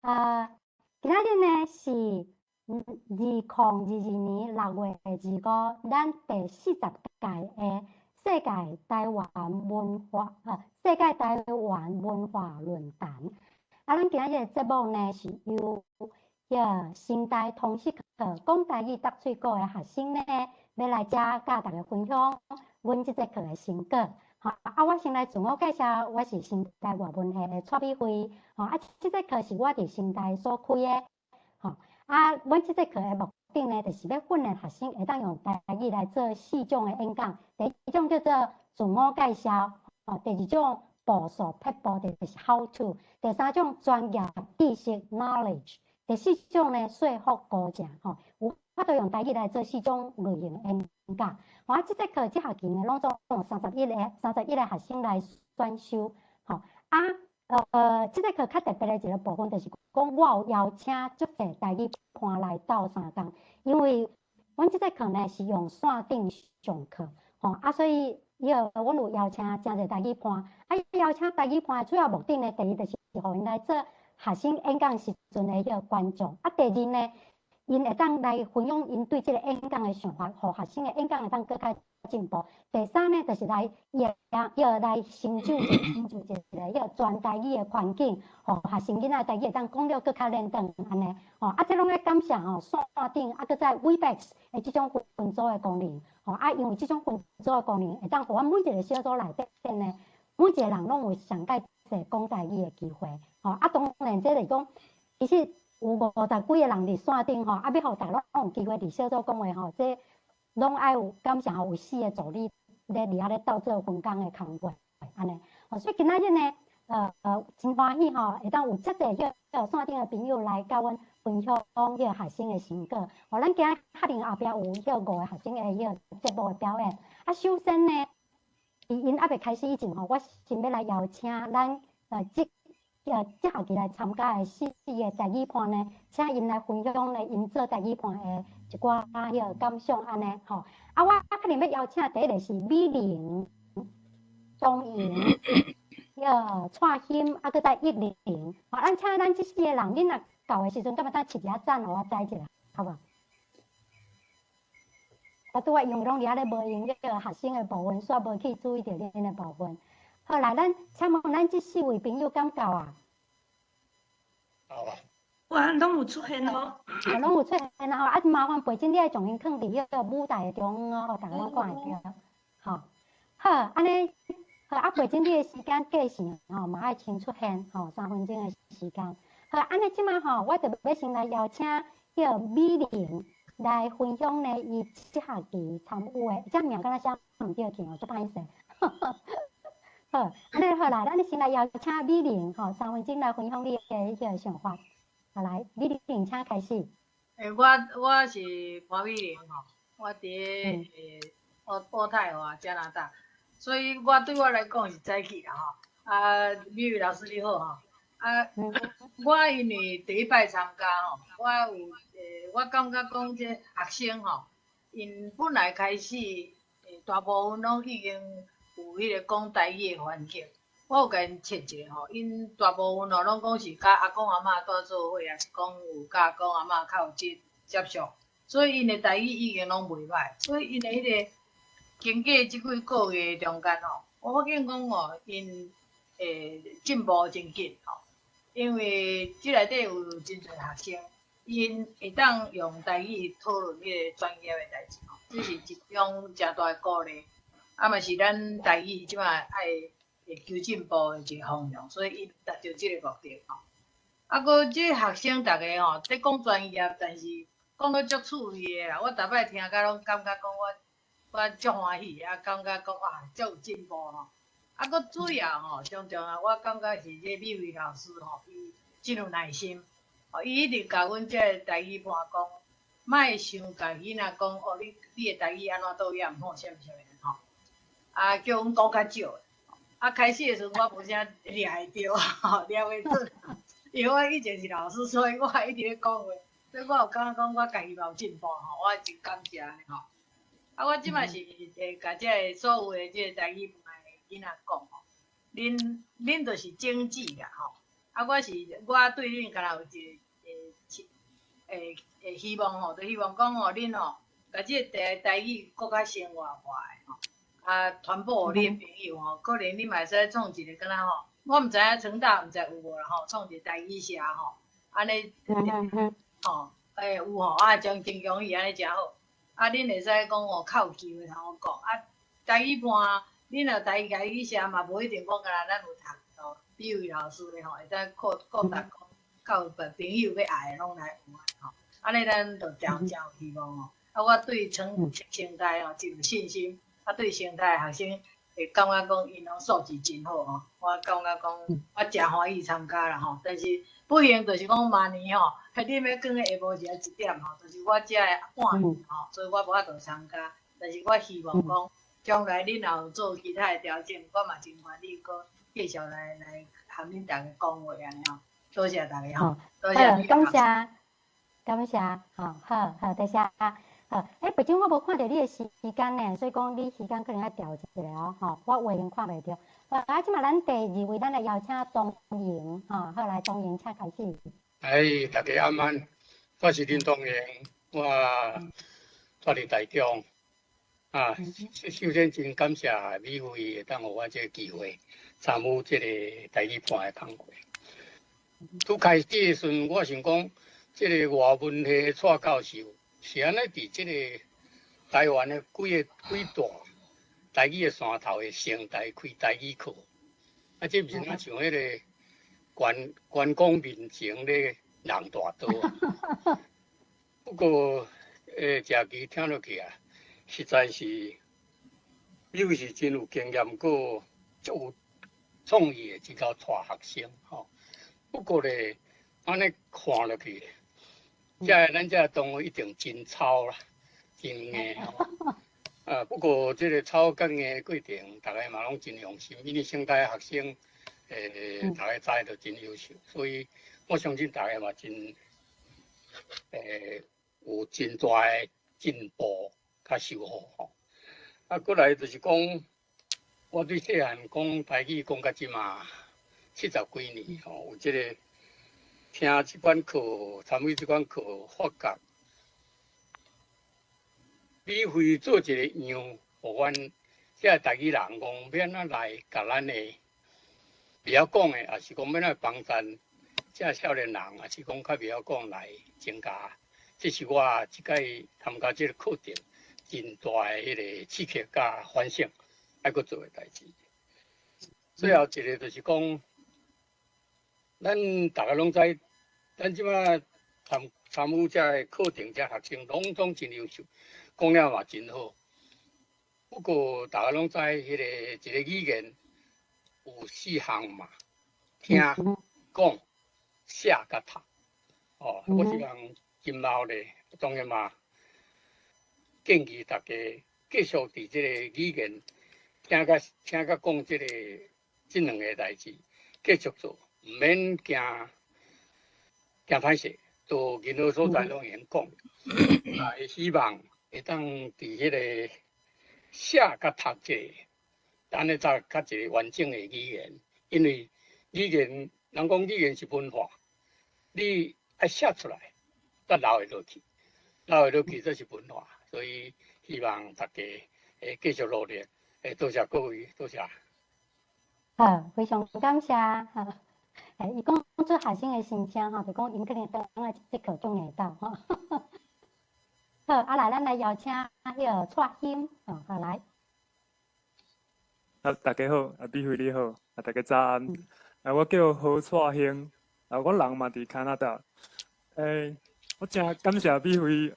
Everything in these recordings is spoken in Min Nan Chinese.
今仔日呢是2022年6月25，咱第40屆的世界台灣文化論壇。啊，咱今仔日的節目呢是由彼成大通識課講台語搭喙鼓的學生呢，欲來遮佮大家分享阮這節課的成果。吼，啊，我先來自我介紹，我是成大外文系的蔡美惠。吼，啊，這節課是我佇成大所開的。吼，啊，阮這節課的目的呢，就是欲訓練學生會當用台語來做四種的演講。第一種叫做自我介紹，吼，第二種步數撇步，就是 how to，第三種專業知識 knowledge，第四種呢說服過程，吼，有法度用台語來做四種類型的演講。啊，這節課這學期呢，攏總有31個學生來選修，吼，啊，這節課較特別的一個部分，就是講我有邀請足濟台語伴來鬥相共，因為阮這節課呢是用線頂上課，吼，啊，所以伊個阮有邀請誠濟台語伴，啊，邀請台語伴的主要目的呢，第一就是予𪜶來做學生演講時陣的彼個觀眾，啊，第二呢，𪜶會當來分享𪜶對這個演講的想法，予學生的演講會當閣較進步。第三呢，就是來要來成就一個彼個全台語的環境，予學生囡仔台語會當講了閣較輪轉按呢。吼，啊，這攏愛感謝吼線頂啊，閣再 Webex 的這種分組的功能。吼，啊，因為這種分組的功能會當予阮每一個小組內底呢，每一個人攏有上蓋濟講台語的機會。吼，啊，當然這就是講，其實有50幾個人佇線頂吼，啊，欲予逐家攏有機會佇小組講話吼，這攏愛有感謝吼，有四個助理咧佇遐咧鬥做分工的工作，按呢。所以今仔日呢，真歡喜吼，會當有遮濟彼個線頂的朋友來佮阮分享彼個學生的成果。吼，咱今仔確定後壁有彼五個學生的彼個節目的表演。啊，首先呢，佇𪜶猶未開始以前吼，我先欲來邀請咱這學期來參加的四個台語伴呢，請𪜶來分享呢，𪜶做台語伴的一寡彼個感想按呢吼。啊，我可能欲邀請第一個是美玲、鍾瑩、彼個蔡欣，啊，閣再一玲。吼，咱請咱這四個人，恁若到的時陣，敢會當揤一下讚，予我知一下，好無？啊，拄仔因為攏佇遐咧無閒彼個學生的部分，煞無去注意著恁的部分。好來，咱請問咱這四位朋友敢到啊？到啊。哇，攏有出現哦。哦，攏有出現啊！吼，啊，麻煩培珍，你愛將𪜶囥佇彼個舞台的中央哦，予逐家攏看會著。吼，好，按呢，好啊，培珍，你的時間計時吼，嘛愛先出現吼，3分鐘的時間。好，按呢，這馬吼，我就欲先來邀請彼個美玲來分享呢，伊這學期參與的，這名敢若寫毋對去哦，足歹勢。好，按呢好啦，咱先來邀請美玲吼，三分鐘來分享你的彼個想法。好來，美玲，請開始。欸，我是潘美玲吼，我佇渥太華加拿大，所以我對我來講是早起啦吼。啊，美惠老師你好吼。啊，我因為第一擺參加吼，我有我感覺講這學生吼，𪜶本來開始大部分攏已經有彼個講台語的環境。我有共𪜶測一下吼，𪜶大部分哦攏講是佮阿公阿嬤蹛做伙，抑是講有佮阿公阿嬤較有接觸，所以𪜶的台語已經攏袂䆀。所以𪜶的彼個經過這幾個月中間吼，我發現講哦，𪜶會進步真緊吼。因為這內底有真濟學生，𪜶會當用台語討論彼個專業的代誌吼，這是一種誠大的鼓勵。啊嘛是咱台語這馬愛會求進步的一個方向，所以伊達到這個目的吼。啊，閣這學生逐家吼，咧講專業，但是講得足趣味的啦。我逐擺聽甲攏感覺講我足歡喜，啊，感覺講哇，足有進步吼。啊，閣主要吼，上重要，我感覺是這美惠老師吼，伊真有耐心，哦，伊一直共阮這個台語伴講，莫想共囡仔講哦，你的台語按怎佗位毋好，啥物啥物吼。啊，叫阮講較少。啊，開始的時陣我無啥掠會著，吼，掠袂準，因為我以前是老師，所以我一直咧講話，所以我有感覺講我家己嘛有進步吼，我真感謝按呢吼。啊，我這馬是會共這個所有的這個台語伴的囡仔講吼，恁就是種子啦吼，啊，我是我對恁敢若有一個希望吼，就希望講吼，恁吼，共這個台語閣較生活化的吼，啊，傳播予你的朋友吼，可能你嘛會使創一個敢若吼，我毋知影成大毋知有無啦吼，創一個台語社吼，按呢，吼，欸，有吼，啊，真真恭喜，按呢誠好。啊，恁會使講吼，較有機會通好講。啊，台語班，恁若台語社嘛，無一定講敢若咱有讀吼，美惠老師的吼，會當擴擴大講，較有朋友欲愛的攏來有吼。按呢咱就誠誠有希望吼。啊，我對成成大吼真有信心，啊，對成大學生會感覺講𪜶攏素質真好吼。我感覺講我誠歡喜參加啦吼，但是不幸就是講明年吼，恁欲放咧下晡時仔一點吼，就是我遮的半暝吼，所以我無法度參加。但是我希望講，將來恁若有做其他的調整，我嘛真歡喜閣繼續來含恁逐家講話按呢吼。多謝大家吼，多謝。感謝，感謝，好，好，好，多謝。好，欸，部長，我無看著你的時間呢，所以講你時間可能愛調一下哦，吼，我畫面看袂著。啊，這馬咱第二位，咱來邀請東瑩，吼，好來，東瑩，請開始。哎，大家晚安，我是林東瑩，我住佇台中。啊，首先真感謝美惠會當予我這個機會參與這個台語班的講課。拄開始的時陣，我想講，這個外文系蔡教授是按呢佇這個台灣的幾個幾大台語的山頭的成大開台語課，啊，這毋是若像彼個關關公面前咧弄大刀啊。不過，食其聽落去啊，實在是，又是真有經驗，閣足有創意的這個帶學生吼。不過咧，按呢看落去，這咱這同學一定真操啦，真硬吼。啊，不過這個操佮硬的過程，逐家嘛攏真用心，因為成大學生，逐家知都真優秀，所以我相信逐家嘛真，有真大的進步佮收穫吼。啊，過來就是講，我對細漢講台語講到這馬70幾年吼，有這個聽這款課，參與這款課，發覺美惠做一個樣，予阮這個台語人講，欲按怎來共咱的袂曉講的，抑是講欲按怎幫贊這少年人，抑是講較袂曉講來增加。這是我這擺參加這個課程真大的彼個刺激佮反省，愛閣做的代誌。最後一個就是講，咱逐家攏知，咱這馬參與這個課程，這學生攏總真優秀，講了嘛真好。不過逐家攏知，彼個一個語言有四項嘛，聽、講、寫佮讀。哦，我希望今後咧，當然嘛，建議大家繼續佇這個語言聽佮聽佮講這個這兩個代誌，繼續做，毋免驚驚歹勢，到任何所在攏會用講。啊，希望會當佇彼個寫佮讀這個，按呢才較一個完整的語言。因為語言，人講語言是文化，你愛寫出來，才留會落去，留會落去這是文化。所以希望大家會繼續努力。多謝各位，多謝。好，非常感謝。好，欸，伊講出學生的心聲吼，就講𪜶可能轉來這課總會到吼。好，啊來，咱來邀請彼個蔡興，哦，好來。啊，大家好，啊，美惠你好，啊，大家早安。啊，我叫何蔡興，啊，我人嘛佇加拿大。欸，我誠感謝美惠，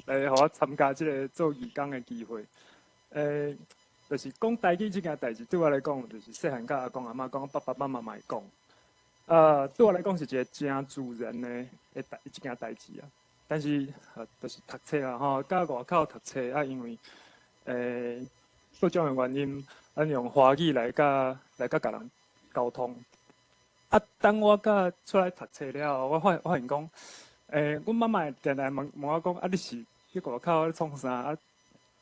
來予我參加這個做義工的機會。欸，就是講台語這件代誌，對我來講，就是細漢佮阿公阿嬤講，爸爸媽媽嘛會講。對我來講是一個誠自然的一件代誌啊。但是，就是讀冊啊，吼，佮外口讀冊啊，因為，各種的原因，咱用華語來佮共人溝通。啊，當我佮出來讀冊了後，我發現講，阮媽媽會定定問問我講，啊，你是去外口咧創啥？啊，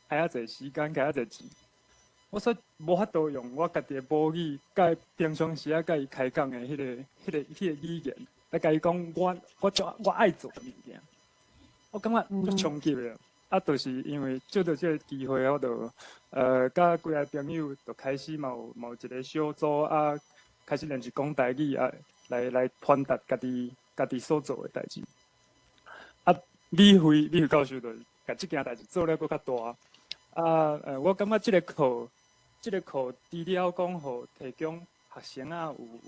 開遐濟時間，開遐濟錢。我煞無法度用我家己的母語，佮平常時仔佮伊開講的彼個語言，來共伊講我愛做的物件。我感覺足衝擊的，啊，就是因為借著這個機會，我就佮幾个朋友就開始嘛有一個小組啊，開始練習講台語啊，來傳達家己所做的代誌。啊，美惠教授就共這件代誌做了閣較大。啊，我感覺這個課除了講予提供學生仔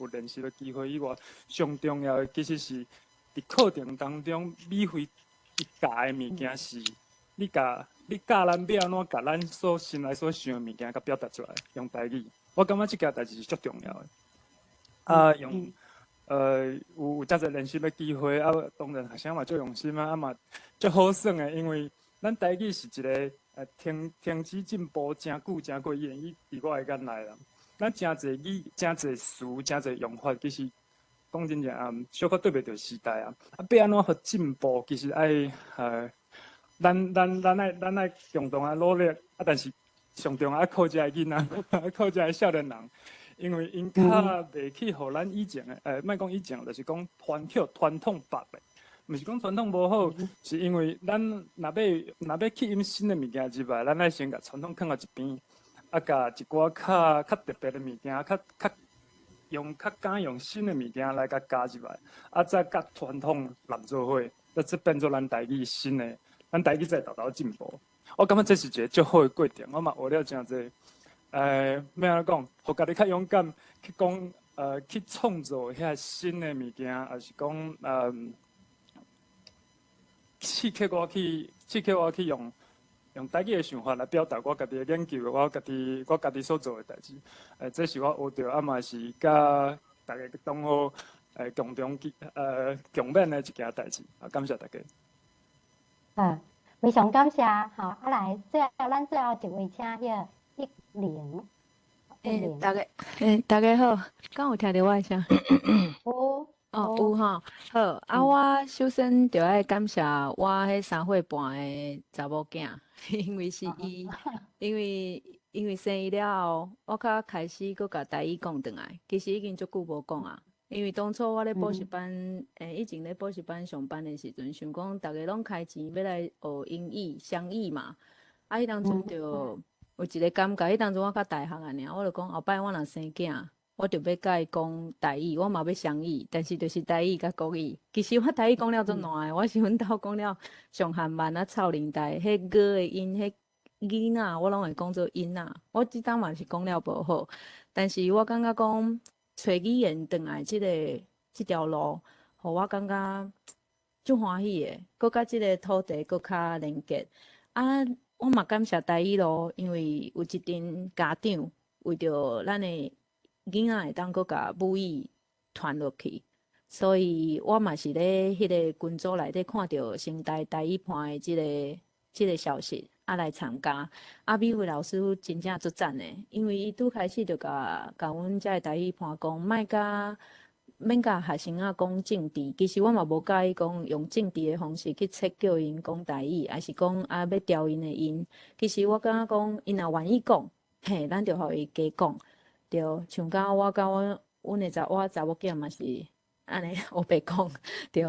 有練習的機會以外，上重要的其實是佇課程當中，美惠伊教的物件是，你教咱欲按怎共咱所心內所想的物件共表達出來，用台語。我感覺這件代誌是足重要的。啊，用有遮濟練習的機會，啊，當然學生嘛足用心啊，啊嘛足好耍的，因為咱台語是一個停止進步誠久誠久語言，伊佇我的眼內啦。咱誠濟語、誠濟詞、誠濟用法，其實講真正啊，小可對袂著時代啊。啊，欲按怎予進步，其實愛咱愛共同來努力啊，但是上重要愛靠遮个囡仔，靠遮个少年人，因為𪜶較袂去予咱以前的，莫講以前，就是講傳統縛的，毋是講傳統無好，是因為咱若欲吸引新的物件入來，咱愛先共傳統囥佇一邊，啊，共一寡較特別的物件，較敢用新的物件來共加入來，啊，再佮傳統攬做伙，啊，這變做咱台語新的，咱台語才會沓沓進步。我感覺這是一個足好的過程，我嘛學了誠濟，欲按怎講，予家己較勇敢去講，去創造遐新的物件，抑是講，刺激我去用台語的想法來表達我家己的研究，我家己所做的代誌。這是我學著，啊嘛是佮大家同學共同共勉的一件代誌。啊，感謝大家。好，非常感謝。好，啊來，最後咱最後一位請彼個一玲。欸，大家好，敢有聽著我的聲？有。哦，有吼，好，啊，我首先就愛感謝我彼3歲半的查某囝，因為是伊，因為生伊了後，我較開始閣共台語講轉來，其實已經足久無講啊。因為當初我咧補習班，以前咧補習班上班的時陣，想講逐家攏開錢欲來學英語雙語嘛，啊，彼當陣就有一個感覺，彼當陣我較大漢仔爾，我就講後擺我若生囝，我就欲共伊講台語，我嘛欲雙語，但是就是台語佮國語。其實我台語講了足爛的，我是阮兜講了上緩慢啊，臭奶台，彼𠊎的音，彼囡仔我攏會講做𪜶仔。我這當嘛是講了無好，但是我感覺講揣語言轉來這條路，予我感覺足歡喜的，閣佮這個土地閣較連結。啊，我嘛感謝台語咯，因為有一陣家長為著咱的囡仔會當閣共母語傳落去，所以我嘛是咧彼個群組內底看著成大台語伴的這個消息，啊來參加。啊，美惠老師真正足讚的，因為伊拄開始就共阮遮的台語伴講，莫共免共學生仔講政治。其實我嘛無佮意講用政治的方式去切叫𪜶講台語，抑是講啊欲調𪜶的音。其實我感覺講，𪜶若願意講，嘿，咱就予伊加講。對，像敢我佮阮的查某囝嘛是按呢烏白講，對，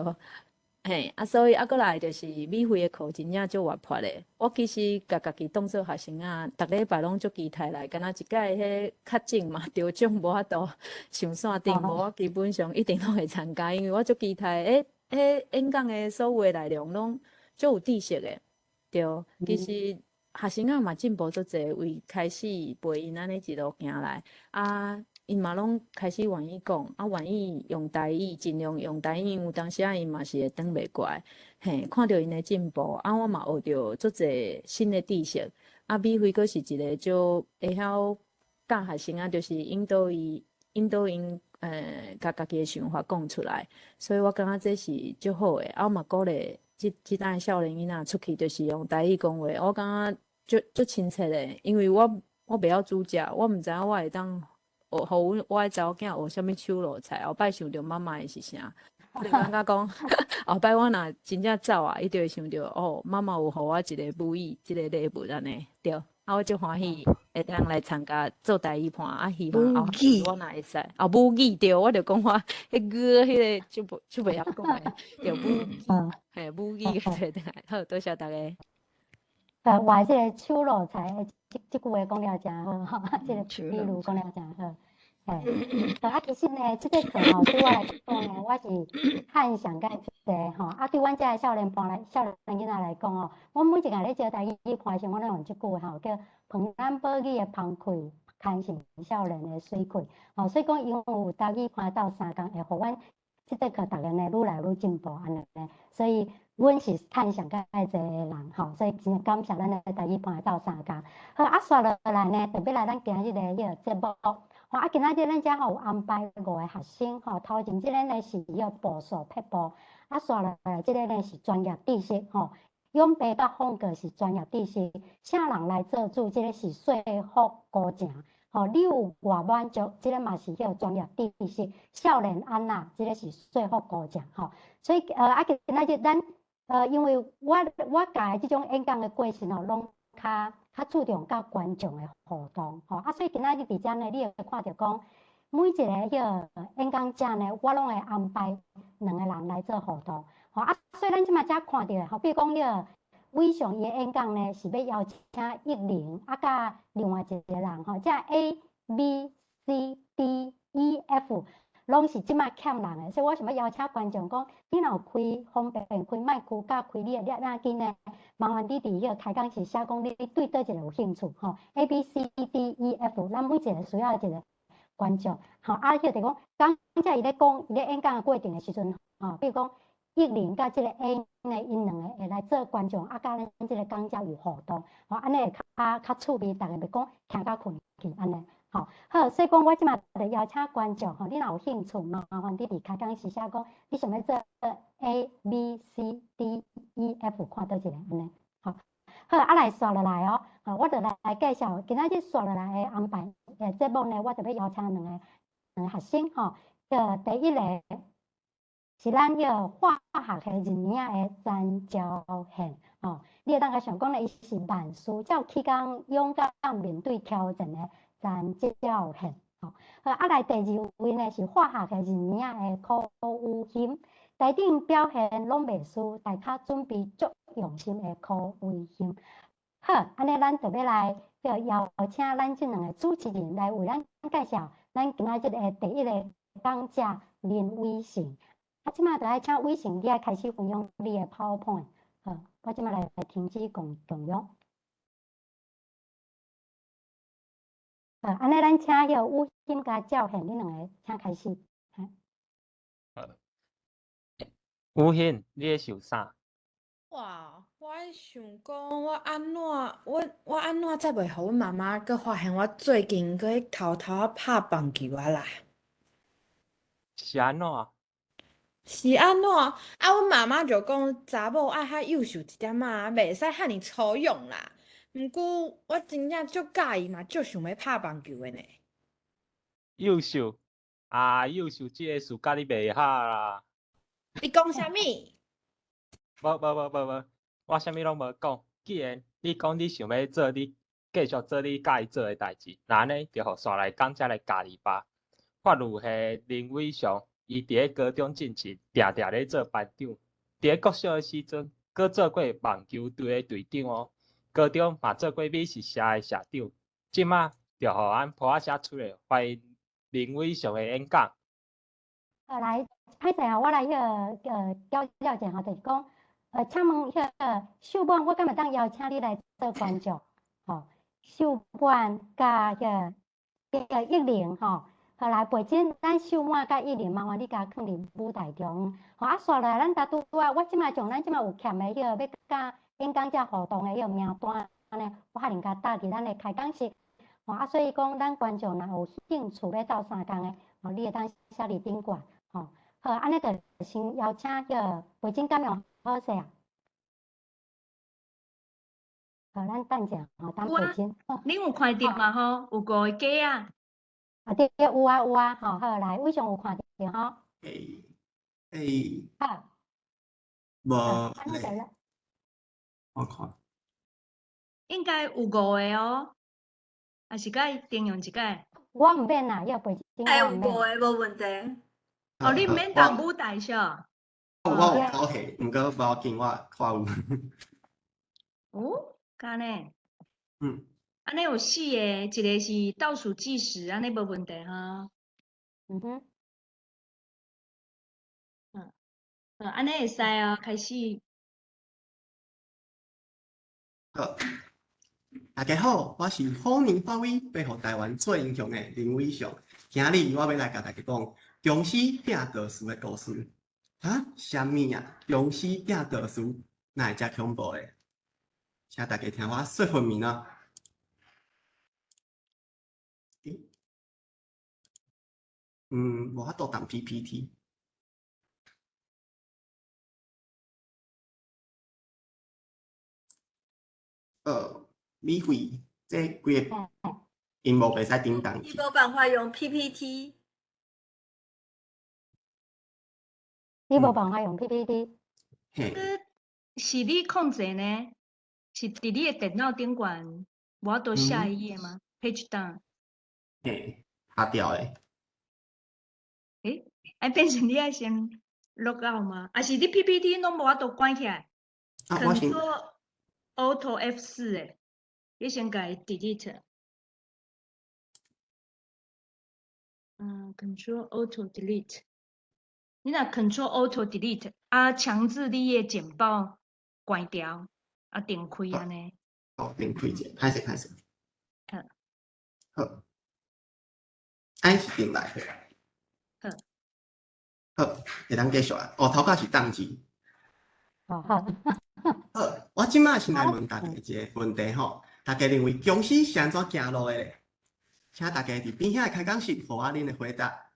嘿，啊，所以啊，閣來就是美惠的課真正足活潑的。我其實共家己當做學生仔，逐禮拜攏足期待來，敢若一擺彼確診嘛，得獎無法度上線頂，無我基本上一定攏會參加，因為我足期待，彼演講的所有的內容攏足有知識的，對，其實。學生仔嘛進步足濟，為開始陪𪜶按呢一路行來，啊，𪜶嘛攏開始願意講，啊，願意用台語，盡量用台語，因為有當時仔𪜶嘛是會轉袂過來，嘿，看著𪜶的進步，啊，我嘛學著足濟新的知識，啊，美惠閣是一個足會曉教學生仔，就是引導伊，引導𪜶，共家己的想法講出來，所以我感覺這是足好的，啊，我嘛鼓勵這代少年囡仔出去，就是用台語講話，我感覺足親切的，因為我袂曉煮食，我毋知影我會當學予阮我的查某囝學啥物手路菜，後擺想著媽媽的是啥，我就感覺講後擺我若真正走啊，伊就會想著哦，媽媽有予我一個母語，這個禮物按呢，對。啊，我足歡喜會當來參加做台語伴，啊，希望後日我若會使，哦，母語對，我就講我彼個彼個就無就袂曉講的，對母語，嘿，母語個做轉來，好，多謝大家。我這个手路菜，這這句話講了誠好，吼，這个比喻講了誠好。嘿，啊，其實呢，這個課吼，對我來講呢，我是漢上較濟吼。啊，對阮遮的少年伴來、少年囡仔來講吼，我每一個咧招台語伴時，我攏用這句話吼，叫澎咱寶語的芳氣，牽成少年的媠氣。吼，所以講，因為有台語伴鬥相共，會予阮這節課逐个呢愈來愈進步按呢。所以，阮是趁上較濟的人吼，所以真感謝咱的台語伴鬥相共。好，啊，紲落來呢，就欲來咱今日的彼个節目。吼，啊，今仔日咱遮吼有安排五个學生吼，頭前這个呢是彼个步數撇步，啊，紲落來這个呢是專業知識吼，勇白佮風格是專業知識，請人來做主，這个是說服過程。吼，你有偌滿足，這个嘛是彼个專業知識。少年按怎，這个是說服過程吼。所以，啊，今仔日咱，因為我教的這種演講的過程吼，攏較注重佮觀眾的互動吼。啊，所以今仔日佇遮呢，你會看著講，每一个彼个演講者呢，我攏會安排兩個人來做互動。吼啊，所以咱這馬遮看著的吼，比如講彼个偉雄伊的演講呢，是欲邀請一玲啊，佮另外一個人吼，這 A、B、C、D、E、F 攏是這馬欠人的，所以我想欲邀請觀眾講，你若有開方便開麥克佮開你的攝影機呢，麻煩你佇彼个開講時寫講你對佗一个有興趣吼，A、B、C、D、E、F，咱每一个需要一個觀眾，吼啊，彼個就講，講者伊咧講伊咧演講的過程的時陣，吼，比如講一玲佮這個 A 呢，𪜶兩个會來做觀眾，啊，佮咱這個講者有互動，吼，按呢會較趣味，逐家袂講聽甲睏去按呢，吼，好，所以講我這馬就邀請觀眾，吼，你若有興趣，麻煩你佇開講時寫講，你想欲做 A、B、C、D、E、F，看佗一个按呢，吼，好，啊來紲落來哦，好，我就來介紹今仔日紲落來的安排，節目呢，我就欲邀請兩個學生，吼，第一个是咱彼个化學系二年的詹昭憲，吼，你會當共想講咧，伊是萬事才有起工勇敢面對挑戰的詹昭憲，吼。好，啊來第二位呢是化學系二年的柯宇欣，台頂表現攏袂輸，大較準備足用心的柯宇欣。好，按呢咱就欲來叫邀請咱這兩個主持人來為咱介紹咱今仔日的第一個講者林偉成。啊，這馬就愛請偉成，你愛開始分享你的 PowerPoint。好，我這馬來停止共享。好，按呢咱請彼个宇欣佮趙憲，恁兩个請開始。好，宇欣，你咧想啥？哇，我想講，我按怎，我按怎才袂予阮媽媽閣發現我最近閣咧偷偷仔拍棒球啊啦？是按怎？是按怎？啊，阮媽媽就講查某愛較幼秀一點仔，袂使遐爾粗勇啦。毋過我真正足佮意嘛，足想欲拍棒球的呢。幼秀啊，幼秀這个事佮你袂合啦。你講啥物？無無無無無，我啥物攏無講。既然你講你想欲做你繼續做你佮意做的代誌，那按呢就予紲來講者來教你吧。法律系林偉雄，伊佇咧高中進前，定定咧做班長。佇咧國小的時陣，閣做過網球隊的隊長哦。高中嘛做過美食社的社長。這馬就予阮噗仔聲出來，歡迎林偉雄的演講。好，來，歹勢啊，我來彼个交了者吼，就是講，請問彼个秀滿，我敢會當邀請你來做觀眾？吼，秀滿佮彼個一玲吼。好來，背景咱秀滿佮一玲，麻煩你共囥佇舞台中。吼，啊，紲落來，咱拄拄仔，我這馬將咱這馬有欠的彼个欲佮演講者互動的彼个名單，按呢，我可能共貼佇咱的開講室。吼，啊，所以講，咱觀眾若有興趣欲鬥相共的，吼，你會當寫佇頂懸。吼，好，按呢就先邀請彼个背景敢用好勢啊？好，咱等者吼，等背景。恁有看著嗎？吼，有五个格仔。啊對，有啊有啊，吼好來，偉雄有看著吼？欸欸。好。無咧。我看。應該有五个哦，抑是愛重用一擺？我毋免啦，要背景哎，我毋有五免。个無問題。哦，你毋免動舞台上。我有口氣，毋過無要緊，我看有。哦，敢呢？嗯。按呢有四个，一个是倒數計時，按呢無問題哈。嗯哼。嗯，好，按呢會使哦，開始。好，大家好，我是虎年發威，欲予台灣做英雄的林偉祥。今日我欲來共大家講僵屍拚道士的故事。哈？啥物啊？僵屍拚道士，哪會遮恐怖咧？請大家聽我說分明啊！欸，無法度動 PPT。美惠，這規个螢幕袂使頂動你無辦法用 PPT。你無辦法用 PPT。嘿。是你控制呢？是佇你的電腦頂懸無法度下一頁嗎？Page down。嘿，下掉的。欸，啊變成你愛先 log out 嗎？抑是你 PPT 攏無法度關起來？啊，我先。 Ctrl Alt F4 的，你先共伊 delete。嗯，Ctrl Alt Delete。你若 Ctrl Alt Delete，啊，強制你的簡報關掉，啊，重開按呢。哦，重開者，歹勢歹勢。好。好。按呢是轉來。好。好，會當繼續啊。哦，頭家是當機。哦，好。好，我這擺先來問大家一个問題吼，大家認為僵屍是按怎行路的咧？請大家佇邊遐的開講室，予我恁的回答。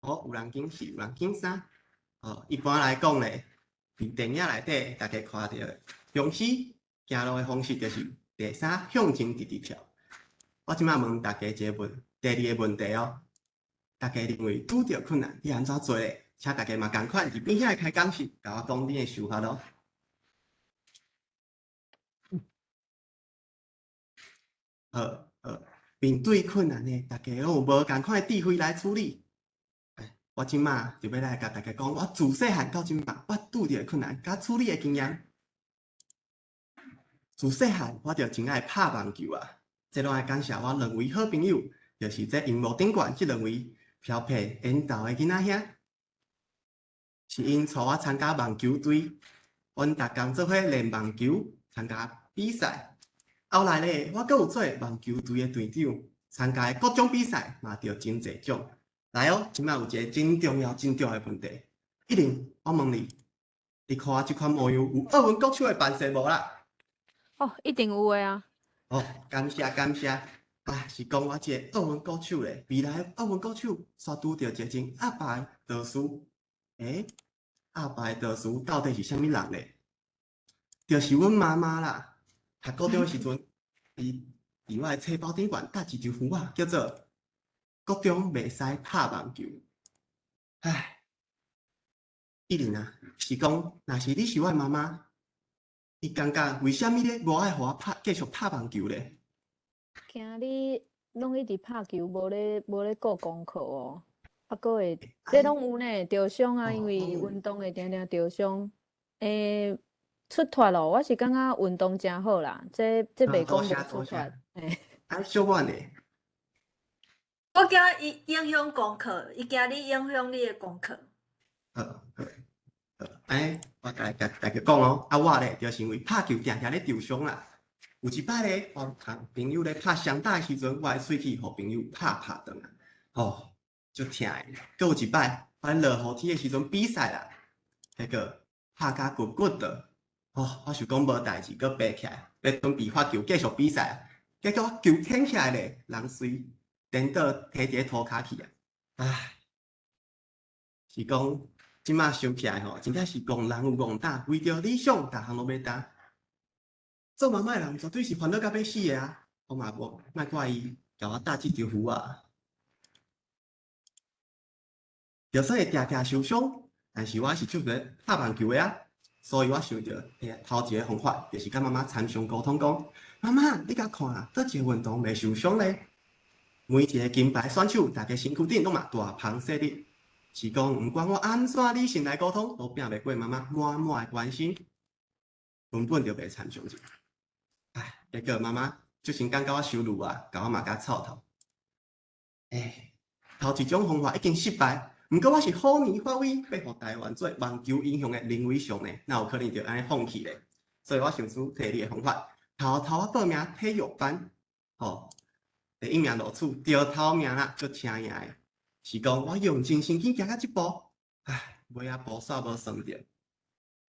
哦，有人揀四，有人揀三。哦，一般來講咧，佇電影內底，大家看著僵屍行路的方式就是第三向前直直跳。我這擺問大家一个問，第二个問題哦，大家認為拄著困難，你按怎做咧？請大家嘛仝款佇邊遐的開講室，共我講恁的想法咯。好，好，面對困難呢，大家攏有無仝款的智慧來處理。我這擺就欲來共大家講，我自細漢到這擺，我拄著的困難佮處理的經驗。自細漢我就真愛拍網球啊，這攏愛感謝我兩位好朋友，就是這螢幕頂懸這兩位飄撇緣投的囡仔兄。是𪜶帶我參加網球隊，阮逐工做伙練網球，參加比賽。後來咧，我閣有做網球隊的隊長，參加的各種比賽嘛得真濟獎。來哦，這擺有一个真重要、真重要的問題。一玲，我問你，你看我這款模樣有奧運國手的扮勢無啦？哦，一定有的啊！哦，感謝感謝。啊，是講我這个奧運國手咧，未來奧運國手煞拄著一個真鴨霸的導師。欸，鴨霸的導師到底是啥物人咧？就是阮媽媽啦。讀高中的時陣，伊佇我的冊包頂懸貼一張符仔，叫做國中袂使拍網球。唉，一玲啊，是講，若是你是我的媽媽，你感覺為啥物咧無愛予我拍繼續拍網球咧？驚你攏一直拍球，無咧顧功課哦。啊，閣會，這攏有呢，受傷啊，因為運動會定定受傷。欸，出脫咯，我是感覺運動誠好啦，這袂講無出脫。欸，啊，小婉呢？我驚伊影響功課，伊驚你影響你的功課。好，好，好，欸，我共大家講哦，啊，我咧就是因為拍球定定咧受傷啦。有一擺咧，我共朋友咧拍雙打的時陣，我的喙齒予朋友拍拍斷啊，吼，足疼的。閣有一擺，我咧落雨天的時陣比賽啦，彼個拍甲骨骨的，吼，我想講無代誌，閣爬起來，欲準備發球繼續比賽。結果球抻起來咧，人隨顛倒佇佇咧塗跤去啊！唉，是講這馬想起來吼，真正是戇人有戇膽，為著理想，逐項攏欲擔。做媽媽的人絕對是煩惱甲欲死的啊！我嘛無，莫怪伊共我貼這張符啊。就算會定定受傷，但是我是足會拍網球的啊，所以我想著，頭一个方法就是佮妈妈参详沟通讲，妈妈，你共看啦，佗一个运动袂受伤咧？每一个金牌选手，逐家身躯顶拢嘛大芳细粒。是讲，毋管我按怎理性来沟通，都摒袂过妈妈满满的关心，根本就袂参详者。唉，结果妈妈就先感觉我伤鲁啊，共我骂甲臭头。欸，头一种方法已经失败，毋过我是好年发威，欲予台湾做网球英雄的林伟翔呢，哪有可能就按呢放弃咧？所以我想出第二个方法，偷偷仔报名体育班，吼，第一名录取，著头名啦，足请赢的。是讲我用尽心机行到这步，唉，尾仔步煞无算著。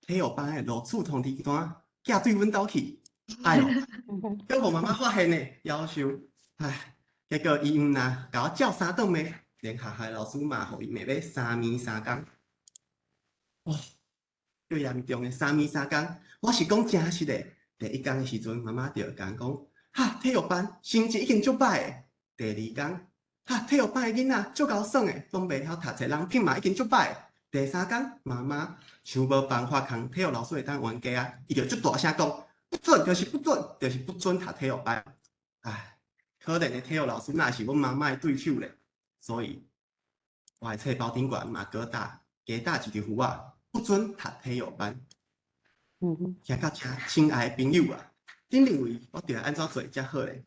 体育班的录取通知单寄对阮兜去，哎哟，阁予妈妈发现呢，夭寿，唉，结果伊毋但共我照三顿骂，连学校老师嘛予伊骂欲三暝三更。哇，足严重的三暝三更，我是讲真实的。第一工的时阵，妈妈就共讲，哈，体育班成绩已经足歹的。第二工，哈，体育班的囡仔足𠢕耍的，拢袂晓读册，人品嘛已经足歹。第三工，妈妈想无办法共体育老师会当冤家啊，伊就足大声讲，不准就是不准，就是不准读体育班。唉，可怜的体育老师哪是阮妈妈的对手咧，所以我的册包顶悬嘛阁打加打一条符仔，不准读体育班。听到这，亲爱的朋友啊，恁认为我著爱按怎做才好咧？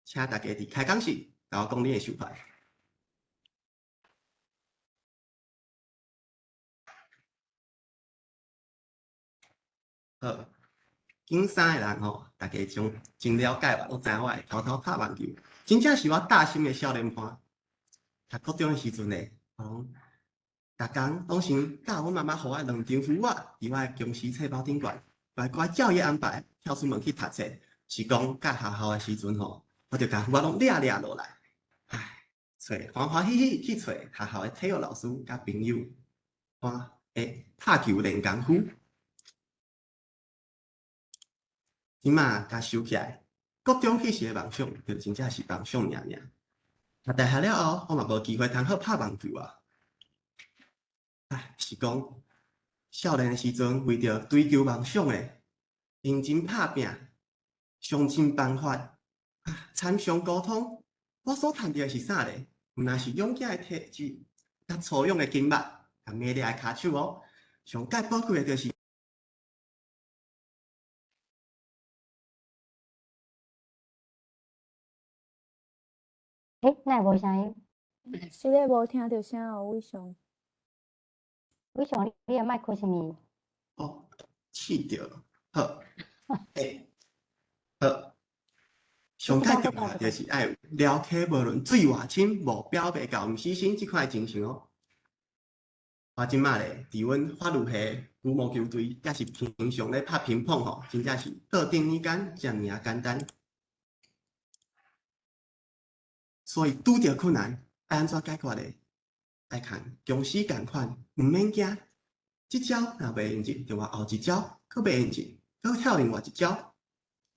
请大家伫开讲时，共我讲恁的想法。好，景山的人吼，大家将真了解我，拢知影我会偷偷拍网球，真正是我搭心的少年伴。读高中的时阵咧，吼，逐工拢先教阮妈妈予我两张符仔，伫我的公司册包顶悬，乖乖照伊安排，跳出门去读册。是讲到学校的时阵吼，我就共符仔拢掠掠落来，唉，揣欢欢喜喜去揣学校的体育老师佮朋友，我会拍球练功夫。这马共想起来，高中彼时的梦想，就真正是梦想尔尔。读大学了后，我嘛无机会通好拍网球啊。唉，是讲少年的时阵，为著追求梦想的，认真拍拼，想尽办法，啊，参详沟通。我所趁著的是啥咧？毋但是勇敢的体质，佮粗勇的筋肉，佮美丽的跤手哦。上盖宝贵的就是。欸，哪会无声音？是咧，无听著声哦，伟翔。伟翔，你的麦克是毋？哦，试著，好，欸，好。上盖重要就是爱有了解无论水偌深，目标袂到毋死心这款的精神哦。我这马咧，伫阮法律系羽毛球队，抑是平常咧拍乒乓吼，真正是桌顶物件遮尔仔简单。所以拄著困难，爱按怎解决咧？爱共公司仝款，毋免惊。这招若袂用著，就换后一招，阁袂用著，阁跳另外一招，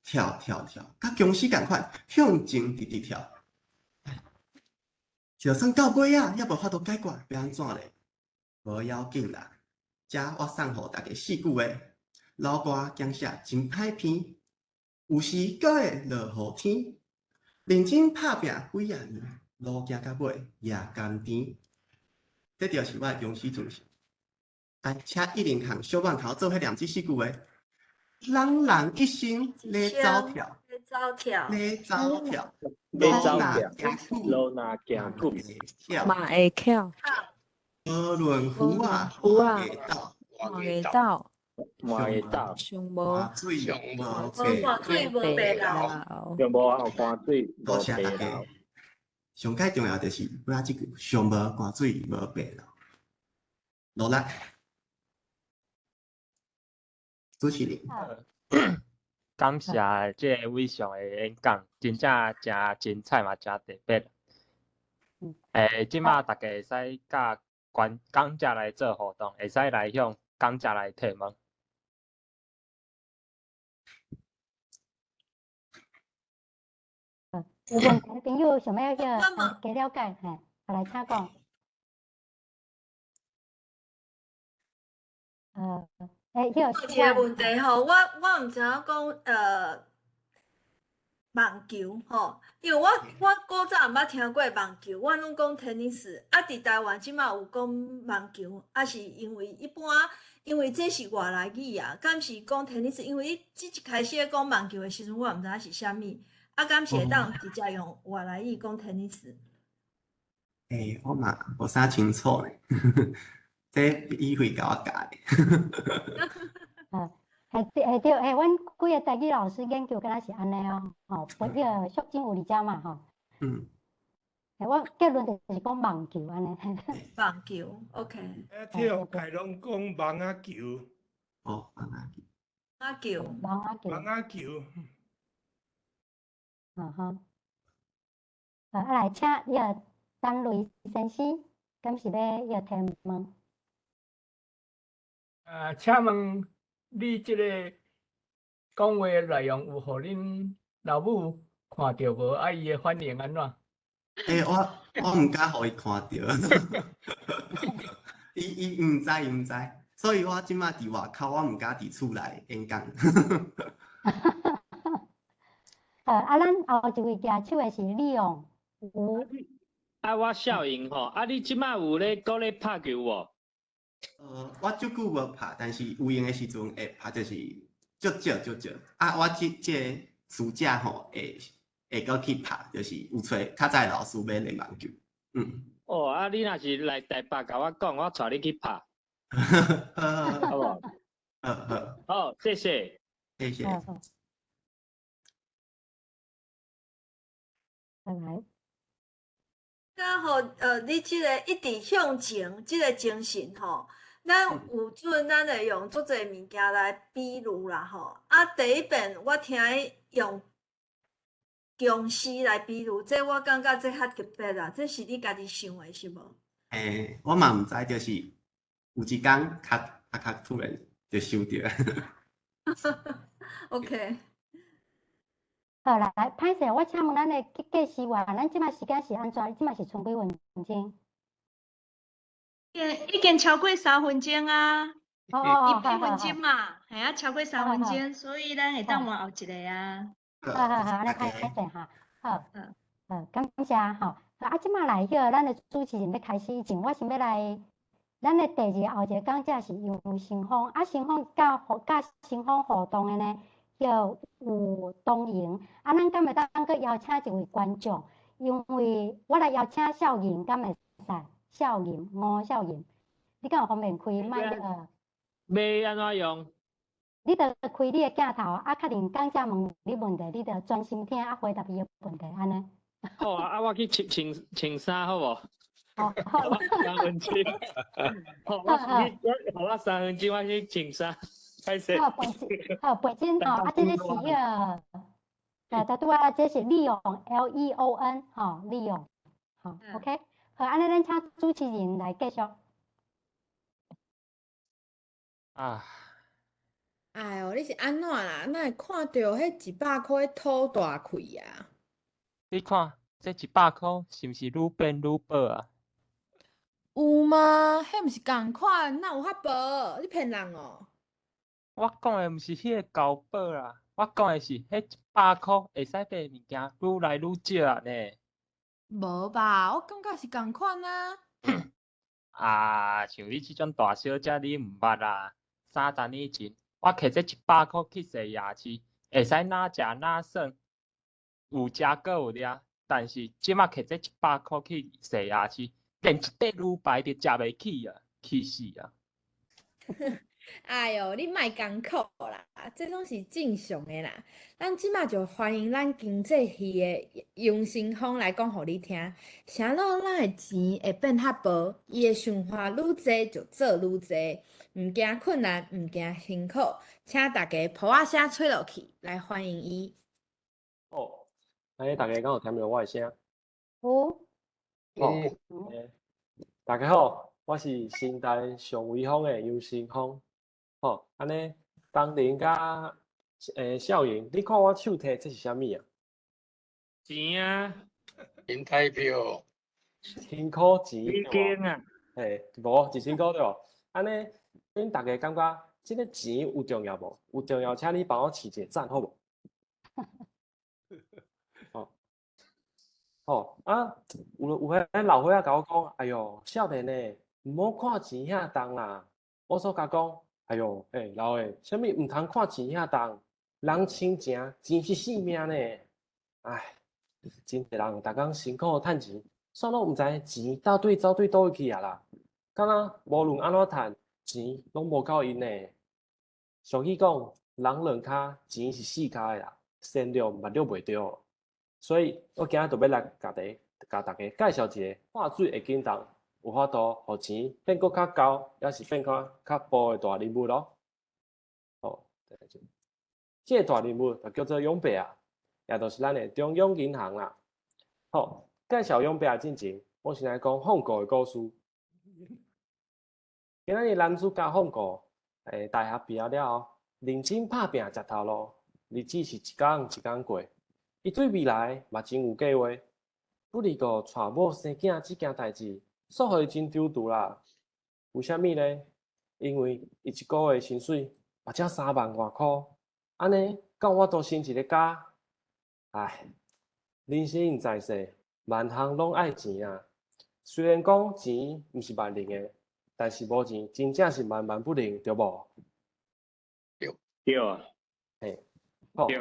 跳跳跳，佮公司仝款，向前直直跳。就算到尾仔，犹无法度解决，欲按怎咧？无要紧啦，遮我送予大家四句话：老歌讲写真歹编，有时阁会落雨天。认真拍拼几仔年，路行到尾也甘甜。这就是我的公司精神。来，请一零项小馒头做伙念这四句话：人人一生咧走跳，咧走跳，咧走跳，咧走跳，路若行久，嘛会巧。无论云仔云仔会斗，会斗，嘛会斗，上无水无无水无白流，上无寒水无多谢白大家流。上盖重要就是尾仔这句：上无寒水无白流。努力。主持人。感谢这个伟翔的演讲，真正诚精彩嘛，诚特别。这马大家会使佮观讲者来做互动，会使来向讲者来提问。有问题的朋友想欲遐加了解，嘿，来请讲。欸，迄个一个问题吼，我毋知影讲网球吼，因为我古早毋捌听过网球，我攏講 tennis。啊，佇台灣這馬有講網球，啊是因為一般，因為這是外來語啊，敢是講 tennis？因為你這一開始咧講網球的時陣，我毋知影是啥物，啊，敢是會當直接用外來語講 tennis？欸，我嘛無啥清楚呢，這伊會共我教的。嘿對，嘿對，嘿，阮幾个台語老師研究敢若是按呢哦，吼，不，彼个淑珍有佇遮嘛，吼。嘿，我結論就是講網球按呢。網球，OK。體育界攏講網仔球。哦，網仔球。網仔球。網仔球。網仔球。嗯哼。啊，來，請彼个陳雷先生，敢是欲彼个提問？啊，請問你這个講話內容有予恁老母看著無？啊，伊的反應按怎？欸，我毋敢予伊看著，伊毋知伊毋知，所以我這馬佇外口，我毋敢佇厝內演講。好，啊，咱後一位舉手的是李勇吳。啊，我少英吼，啊，你這馬有咧閣咧拍球無？我足久無拍，但是有閒的時陣會拍，就是足少足少。啊，我這個暑假吼會閣去拍，就是有揣較早老師欲練網球。嗯。哦，啊，你若是來台北，共我講，我帶你去拍。好無？好好。好，謝謝。謝謝。拜拜。剛好，你這个一直向前，這个精神吼，咱有陣咱會用足濟物件來比喻啦吼。啊，第一遍我聽伊用僵屍來比喻，這我感覺這較特別啦。這是你家己想的，是無？欸，我嘛毋知，就是有一工較突然就想著。 OK。好，來，歹勢，我請問咱的計時員，咱這馬時間是按怎？這馬是賰幾分鐘？已經超過3分鐘啊！哦哦，1分鐘嘛，係啊，超過3分鐘，所以咱會當換後一個啊。好好好，按呢歹勢哈，好，好，感謝吼。啊，這馬來彼個咱的主持人欲開始以前，我想欲來，咱的第二後一個講者是楊成峰，啊，成峰佮成峰互動的呢，叫吳東瑩，啊，咱敢會當閣邀請一位觀眾？因為我來邀請少銀，敢會使？少銀，吳少銀，你敢有方便開麥克？欲按怎用？你著開你的鏡頭，啊，確認講者問你問題，你著專心聽，啊，回答伊的問題，按呢。好啊，啊，我去穿穿穿衫好無？好，好。3分鐘。好，我去，我，予我三分鐘，我去穿衫。歹勢。好，背景，好背景吼，啊，這個是彼个，啊，拄仔這是利用 L E O N 吼，利用，好，OK，好，按呢，咱請主持人來繼續。啊。哎喲，你是按怎啦？哪會看著彼100箍吐大氣啊？你看，這100箍是毋是愈變愈薄啊？有嗎？彼毋是仝款，哪有較薄？你騙人哦！我講的毋是彼个厚薄啦，我講的是彼100箍會使買的物件愈來愈少啊呢。無吧？我感覺是仝款啊。啊，像你這種大小姐，你毋捌啦。30年前，我提這100箍去踅夜市，會使哪食哪耍，有食閣有掠。但是這馬提這100箍去踅夜市，連一塊牛排都食袂起啊，氣死啊！哎喲，你莫艱苦啦，這攏是正常的啦。咱這馬就歡迎咱經濟系的楊成峰來講予你聽，啥物咱的錢會變較薄，伊的想法愈濟就做愈濟，毋驚困難，毋驚辛苦，請大家噗仔聲吹落去，來歡迎伊。好，按呢大家敢有聽著我的聲？有。好，大家好，我是新大上威風的楊成峰。吼，按呢，東林佮少英，你看我手提這是啥物啊？錢啊！銀台票。千箍錢。美金啊！嘿，無1000箍對無？按呢，恁逐家感覺這个錢有重要無？有重要，請你幫我飼一个讚好無？吼，吼啊！有有彼老歲仔共我講，哎喲，少年的，毋好看錢遐重啦。我煞共講，哎喲，欸，老的，啥物毋通看錢遐重？人親情，錢是性命呢。唉，真濟人逐工辛苦趁錢，煞攏毋知錢到底走對佗位去啊啦。敢若無論按怎趁，錢攏無夠𪜶呢。俗語講，人兩跤，錢是四跤的啦，善良嘛掠袂著。所以我今仔就欲來共大家介紹一個喝水會緊動，有法度予錢變閣較厚，抑是變較較薄的大人物囉。好，這个大人物就叫做永伯仔，也就是咱的中央銀行啦。好，介紹永伯仔進前，我先來講放顧的故事。今仔日男主角放顧，大學畢業了後，認真拍拚食頭路，日子是一工一工過。伊對未來嘛真有計畫，不過娶某生囝這件代誌，煞予伊真躊躇啦。為啥物呢？因為伊一个月薪水嘛才3萬外箍，按呢敢有法度生一个家？唉，人生在世，萬項攏愛錢啊。雖然講錢毋是萬能的，但是無錢真正是萬萬不能，對無？對。對啊。嘿，好。對。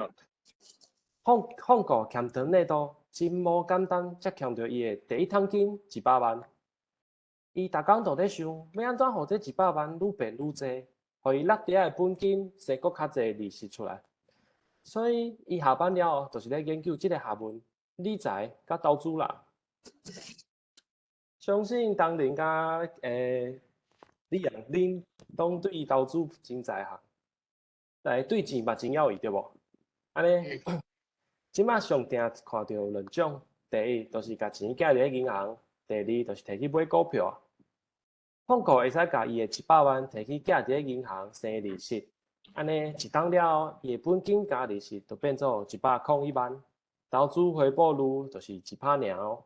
放放顧欠長內度，真無簡單，才欠著伊的第一桶金100萬。伊逐工都咧想，欲按怎予這一百萬愈變愈濟，予伊落佇遐的本金生閣較濟利息出來。所以伊下班了後，就是咧研究這个學問，理財佮投資啦。相信當年佮李陽，恁攏對投資真在行，但對錢嘛真枵伊對無？按呢，這馬上定看著有兩種，第一就是共錢寄佇咧銀行，第二就是提去買股票。放顧會使共伊的一百萬提去寄佇咧銀行生利息，按呢一冬了後，伊的本金加利息就變做101萬，投資回報率就是1%爾哦。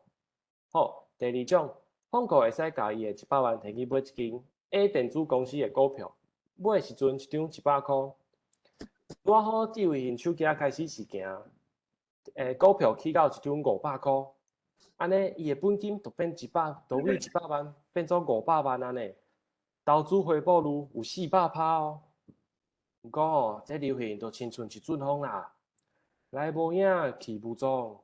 好，第二種，放顧會使共伊的一百萬提去買一間 A 電子公司的股票，買的時陣一張100箍，拄仔好智慧型手機開始時行，股票起到一張500箍，按呢伊的本金就變一百，就為100萬變做500萬按呢，投資回報率有400%哦。毋過吼，這流行就親像一陣風啦，來無影去無蹤，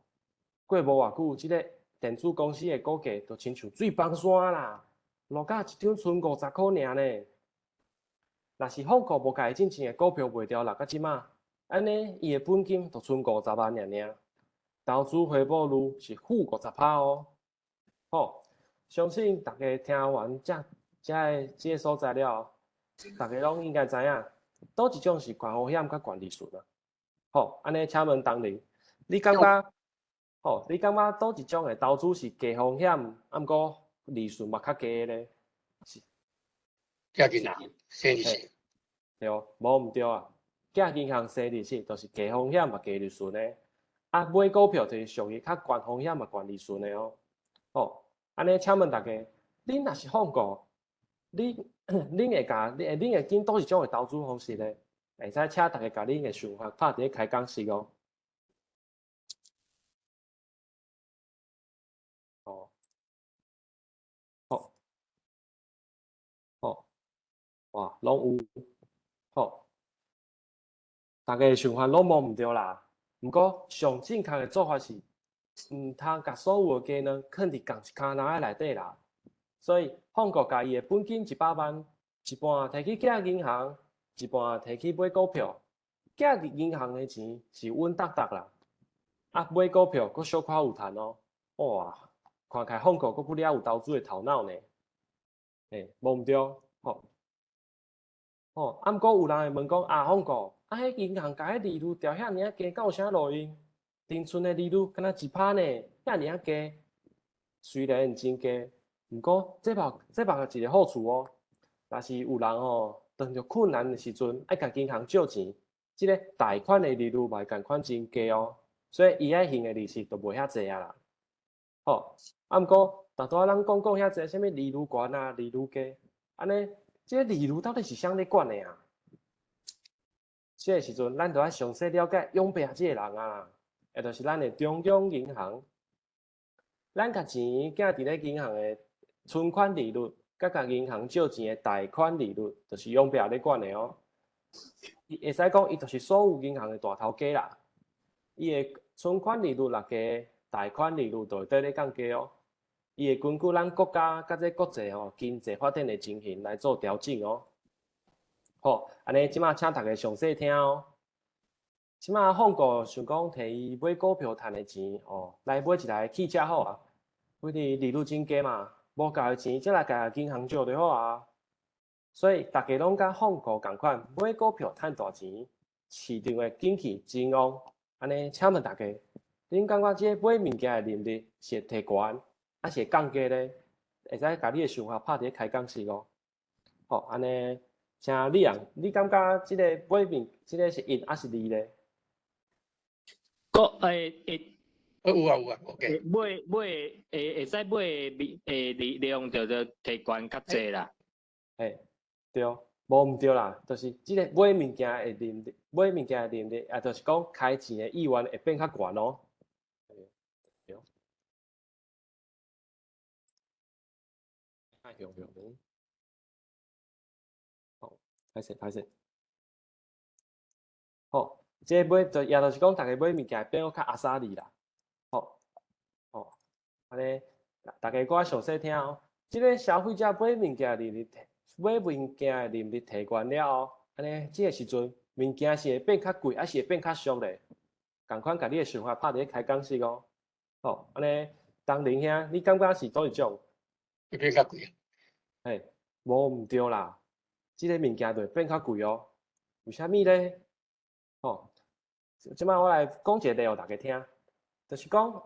過無偌久，這个電子公司的股價就親像水崩山啦，落甲一張賰50箍爾呢。若是放顧無共伊進前的股票賣掉，落到這馬，按呢伊的本金就賰50萬爾爾，投資回報率是-50%哦。好，相信大家聽完這這个這个所在了後，大家攏應該知影，佗一種是懸風險佮懸利潤啊。好，按呢請問東林，你感覺？好，你感覺佗一種的投資是低風險，啊毋過利潤嘛較低的咧？是。寄銀行生利息。對，無毋對啊。寄銀行生利息就是低風險嘛低利潤的。啊，買股票就是屬於較懸風險嘛懸利潤的哦。好，按呢請問大家，恁若是放顧，恁恁會共恁會揀佗一種的投資方式咧？會使請大家共恁的想法拍佇咧開講室哦。哦，好，好，哇，攏有，好，大家的想法攏無毋對啦。毋過上正確的做法是，毋通共所有的雞卵囥佇仝一跤籃仔內底啦。所以放顧共伊的本金100萬，一半提去寄銀行，一半提去買股票。寄佇銀行的錢是穩當當啦，啊買股票閣小可有趁哦。哇，看起來放顧閣不了有投資的頭腦呢。嘿，無毋對，吼。吼，啊毋過有人會問講，啊放顧，啊彼銀行共彼利率調遐爾仔低，敢有啥路用？停存的利率敢若1%呢，遐爾仔低。雖然真低，毋過這嘛這嘛有一個好處哦。若是有人吼，當著困難的時陣，愛共銀行借錢，這个貸款的利率嘛會仝款真低哦，所以伊愛還的利息就袂遐濟啊啦。吼，啊毋過，拄拄仔咱講講遐濟，啥物利率懸啊，利率低，按呢，這个利率到底是啥咧管的啊？這个时阵，咱就愛詳細了解勇伯這个人啊，也就是咱的中央銀行。咱共錢寄佇咧銀行的存款利率，佮共銀行借錢的貸款利率，就是勇伯咧管的哦。伊會使講，伊就是所有銀行的大頭家啦。伊的存款利率若低，貸款利率就會綴咧降低哦。伊會根據咱國家佮這國際吼經濟發展的情形來做調整哦。好，按呢這馬請大家詳細聽哦。這馬放顧想講提伊買股票趁的錢哦，來買一台汽車好啊。因為利率真低嘛，無夠的錢才來共銀行借就好啊。所以大家攏佮放顧仝款，買股票趁大錢，市場的景氣真旺。按呢，請問大家，恁感覺這個買物件的利率是會提懸，抑是會降低咧？會使共你的想法拍佇咧開講室哦。好，按呢，請李陽，你感覺這个買物，這个是一抑是二咧？個會有啊有啊，OK。買買會會使買的物利量就就提懸較濟啦。嘿，對，無毋對啦，就是這个買物件的能力，買物件的能力，也就是講開錢的意願會變較懸哦。對。用用。好，歹勢歹勢。好，這個買就也就是講，逐家買物件變較阿莎力啦。好，好，按呢，大家閣較詳細聽哦。這个消費者買物件利率，買物件的利率提懸了後，按呢，這个時陣物件是會變較貴，抑是會變較俗咧？仝款共你的想法拍佇咧開講室哦。好，按呢，東林兄，你感覺是佗一種？會變較貴。嘿，無毋對啦，這个物件就會變較貴哦。為啥物咧？吼，這擺我來講一個例予大家聽，就是講，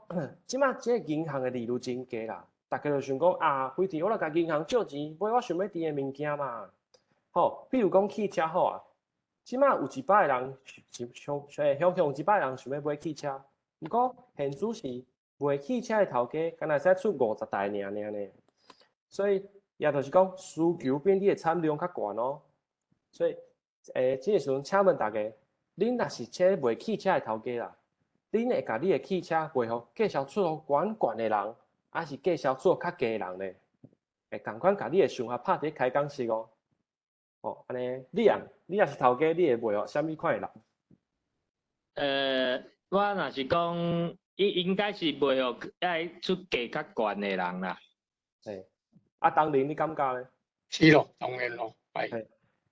這擺這個銀行的利率真低啦，大家就想講啊，反正我來共銀行借錢買我想欲挃的物件嘛。吼，比如講汽車好啊，這擺有一擺人想想想有一擺人想欲買汽車，毋過現主是賣汽車的頭家，敢若會使出50台爾爾呢。所以也就是講，需求比你的產量較懸哦。所以，這个時陣請問大家，恁若是這賣汽車的頭家啦，恁會共你的汽車賣予價數出予懸懸的人，抑是價數出予較低的人咧？會仝款共你的想法拍佇咧開講室哦。哦，按呢，你啊，你若是頭家，你會賣予啥物款的人？我若是講，伊應該是賣予愛出價較懸的人啦。嘿，啊，當然你感覺咧？是咯，當然咯，係。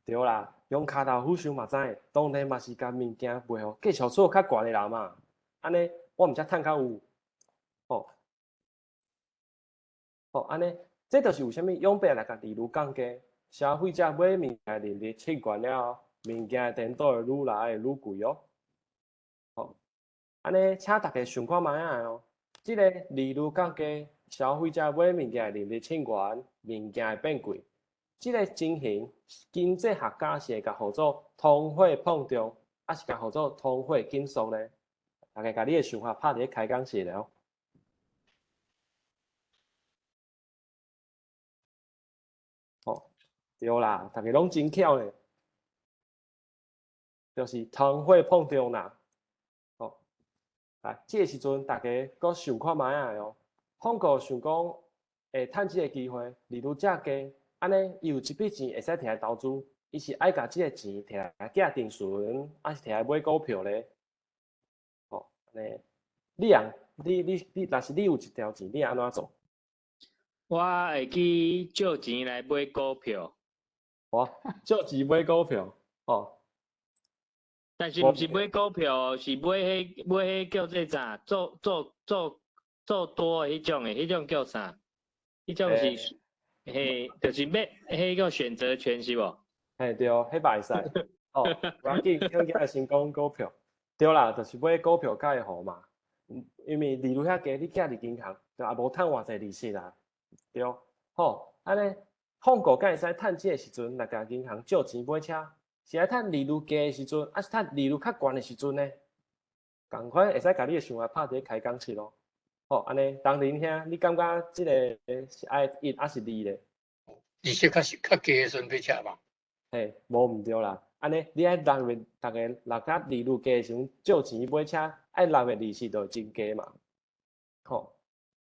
對啦，用跤頭虎想嘛知，當然嘛是共物件賣予價數出較懸的人嘛。按呢，我毋才趁較有。吼，吼，按呢，這就是為啥物勇伯來共利率降低，消費者買物件的能力升懸了後，物件的顛倒會愈來會愈貴哦。吼，按呢，請大家想看覓仔哦。這个利率降低，消費者買物件的能力升懸，物件會變貴。這个情形，經濟學家是會共號做通貨膨脹，抑是共號做通貨緊縮咧？大家共你的想法拍佇咧開講室了。吼，對啦，大家攏真巧咧，就是通貨膨脹啦。吼，來，這个時陣大家閣想看覓仔哦。放顧想講會趁這个機會，利率遮低。按呢，伊有一筆錢會使摕來投資，伊是愛共這个錢摕來寄定存，抑是摕來買股票咧？吼，按呢，你啊，你你你，若是你有一條錢，你會按怎做？我會去借錢來買股票。哇，借錢買股票，吼。但是毋是買股票，是買彼買彼叫做啥？做做做做多的彼種的，彼種叫啥？彼種是。嘿，就是買彼個選擇權是無？嘿對，彼嘛會使。哦，無要緊，要緊先講股票。對啦，就是買股票較會好嘛。因為利率遐低，你寄佇銀行，就也無趁偌濟利息啦。對，好，按呢，放顧敢會使趁這个時陣來共銀行借錢買車，是愛趁利率低的時陣，抑是趁利率較懸的時陣呢？仝款會使共你的想法拍佇咧開講室咯。好，按呢，東林兄，你感覺這个是愛一抑是二咧？利息較是較低的時陣買車吧？嘿，無毋對啦。按呢，你愛六月，逐家若甲利率低的時陣借錢買車，愛六月利息就會真低嘛。吼，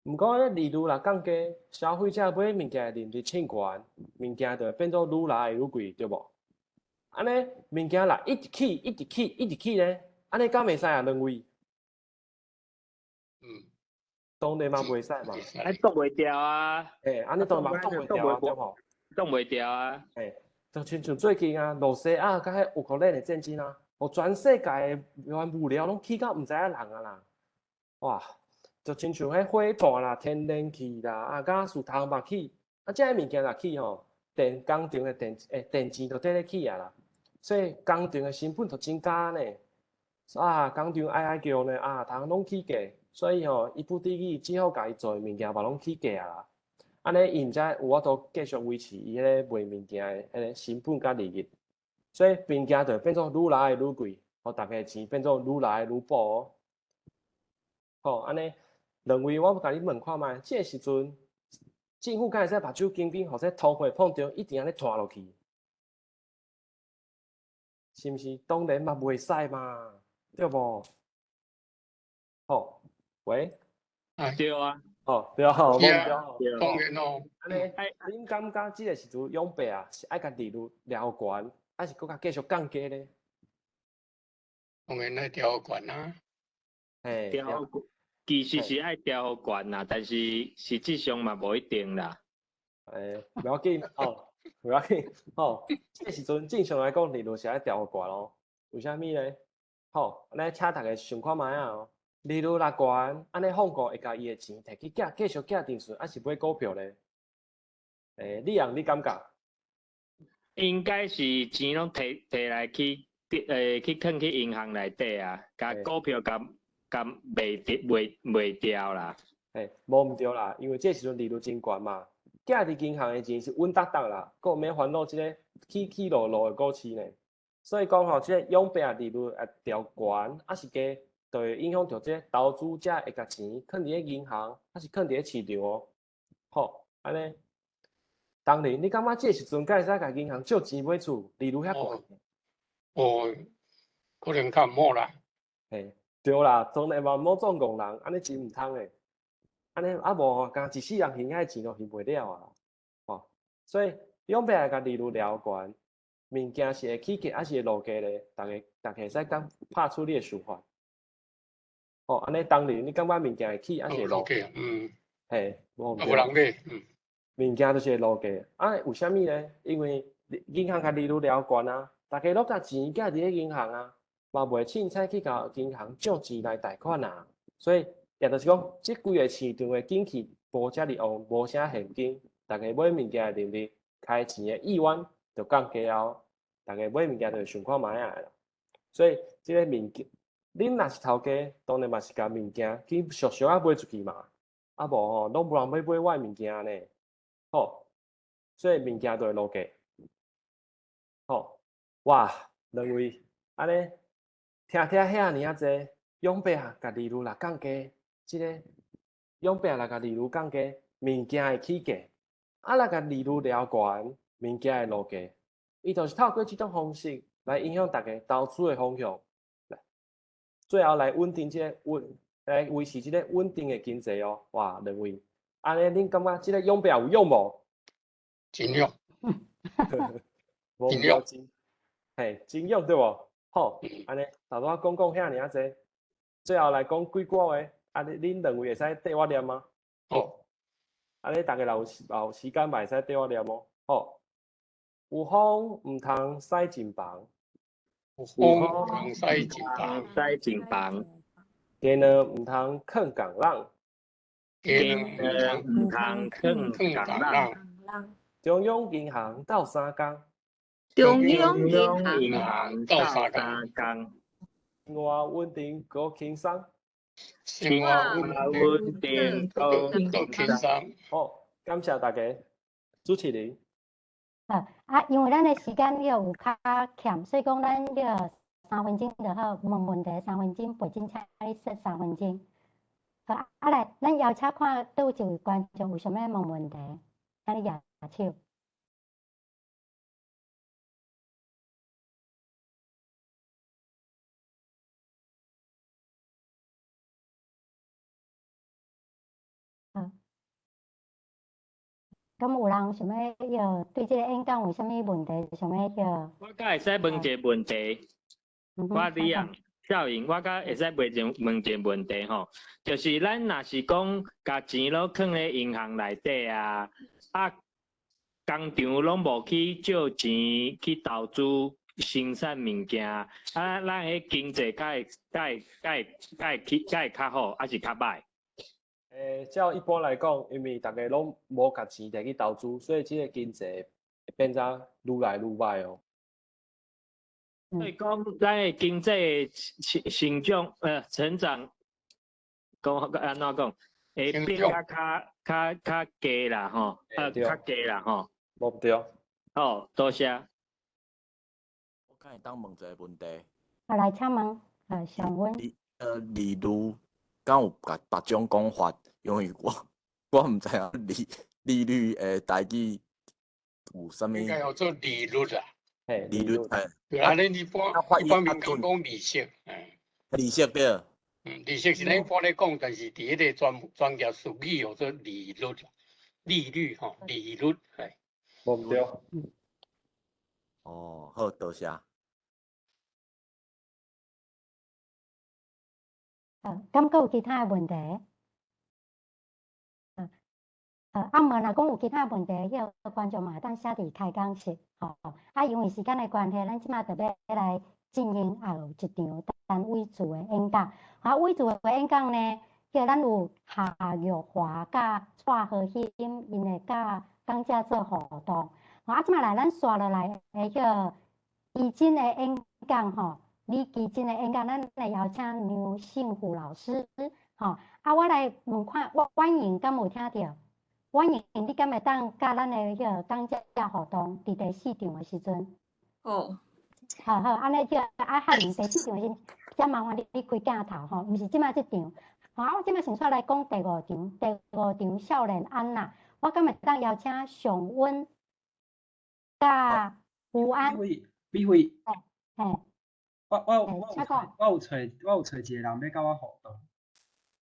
毋過咧利率若降低，消費者買物件的能力變懸，物件就會變做愈來愈貴，對無？按呢，物件若一直起，一直起，一直起咧，按呢敢袂使啊？兩位？當然嘛袂使嘛。啊，擋袂牢啊！嘿，按呢當然嘛擋袂牢啊，對無？擋袂牢啊！嘿，就親像最近啊，露西亞佮彼烏克蘭的戰爭啊，予全世界的原物料攏起到毋知影人啊啦！哇，就親像彼火炭啦、天然氣啦，啊，佮石頭嘛起，啊，這个物件若起吼，電工廠的電電錢就綴咧起啊啦，所以工廠的成本就增加呢。啊，工廠哀哀叫呢，啊，逐項攏起價，所以吼，伊不得已只好共伊做的物件嘛攏起價啊啦。按呢，伊毋才有法度繼續維持伊彼个賣物件的彼个成本佮利潤，所以物件就會變做愈來愈貴，予逐家的錢變做愈來愈薄哦。好，按呢，兩位我欲共你問看覓，這个時陣政府敢會使目睭緊緊，予這通貨膨脹一直按呢拖落去？是毋是？當然嘛袂使嘛，對無？好，喂，對啊。哦，對啊，無毋對。當然咯。按呢，恁感覺這个時陣永伯啊，是愛共利率調懸，還是閣較繼續降低咧？當然愛調懸啊。嘿，調其實是愛調懸啦，但是實際上嘛無一定啦。欸，無要緊，哦，無要緊，吼，這個時陣正常來講，利率是愛調懸咯。為啥物咧？吼，咱請逐家想看覓仔哦。利率若懸，按呢放顧會共伊的錢提去寄，繼續寄定存，抑是買股票咧？欸，李陽，你感覺？應該是錢攏提提來去，去囥去銀行內底啊，共股票共共賣掉賣賣掉啦。嘿，無毋對啦，因為這時陣利率真懸嘛，寄佇銀行的錢是穩當當啦，閣毋免煩惱這个起起落落的股市呢。所以講吼，這个永伯利率會調懸，抑是低，就會影響著這个投資者會共錢囥佇咧銀行，抑是囥佇咧市場哦。好，按呢，當然，你感覺這個時陣敢會使共銀行借錢買厝，利率遐懸？哦，可能較毋好啦。嘿，對啦，當然嘛毋好縱戇人，按呢真毋通的。按呢啊無吼，敢一世人還遐錢都還袂了啊。吼，所以永伯共利率調懸，物件是會起價抑是會落價咧？逐家逐家會使講拍出你的想法。吼，按呢當然，你感覺物件會起抑是會落價？嗯。嘿，無毋對。無人買，嗯。物件就是會落價，啊，為啥物咧？因為銀行共利率調懸啊，逐家攏共錢寄佇咧銀行啊，嘛袂凊彩去共銀行借錢來貸款啊，所以也就是講，這規个市場的景氣無遮爾旺，無啥現金，逐家買物件的能力、開錢的意願就降低哦。逐家買物件就會想看覓仔啦。所以這个物件，恁若是頭家，當然嘛是共物件去俗俗仔賣出去嘛。啊無吼，攏無人欲買我的物件呢。吼，所以物件就會落價。吼，哇，兩位，按呢聽聽遐爾仔濟，永伯啊，共利率若降低，這个永伯若共利率降低，物件會起價；啊，若共利率調懸，物件會落價。伊就是透過這種方式來影響逐家投資的方向，最後來穩定這个穩，來維持這個穩定的經濟哦。哇，兩位，按呢，恁感覺這个永伯有用無？真用。無真用，嘿，真用對無？好，按呢，頭拄仔講講遐爾仔濟，最後來講幾句話，啊，恁兩位會使綴我念嗎？好，按呢，逐家若有時間嘛會使綴我念哦。好，有風毋通駛進房，有風毋通駛進房，駛進房。雞卵毋通囥仝籠，雞卵毋通囥仝籠。中央銀行鬥三工，中央銀行鬥三工，生活穩定閣輕鬆，生活穩定閣輕鬆。好，感謝大家，主持人。好啊，因為咱的時間了有較欠，所以講咱了三分鐘就好，問問題三分鐘，背景請你設三分鐘。好啊，來，咱邀請看佗有一位觀眾有啥物問問題，請你舉手。敢有人想欲彼對這个演講有啥物問題？想欲彼？我敢會使問一个問題？我李啊，少穎，我敢會使問一个問題吼，就是咱若是講共錢攏囥咧銀行內底啊，啊，工廠攏無去借錢去投資生產物件，啊，咱彼經濟敢會敢會敢會敢會去敢會較好，抑是較䆀？照一般來講，因為逐家攏無共錢摕去投資，所以這个經濟會變做愈來愈䆀哦。所以講，咱的經濟成長，成長，講按怎講，會變較較較較低啦，吼，較低啦，吼。無對。好，多謝。我敢會當問一个問題？啊，來，請問，想問。利率敢有共別種講法？因為我毋知影利率的台語有啥物。應該叫做利率啊。嘿，利率，嘿。對啊，咱一般民間講利息，利息對。嗯，利息是咱一般咧講，但是佇彼个專業術語叫做利率，利率吼，利率，嘿。無對。哦，好，多謝。好，敢閣有其他的問題？啊，毋若講有其他問題，彼个觀眾嘛會當寫佇開講室，吼。啊，因為時間的關係，咱這馬就欲來進行後一場單位組的演講。啊，偉組的演講呢，叫咱有夏玉華佮蔡和興，𪜶會佮講者做互動。啊，這馬來咱紲落來的彼个基金的演講吼，李基金的演講，咱來邀請梁勝虎老師，吼。啊，我來問看，我婉瑩敢有聽著？婉瑩，你敢會當佮咱的彼个講者互動？佇第四場的時陣。哦。好好，按呢彼个啊，哈林第四場的時陣，才麻煩你開鏡頭吼，毋是這馬這場。好，啊，我這馬先煞來講第五場，第五場少年安娜，我敢會當邀請尚溫佮胡安。美惠，美惠。嘿。我有揣一个人欲佮我互動。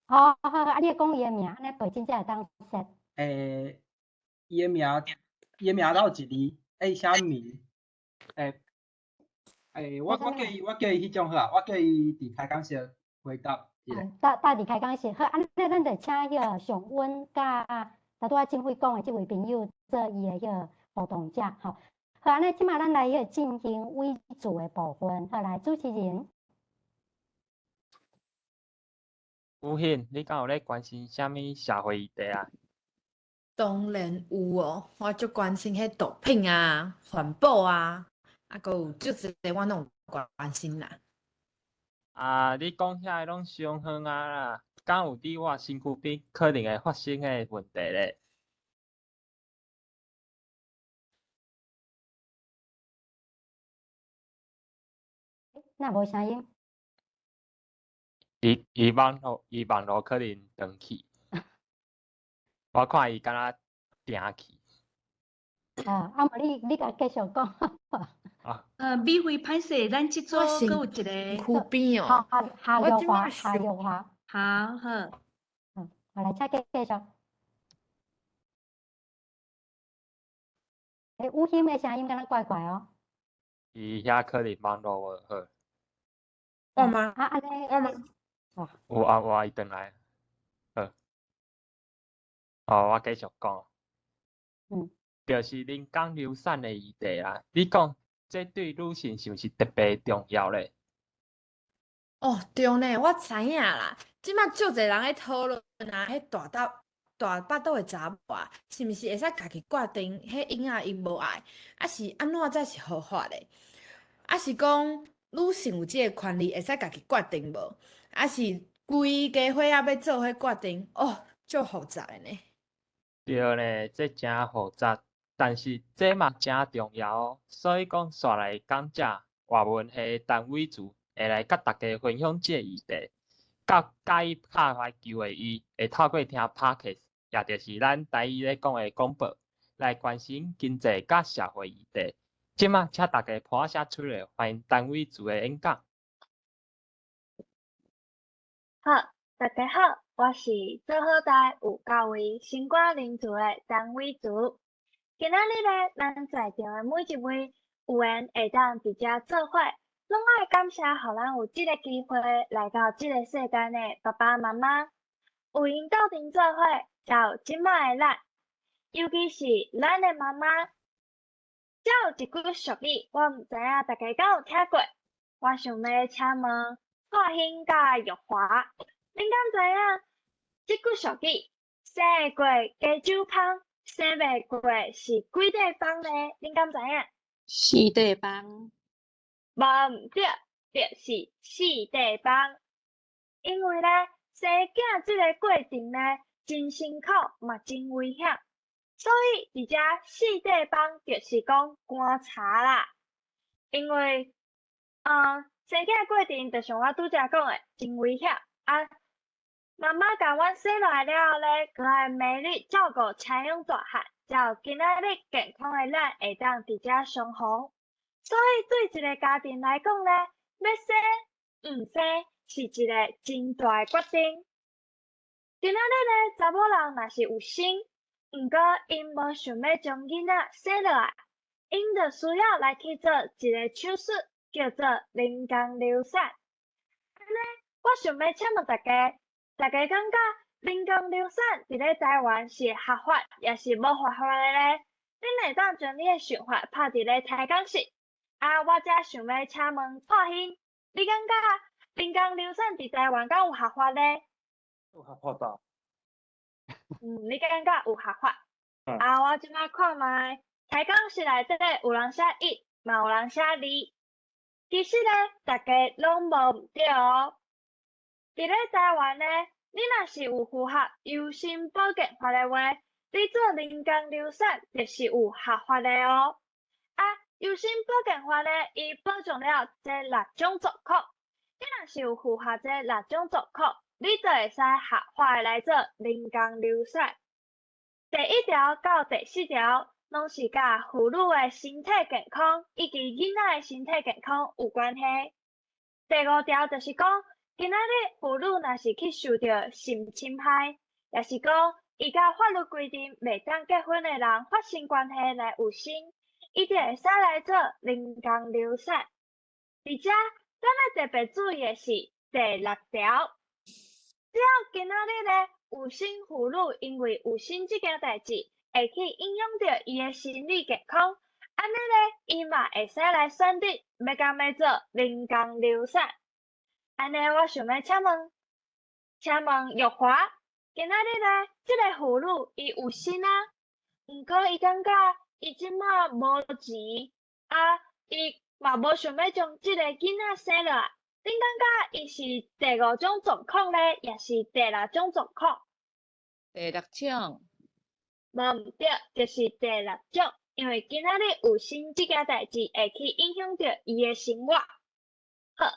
好好好，啊，你講伊的名，按呢背景才會當說。伊的名頭一字，愛寫名。我叫伊彼種好啊，我叫伊佇開講室回答一下。搭佇開講室好，按呢咱就請彼个尚溫佮拄拄仔正輝講的這位朋友做伊的彼个互動者，吼。好，按呢這馬咱來彼个進行偉組的部分，好，來主持人。吳興，你敢有咧關心啥物社會議題啊？當然有哦，我足關心彼毒品啊、環保啊，啊，閣有足濟我攏有關心啦。啊，你講遐个攏傷遠啊啦，敢有佇我身軀邊可能會發生的問題咧？哪無聲音？伊網路可能斷去。我看伊敢若定去。啊，無你共繼續講。啊。美惠歹勢，咱這組閣有一個。身軀邊哦。夏玉華，夏玉華。好好。嗯，好來，請繼續。欸，吳興的聲音敢若怪怪哦。伊遐可能網路無好。我嗎？啊，按呢。我嗎？有啊有啊，伊轉來。好。哦，我繼續講。就是人工流產的議題啊，你講這對女性是毋是特別重要咧？哦，對呢，我知影啦。這馬足濟人咧討論啊，彼大腹肚的查某啊，是毋是會使家己決定彼嬰仔𪜶無愛，抑是按怎才是合法的？抑是講女性有這个權利會使家己決定無？抑是規家伙仔欲做彼決定？哦，足複雜的呢。對呢，這誠複雜，但是這嘛誠重要哦。所以講，紲來講者外文系的陳偉慈會來佮大家分享這个議題。佮佮意拍排球的伊，會透過聽 Podcast，也就是咱台語咧講的廣播，來關心經濟佮社會議題。這馬請大家拍聲出來，歡迎陳偉慈的演講。好，大家好，我是做好代有教位新歌林厝的陳偉慈。今仔日咧，咱在場的每一位有緣會當佇遮做伙，攏愛感謝予咱有這個機會來到這個世間的爸爸媽媽，有𪜶鬥陣做伙，才有這擺的咱。尤其是咱的媽媽。遮有一句俗語，我毋知影大家敢有聽過。我想欲請問蔡興佮玉華，恁敢知影這句俗語？生會過加州芳，生袂過是幾塊枋呢？恁敢知影？四塊枋。無毋對，就是四塊枋。因為咧，生囝這个過程呢，真辛苦嘛，真危險，所以佇遮四塊枋就是講棺柴啦。因為，生囝過程就像我拄才講的，真危險啊。媽媽共阮生落來了後咧，閣愛每日照顧青養大漢，才有今仔日健康的咱會當佇遮相逢。所以對一个家庭來講咧，欲生毋生是一个真大的決定。今仔日咧，查某人若是有心，毋過𪜶無想欲將囡仔生落來，𪜶就需要來去做一个手術，叫做人工流產。按呢，我想欲請問大家。大家感覺人工流產佇咧台灣是合法，抑是無合法的咧？恁會當將你的想法拍佇咧台講室。啊，我遮想欲請問蔡興，你感覺人工流產佇台灣敢有合法咧？有合法吧？嗯，你感覺有合法？啊，我這擺看覓，台講室內底有人寫一，嘛有人寫二。其實咧，大家攏無毋對哦。佇咧台灣呢，你若是有符合優生保健法的話，你做人工流產就是有合法的哦。啊，優生保健法呢，伊保障了這六種狀況。你若是有符合這六種狀況，你就會使合法的來做人工流產。第一條到第四條，攏是佮婦女的身體健康以及囡仔的身體健康有關係。第五條就是講，今仔日婦女若是去受著性侵害，抑是講伊佮法律規定袂當結婚的人發生關係來有身，伊就會使來做人工流產。佇遮，咱愛特別注意的是第六條，只要今仔日咧有身婦女因為有身這件代誌，會去影響著伊的心理健康，按呢咧，伊嘛會使來選擇欲敢欲做人工流產。按呢，我想欲請問，請問玉華，今仔日咧，這个婦女伊有身啊，毋過伊感覺伊這馬無錢，啊，伊嘛無想欲將這个囡仔生落來，恁感覺伊是第五種狀況咧，抑是第六種狀況？第六種。無毋對，就是第六種，因為今仔日有身這件代誌會去影響著伊的生活。好。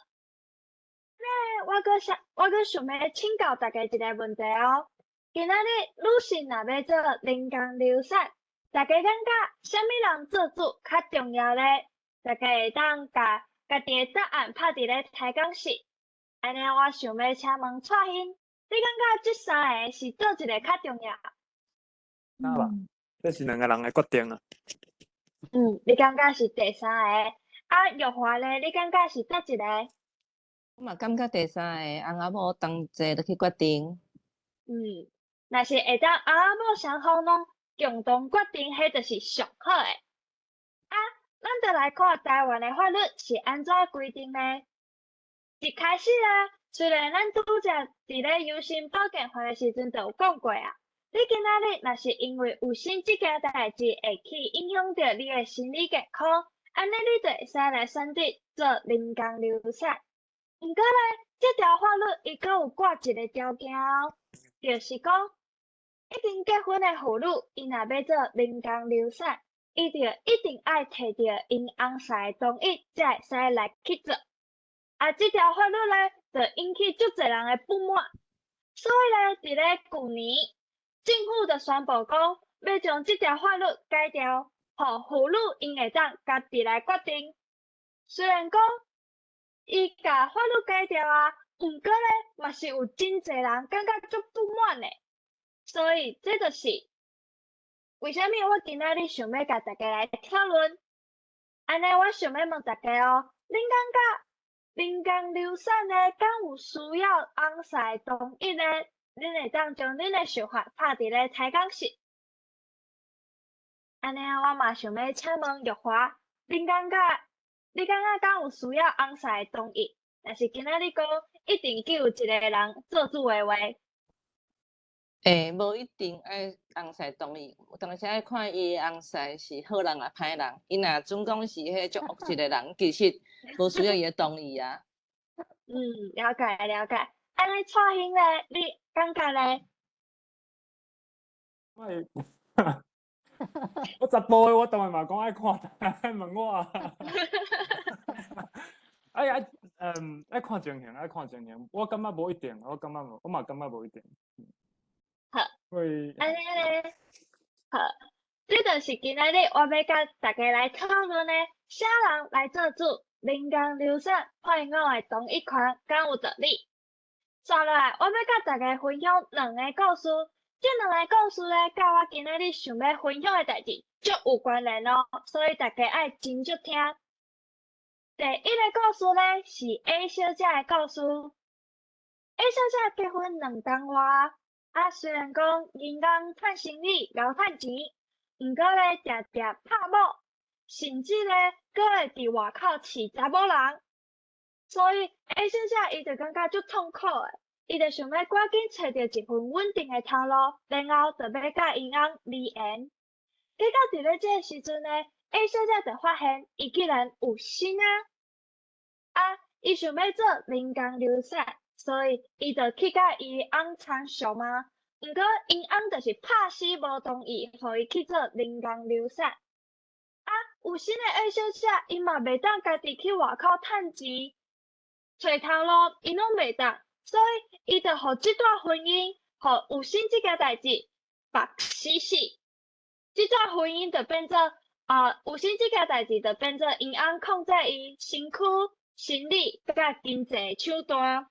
我閣想，我閣想欲請教大家一個問題哦。今仔日女性若欲做人工流產，大家感覺啥物人做主較重要咧？大家會當共家己的答案拍佇咧台講室。按呢，我想欲請問蔡興，你感覺這三个是佗一个較重要？那吧，這是兩个人的決定啊。嗯，你感覺是第三个？啊，玉華咧，你感覺是佗一个？我嘛感覺第三个翁仔某同齊落去決定。嗯，若是會當翁仔某雙方攏共同決定，彼就是上好的。啊，咱就來看台灣的法律是按怎規定呢？一開始咧，雖然咱拄才佇咧優生保健法的時陣就有講過啊，你今仔日若是因為有身這件代誌會去影響著你的心理健康，按呢你就會使來選擇做人工流產。毋過咧，這條法律伊閣有掛一个條件哦，就是講已經結婚的婦女，𪜶若欲做人工流產，伊就一定愛提著𪜶翁婿的同意，才會使來去做。啊，這條法律咧，就引起足濟人的不滿。所以咧，佇咧舊年，政府就宣布講，欲將這條法律改掉，予婦女𪜶會當家己來決定。雖然講，伊共法律改掉啊，毋過咧，嘛是有真濟人感覺足不滿的。所以，這就是為啥物我今仔日想欲共大家來討論？按呢，我想欲問大家哦，恁感覺人工流產呢，敢有需要翁婿同意呢？恁會當將恁的想法拍佇咧台講室。按呢，我嘛想欲請問玉華，恁感覺你感覺敢有需要翁婿同意？若是今仔日講一定叫有一個人做主的話？欸，無一定愛翁婿同意，有當時愛看伊的翁婿是好人抑歹人。伊若準講是彼足惡質的人，其實無需要伊的同意啊。嗯，了解了解。按呢，蔡興咧，你感覺咧？我我查埔的，我當然嘛講愛看，愛問我啊。愛愛嗯，愛看情形，愛看情形。我感覺無一定，我感覺無，我嘛感覺無一定。好，會按呢咧，好，這就是今仔日我欲佮大家來討論的，啥人來做主？人工流產配偶的同意權敢有道理？接落來，我欲佮大家分享兩个故事。這兩个故事咧，佮我今仔日想欲分享的代誌足有關聯哦，所以大家愛真足聽。第一个故事咧，是 A 小姐的故事。A 小姐結婚2冬外，啊，雖然講人工趁生理，𠢕趁錢，毋過咧，定定拍某，甚至咧，閣會佇外口飼查某人。所以 A 小姐伊就感覺足痛苦的，伊就想欲趕緊揣著一份穩定的頭路，然後就欲佮𪜶翁離緣。結果佇咧這个時陣呢，A 小姐就發現伊竟然有身啊！啊，伊想欲做人工流產，所以伊就去佮伊翁參詳啊。毋過𪜶翁就是拍死無同意，予伊去做人工流產。啊，有身的 A 小姐，伊嘛袂當家己去外口趁錢、揣頭路，伊攏袂當，所以伊就予這段婚姻，予有身這件代誌縛死死。這段婚姻就變做啊，有身這件代誌就變做𪜶翁控制伊身軀、心理佮經濟手段。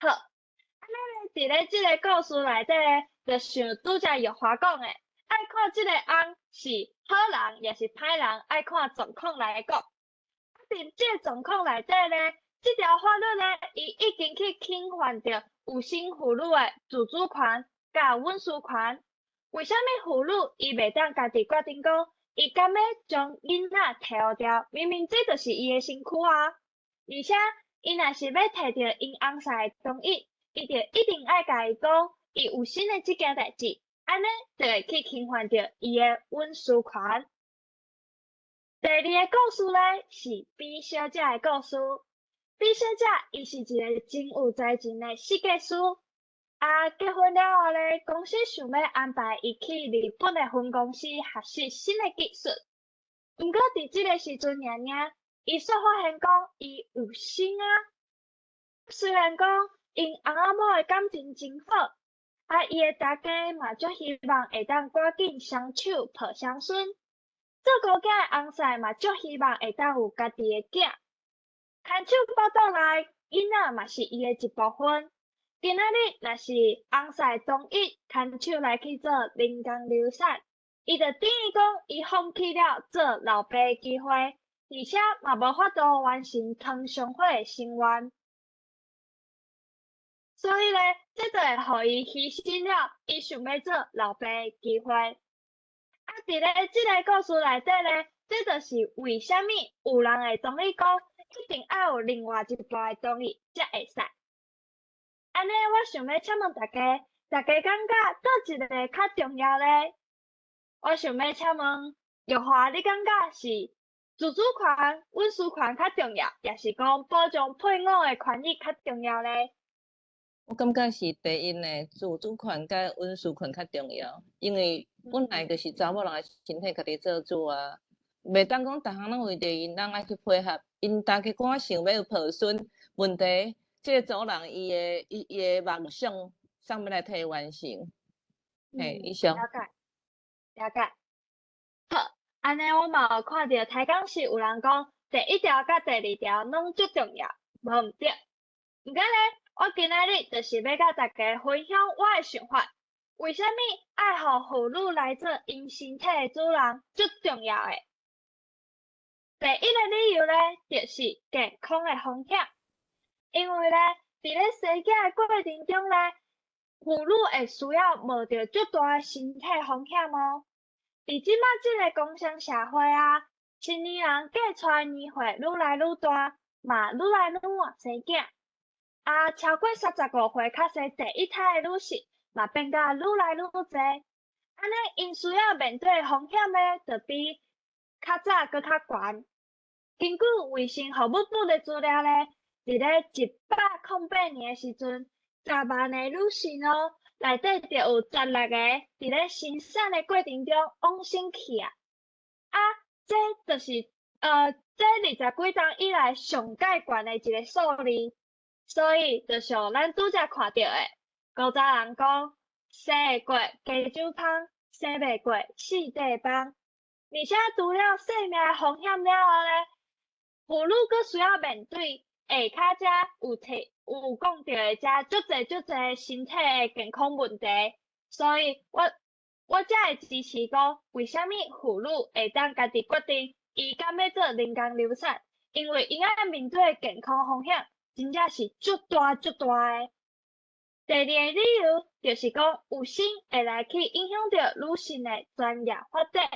好，按呢咧，佇咧這个故事內底咧，就像拄才玉華講的，愛看這个翁是好人抑是歹人，愛看狀況來講。啊，佇這个狀況內底咧，這條法律咧，伊已經去侵犯著有身婦女的自主權佮隱私權。為啥物婦女伊袂當家己決定講，伊敢欲將囡仔提予掉？明明這就是伊的身軀啊！而且，伊若是欲提著𪜶翁婿的同意，伊就一定愛共伊講，伊有身的這件代誌，按呢就會去侵犯著伊的隱私權。第二个故事咧，是 B 小姐的故事。B 小姐伊是一个真有才情的設計師。啊，結婚了後咧，公司想欲安排伊去日本的分公司學習新的技術。毋過佇這个時陣爾爾，伊煞發現講伊有身啊。雖然講𪜶翁仔某的感情真好，啊，伊的大家嘛足希望會當趕緊雙手抱雙孫。做姑囝的翁婿嘛足希望會當有家己的囝。牽手腹肚內囡仔嘛是伊的一部分。今仔日若是翁婿同意牽手來去做人工流產，伊就等於講伊放棄了做老爸的機會，而且嘛無法度完成湯上火的心願。所以咧，這就會予伊犧牲了伊想欲做老爸的機會。啊，佇咧這个故事內底咧，這就是為啥物有人會同意講，一定愛有另外一半的同意才會使。按呢，我想欲請問大家，大家感覺佗一个較重要咧？我想欲請問玉華，你感覺是自主權、隱私權較重要，抑是講保障配偶的權益較重要咧？我感覺是第一呢，自主權佮隱私權較重要，因為本來就是查某人的身體家己做主啊，袂當講逐項攏為著𪜶翁愛去配合，𪜶大家趕想欲有抱孫，問題這個查某人伊的伊伊的夢想，啥物來替伊完成？嘿，以上。了解，了解。好，按呢我嘛有看著台港市有人講，第一條佮第二條攏足重要，無毋對。毋過咧，我今仔日就是欲佮大家分享我的想法。為啥物愛予婦女來做𪜶身體的主人，足重要的。第一个理由咧，就是健康的風險。因為咧，佇咧生囝的過程中咧，婦女會需要冒著足大的身體風險哦。佇這擺這个工商社會啊，成年人計出來年歲愈來愈大，嘛愈來愈晚生囝。啊，超過35歲較生第一胎的女性，嘛變甲愈來愈濟。按呢，𪜶需要面對的風險呢，就比較早閣較懸。根據衛生服務部的資料咧，佇咧108年的時陣，10萬個女性哦，內底就有16個佇咧生產的過程中往生去啊！啊，這就是這20幾冬以來上蓋懸的一个數字。所以，就像咱拄才看著的，古早人講，生會過加州芳，生袂過四塊放。而且除了生命的風險了後咧，婦女閣需要面對下跤遮有提有講著的遮足濟足濟身體的健康問題，所以我才會支持講，為啥物婦女會當家己決定，伊敢欲做人工流產？因為𪜶愛面對的健康風險，真正是足大足大的。第二个理由就是講，有生會來去影響著女性的專業發展。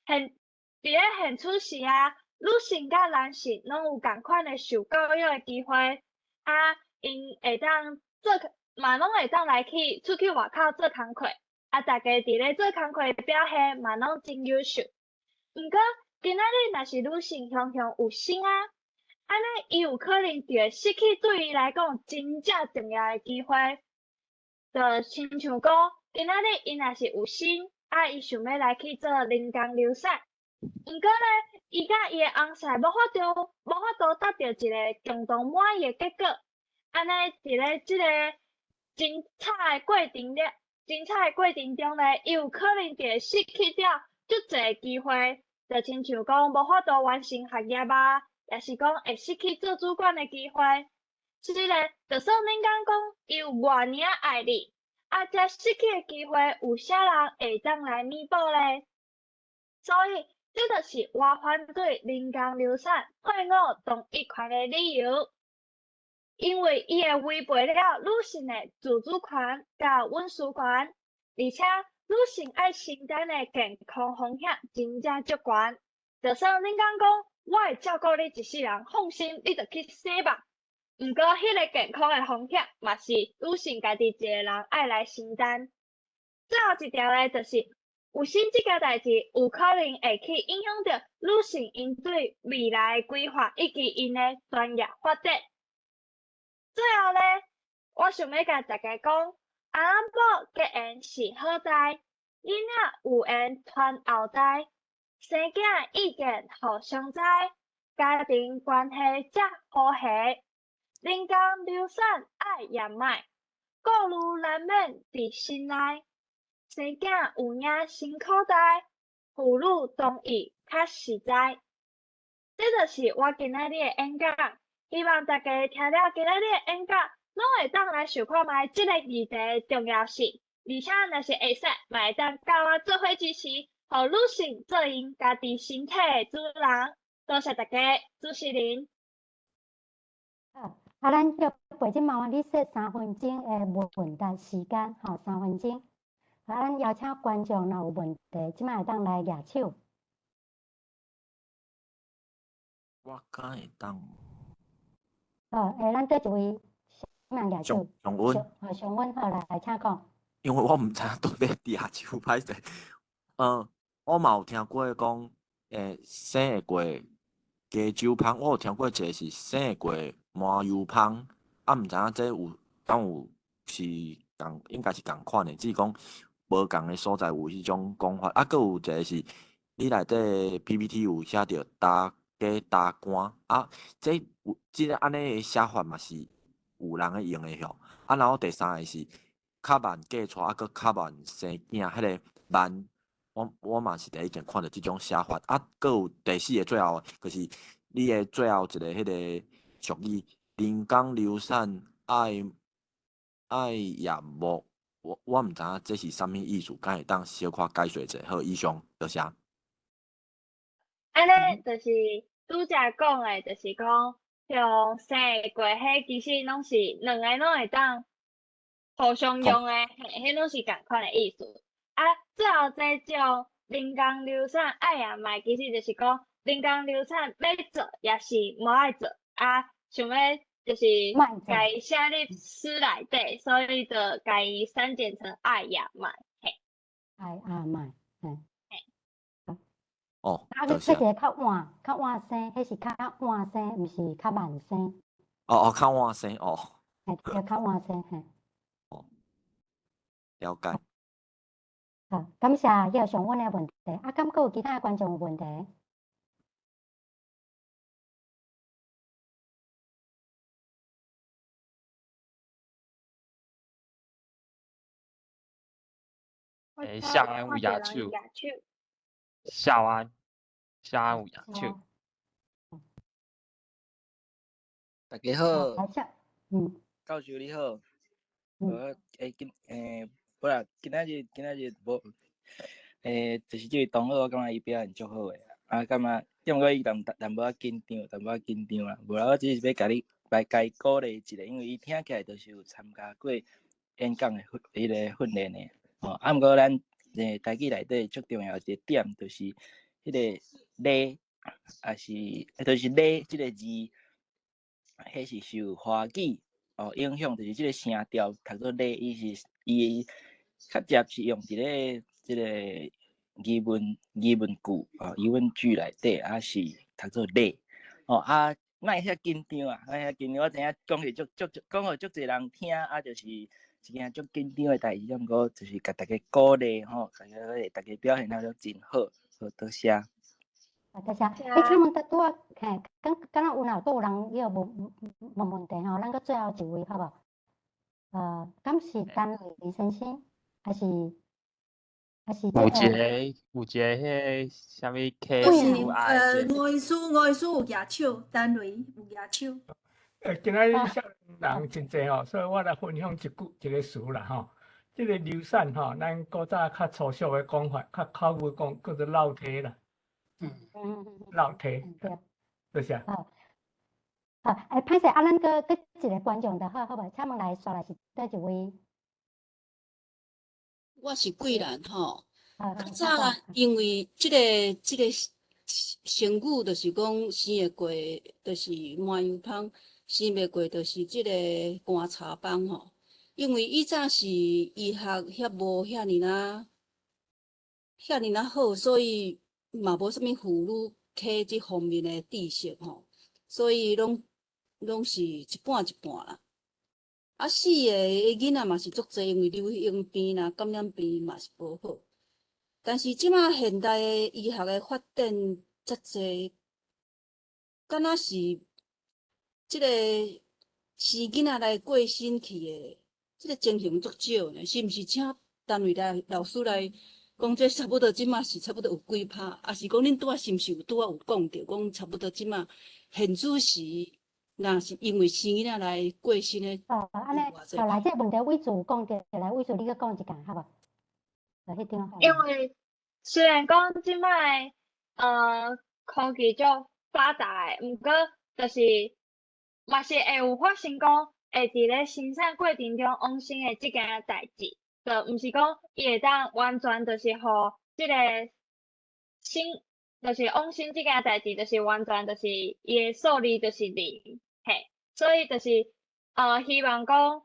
現佇咧現此時啊，女性佮男性攏有仝款的受教育的機會，啊，𪜶會當做，嘛攏會當來去出去外口做工課，啊，大家佇咧做工課的表現嘛攏真優秀。毋過，今仔日若是女性雄雄有生啊，按呢伊有可能就會失去對伊來講真正重要的機會。就親像講，今仔日伊若是有生，啊，伊想欲來去做人工流產，毋過咧，伊佮伊的翁婿無法度達著一个共同滿意的結果，按呢，佇咧這个精彩的過程中咧，伊有可能就會失去掉足濟機會，就親像講無法度完成學業啊，抑是講會失去做主管的機會。雖然，就算恁敢講伊有偌爾仔愛你，啊，這失去的機會有啥人會當來彌補咧？所以，這就是我反對人工流產配偶同意權的理由，因為伊會違背了女性的自主權佮隱私權，而且女性愛承擔的健康風險真正足懸。就算恁敢講我會照顧你一世人，放心，你就去死吧。毋過，彼个健康的風險嘛是女性家己一個人愛來承擔。最後一條咧，就是有生這件代誌有可能會去影響著女性𪜶對未來的規劃以及𪜶的專業發展。最後咧，我想欲共大家講，翁仔某結緣是好代，囡仔有緣傳後代，生囝意見互相知，家庭關係才和諧。人工流產愛驗覓，顧慮難免佇心內。生囝有影辛苦代，婦女同意較實在。這就是我今仔日的演講，希望大家聽了今仔日的演講，攏會當來想看覓這个議題的重要性，而且若是會使，嘛會當佮我做伙支持，予女性做𪜶家己身體的主人。多謝大家，主持人。啊，咱歇陪這麻煩你設3分鐘的問答時間，吼，三分鐘。啊，咱邀請觀眾若有問題，這擺會當來舉手。我敢會當？好，咱佗一位，啥人舉手？上溫。好，上溫，好，來，請講。因為我毋知影倒底舉手歹勢。我嘛有聽過講，生會過加州芳，我有聽過一个是生會過麻油芳，啊，毋知影這有敢有是仝，應該是仝款的，只是講無仝的所在有彼種講法。啊，閣有一个是你內底 PPT 有寫著焦雞焦肝，啊，這有這个按呢的寫法嘛是有人咧用的吼。啊，然後第三个是較慢嫁娶，啊，閣較慢生囝，彼个慢，我嘛是第一遍看著這種寫法。啊，閣有第四个最後，就是你的最後一个彼个俗語，人工流產愛驗目。我毋知影這是啥物意思，敢會當小可解說者？好，以上，多謝。按呢，就是拄才講的，就是講像生會過，彼其實攏是兩个攏會當互相用的，嘿，彼攏是仝款的意思。啊，最後這種人工流產愛抑莫，其實就是講人工流產欲做抑是無愛做，啊，想欲就是共伊寫入詩內底，所以就共伊刪減成愛抑莫，嘿。愛抑莫，嘿。哦，啊，彼個較晚，較晚生，彼是較晚生，毋是較慢生。哦哦，較晚生哦。嘿，對，較晚生嘿。哦，了解。好，感謝彼個上阮的問題。啊，敢閣有其他的觀眾有問題？欸，夏安有舉手。夏安，夏安有舉手。大家好。嗯。教授你好。我欸今欸，無啦，今仔日無欸，就是這位同學，我感覺伊表現足好的，啊，感覺，毋過伊淡淡薄仔緊張，淡薄仔緊張啦。無啦，我只是欲共你來共伊鼓勵一下，因為伊聽起來就是有參加過演講的訓彼個訓練的，吼。啊，毋過咱台語內底足重要一個點，就是彼個咧，抑是就是咧這个字，彼是受華語哦影響，就是這个聲調讀做咧，伊是伊較捷是用佇咧這个疑問句哦，疑問句內底，啊是讀做咧，哦啊，莫遐緊張啊，莫遐緊張，我知影講起足足講予足濟人聽，啊就是一件足緊張的代誌，毋過就是共大家鼓勵吼，大家表現得都真好，好多謝。啊，多謝。欸，請問拄拄仔，嘿，敢敢若有若閣有人彼个問問問題吼，咱閣最後一位好無？敢是單位先生，還是有一個有一個彼个啥物 K U I 吳醫師有舉手，單位有舉手。今仔日少年人真濟吼，所以我來分享一句一个詞啦吼。這个流產吼，咱古早較粗俗的講法，較口語講叫做落體啦。落體。對。多謝。好。好，欸，歹勢，啊，咱閣閣一个觀眾就好，好無？請問來煞來是佗一位？我是桂蘭吼。較早因為這个成語，就是講生會過，就是麻油芳；生袂過，就是這个乾柴枋吼。因為以早是醫學遐無遐爾若遐爾若好，所以嘛無啥物婦女科這方面的知識吼，所以攏是一半一半啦。啊，死的囡仔嘛是足濟，因為流行病啦、感染病嘛是無好。但是這馬現代的醫學的發展遮濟，敢若是這个生囡仔來過身去的，這个情形足少呢？是毋是請單位來老師來講？這差不多這馬是差不多有幾趴，抑是講恁拄仔是毋是有拄仔有講著？講差不多這馬現此時，若是因為生囡仔來過身的，哦，按呢，好來，這個問題偉主講著，來偉主你閣講一遍好無？因為雖然講這擺科技足發達的，毋過就是嘛是會有發生講會佇咧生產過程中往生的這件代誌，就毋是講伊會當完全就是予這个生，就是往生這件代誌，就是完全就是伊的數字就是零，嘿，所以就是希望講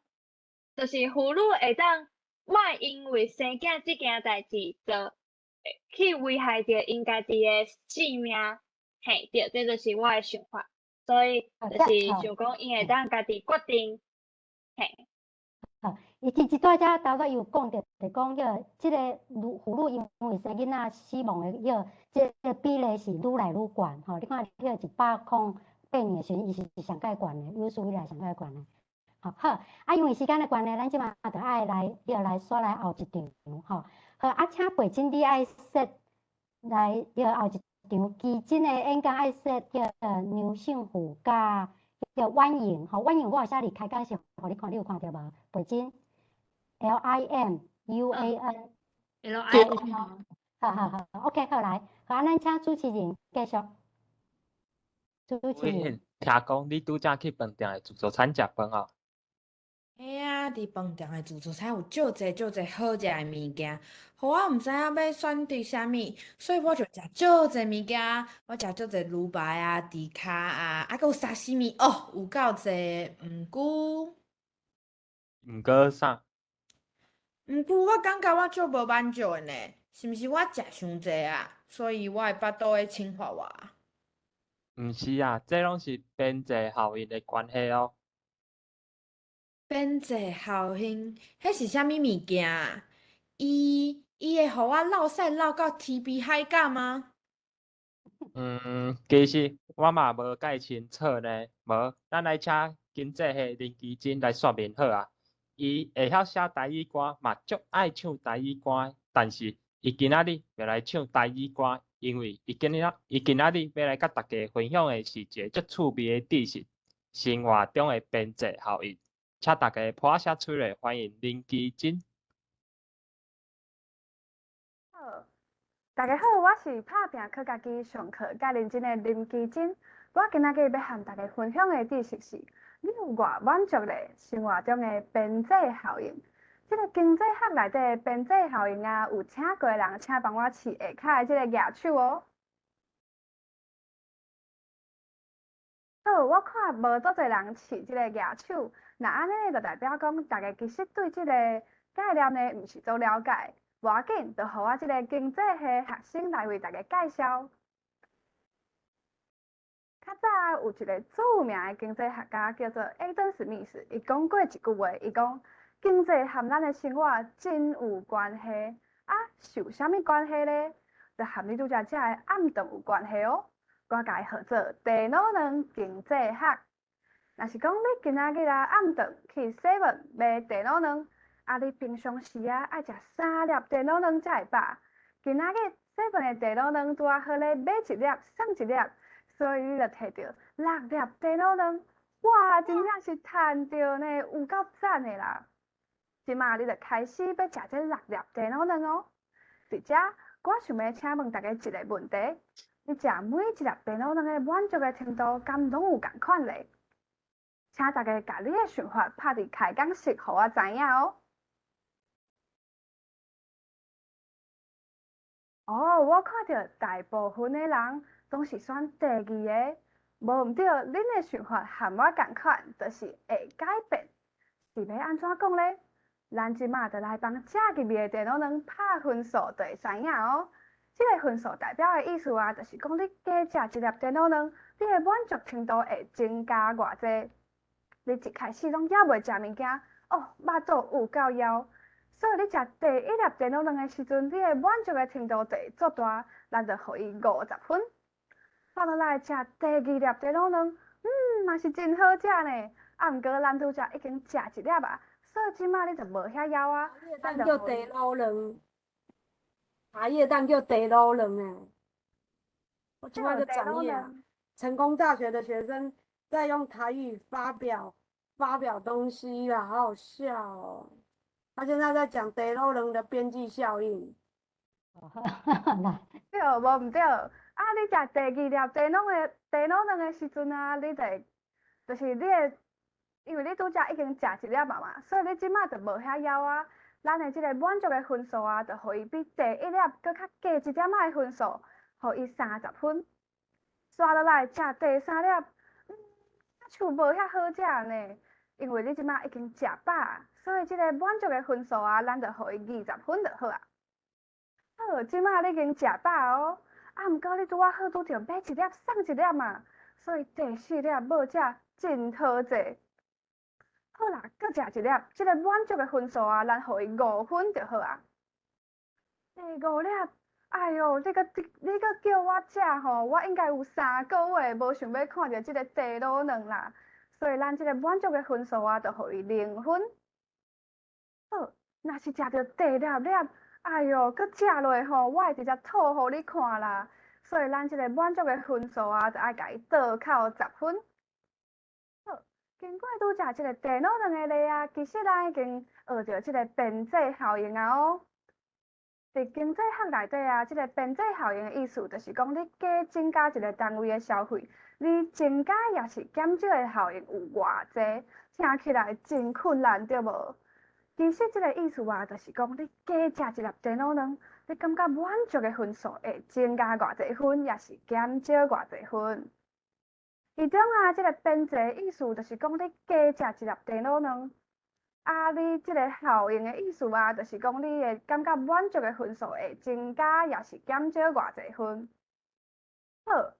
就是婦女會當莫因為生囝這件代誌，就去危害著𪜶家己的性命，嘿，對，這就是我的想法。所以就是想講，𪜶會當家己決定，嘿。好，伊其實拄才頭拄伊有講著，就講彼個這個女婦女因為生囡仔死亡的彼個這個比例是愈來愈懸，吼，你看彼個108年的時陣，伊是上蓋懸的，有史以來上蓋懸的。好，啊，因為時間的關係，咱這馬就愛來，彼來煞來後一場，吼。好，啊，請培真你愛說來，彼後一場基金的演講愛說叫梁勝富佮叫婉瑩，吼，婉瑩我有寫佇開講時，予你看，你有看著無？培真， L I M U A N。 L I M。好好好，OK，好來，好，咱請主持人繼續。主持人，聽講你拄才去飯店的自助餐食飯哦？嘿啊，佇飯店的自助餐有足濟足濟好食的物件，予我毋知影欲選擇啥物，所以我就食足濟物件。我食足濟牛排啊、豬跤啊，啊，閣有沙西米哦，有夠濟。毋過，毋過啥？毋過我感覺我足無滿足的呢，是毋是我食傷濟啊？所以我的腹肚咧懲罰我？毋是啊，這攏是邊際效應的關係哦。邊際效應，彼是啥物物件啊？伊會予我落屎落到天邊海角嗎？嗯，其實我嘛無介清楚呢。無，咱來請經濟系林奇珍來說明好啊。伊會曉寫台語歌，嘛足愛唱台語歌，但是伊今仔日袂來唱台語歌，因為伊今仔日欲來佮大家分享的是一个足趣味的知識，生活中的邊際效應。請大家拍聲喙來歡迎林奇珍。好，大家好，我是拍拚靠家己上課較認真的林奇珍。我今仔日欲和大家分享的知識是：你有偌滿足咧？生活中的邊際效應。這个經濟學內底的邊際效應啊，有請過的人，請幫我試下跤的這个舉手哦。好，我看無足濟人試這个舉手，若按呢就代表講，大家其實對這个概念呢，毋是足了解。無要緊，就予我這个經濟系學生來為大家介紹。較早有一个著名的經濟學家叫做亞當·史密斯，伊講過一句話，伊講經濟和咱的生活真有關係。啊，是有啥物關係咧？就和你拄才食的暗頓有關係哦。我共伊號做地腦卵經濟學。若是講你今仔日啊暗頓去 seven 買地腦卵，啊你平常時啊愛食三粒地腦卵才會飽。今仔日 seven 的地腦卵拄仔好咧，買一粒送一粒，所以你就提著六粒地腦卵，哇，真正是趁著呢，有夠讚的啦！這馬你就開始欲食這六粒地腦卵哦。佇遮，我想欲請問大家一个問題：你食每一粒地腦卵的滿足的程度，敢攏有仝款咧？請大家共你的想法拍佇開講室，予我知影哦。哦，我看著大部分的人攏是選第二个，無毋對，恁的想法和我仝款，就是會改變。是欲按怎講咧？咱這馬就來幫食入去的地腦卵拍分數，就會知影哦。這个分數代表的意思啊，就是講你加食一粒地腦卵，你的滿足程度會增加偌濟。你一開始攏猶未食物件，哦，腹肚有夠枵，所以你食第一粒地腦卵的時陣，你的滿足的程度就會足大，咱就予伊50分。放落來食第二粒地腦卵，嘛是真好食呢。啊，毋過咱拄才已經食一粒啊，所以這馬你就無遐枵啊。咱叫地腦卵，茶葉蛋叫地腦卵誒。我這馬就專業，成功大學的學生在用台語發表東西啦，好好笑哦。他現在在講地腦卵的邊際效應。對，無毋對。啊，你食第二粒地腦卵的時陣啊，你就會，就是你會，因為你拄才已經食一粒啊嘛，所以你這馬就無遐枵啊。咱的這个滿足的分數啊，就予伊比第一粒閣較低一點仔的分數，予伊30分。煞落來食第三粒，像無遐好食呢，因為你這馬已經食飽，所以這个滿足的分數啊，咱就予伊20分就好啊。好，這馬你已經食飽哦，啊，毋過你拄仔好拄著買一粒送一粒嘛，所以第四粒無食真好勢。好啦，閣食一粒，這个滿足的分數啊，咱予伊5分就好啊。第五粒，哎喲，你閣叫我食吼，我應該有3個月無想欲看著這个地腦卵啦，所以咱這个滿足的分數啊，就予伊0分。好，若是食著第六粒，哎喲，閣食落吼，我會直接吐予你看啦。所以咱這个滿足的分數啊，就愛共伊倒扣10分。好，經過拄才這个茶滷卵的例啊，其實咱已經學著這个邊際效應啊哦。佇經濟學內底啊，這个邊際效應的意思就是講，你加增加一个單位的消費，你增加抑是減少的效應有偌濟？聽起來真困難，對無？其實這个意思啊，就是講你加食一粒茶滷卵，你感覺滿足的分數會增加偌濟分，抑是減少偌濟分？其中啊，這个邊際意思就是講你加食一粒茶滷卵。啊，你這个效應的意思啊，就是講你會感覺滿足的分數會增加，抑是減少偌濟分？好，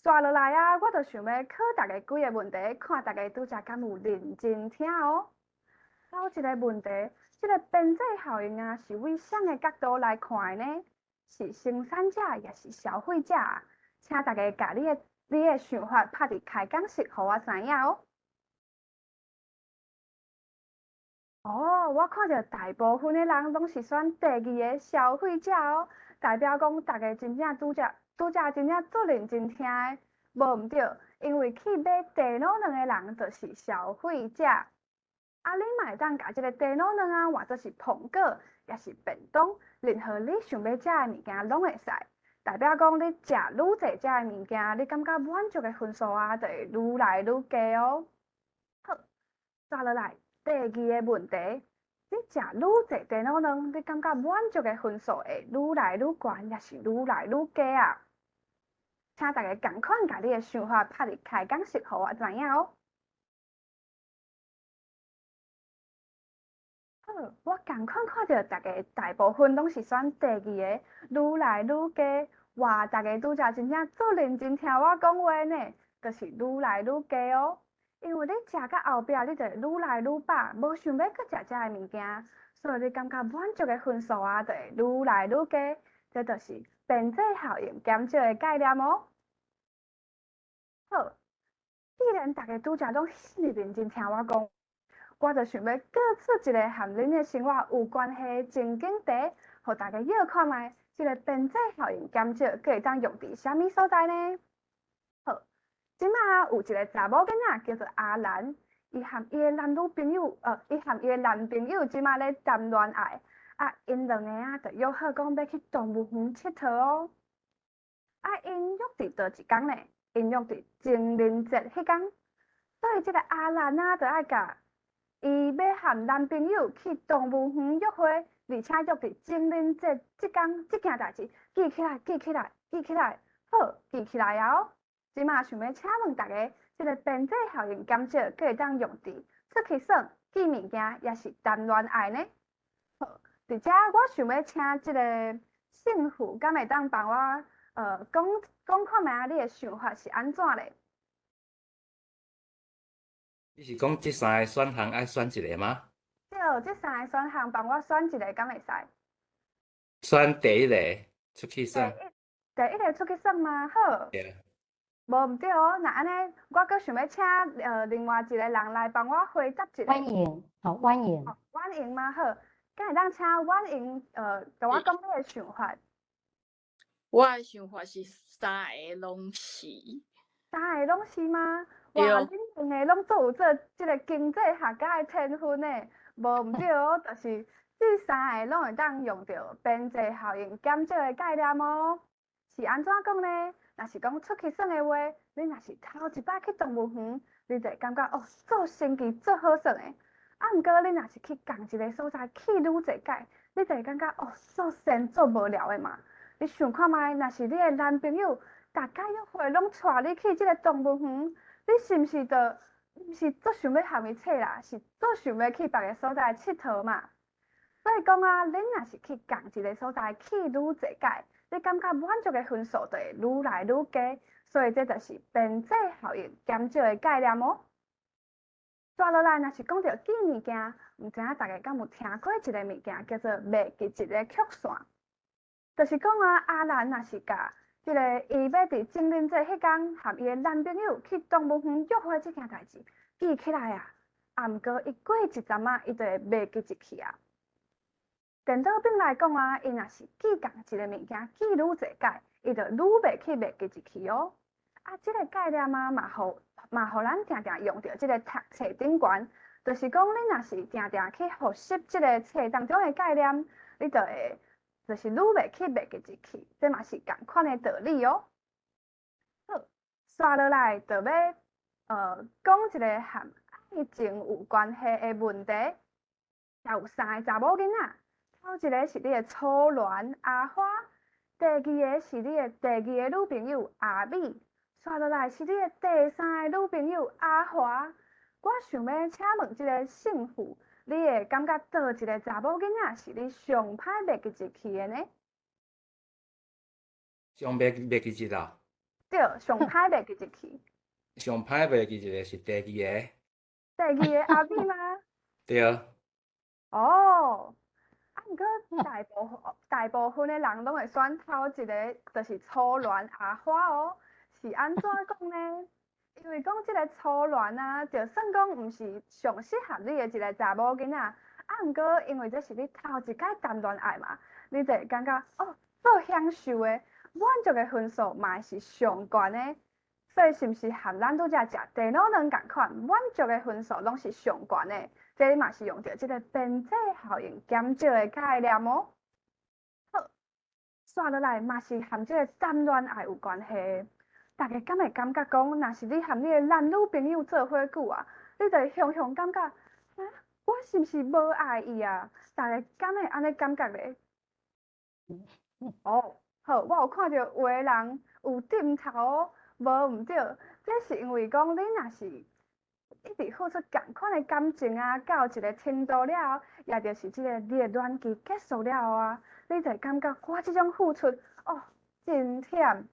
紲落來啊，我就想欲考大家幾个問題，看大家拄才敢有認真聽哦。頭一个問題，這个邊際效應啊，是為啥个角度來看的呢？是生產者，抑是消費者？請大家共你的想法拍佇開講室，予我知影哦。哦，我看著大部分的人攏是選第二个消費者哦，代表講大家真正拄才拄才真正足認真聽的，無毋對，因為去買茶滷卵的人就是消費者。啊，你嘛會當共這个茶滷卵啊換做是蘋果，抑是便當，任何你想欲食的物件攏會使。代表講你食愈濟遮的物件，你感覺滿足的分數啊，就會愈來愈低哦。好，紲落來。第二个問題，你食愈濟茶滷卵，你感覺滿足的分數會愈來愈懸，抑是愈來愈低啊？請大家仝款共你的想法拍佇開講室，予我知影哦。好，我仝款看著大家大部分攏是選第二个，愈來愈低。哇，大家拄才真正足認真聽我講話呢，就是愈來愈低哦。因為你食到後壁，你就會愈來愈飽，無想欲閣食遮的物件，所以你感覺滿足的分數啊，就會愈來愈低。這就是邊際效應減少的概念哦。好，既然大家拄才攏遐爾認真聽我講，我就想欲閣出一个和恁的生活有關係的情景題，予大家臆看覓，這个邊際效應減少，閣會當用佇啥物所在呢？好。這馬有一个查某囡仔叫做阿蘭，伊和伊的男女朋友，伊和伊的男朋友這馬咧談戀愛，啊，𪜶兩个啊，就約好講欲去動物園𨑨迌哦。啊，𪜶約佇佗一工呢？𪜶約佇情人節彼工，所以這个阿蘭啊，就愛共伊欲和男朋友去動物園約會，而且約佇情人節這工這件代誌記起來，記起來，記起來，好，記起來啊哦。這馬想欲請問大家，這个邊際效應減少，閣會當用佇出去耍、記物件，抑是談戀愛呢？好，佇遮我想欲請這个幸福，敢會當幫我講講看覓仔，你的想法是按怎咧？你是講這三个選項愛選一个嗎？對，這三个選項幫我選一个，敢會使？選第一个出去耍。第一个出去耍嗎？好。對。無毋對哦，若按呢，我閣想欲請另外一个人來幫我回答一下。婉瑩，好，婉瑩。婉瑩嗎？好，敢會當請婉瑩共我講你的想法。我的想法是三个攏是。三个攏是嗎？哇，恁兩个攏足有做這个經濟學家的天分呢，無毋對哦，就是這三个攏會當用著邊際效應減少的概念哦。是按怎講呢？若是講出去耍的話，你若是頭一擺去動物園，你就會感覺哦，足神奇、足好耍的。啊，毋過你若是去仝一个所在去愈濟擺，你就會感覺哦，足閒、足無聊的嘛。你想看覓，若是你的男朋友逐擺約會攏帶你去這个動物園，你是毋是就毋是足想欲和伊揣啦？是足想欲去別个所在𨑨迌嘛？所以講啊，恁若是去仝一个所在去愈濟擺，你感覺滿足的分數就會愈來愈低，所以這就是邊際效應減少的概念哦。紲落來，若是講著記物件，毋知影大家敢有聽過一个物件叫做袂記一个曲線，就是講啊，阿蘭若是共這个伊欲佇情人節彼工和伊的男朋友去動物園約會這件代誌記起來啊，啊，毋過伊過一陣仔，伊就會袂記一去啊。顛倒反來講啊，伊若是記仝一个物件記愈濟擺，伊就愈袂去袂記一去哦。啊，啊，這个概念啊，嘛予咱定定用著這个讀冊頂懸，就是講你若是定定去複習這个冊當中的概念，你就會就是愈袂去袂記入去，這嘛是仝款的道理哦。好，紲落來就欲講一个和愛情有關係的問題。也有三个查某囡仔，頭一个是你的初戀阿花，第二个是你的第二个女朋友阿美，紲落來是你的第三个女朋友阿華。我想欲請問這个勝負，你會感覺佗一个查某囡仔是你上歹袂記入去的呢？上袂記入啦？對，上歹袂記入去。上歹袂記入的是第二个。第二个阿美嗎？對。哦，啊，毋過大部分的人攏會選頭一个，就是初戀阿花哦。是按怎講呢？因為講這个初戀啊，就算講毋是上適合你的一个查某囡仔，啊，毋過因為這是你頭一擺談戀愛嘛，你就會感覺哦，做享受的滿足的分數嘛會是上懸的。所以是毋是和咱拄才食茶滷卵仝款，滿足的分數攏是上懸的？這嘛是用著這个邊際效應減少的概念哦。好，紲落來嘛是和這个談戀愛有關係。大家敢會感覺講，若是你和你的男女朋友做伙久啊，你就會雄雄感覺，啊，我是毋是無愛伊啊？大家敢會按呢感覺咧？哦，好，我有看著有的人有點頭哦，無毋對，這是因為講你若是一直付出仝款的感情啊，到一个程度了後，也就是這个熱戀期結束了後啊，你就會感覺我這種付出哦，真忝。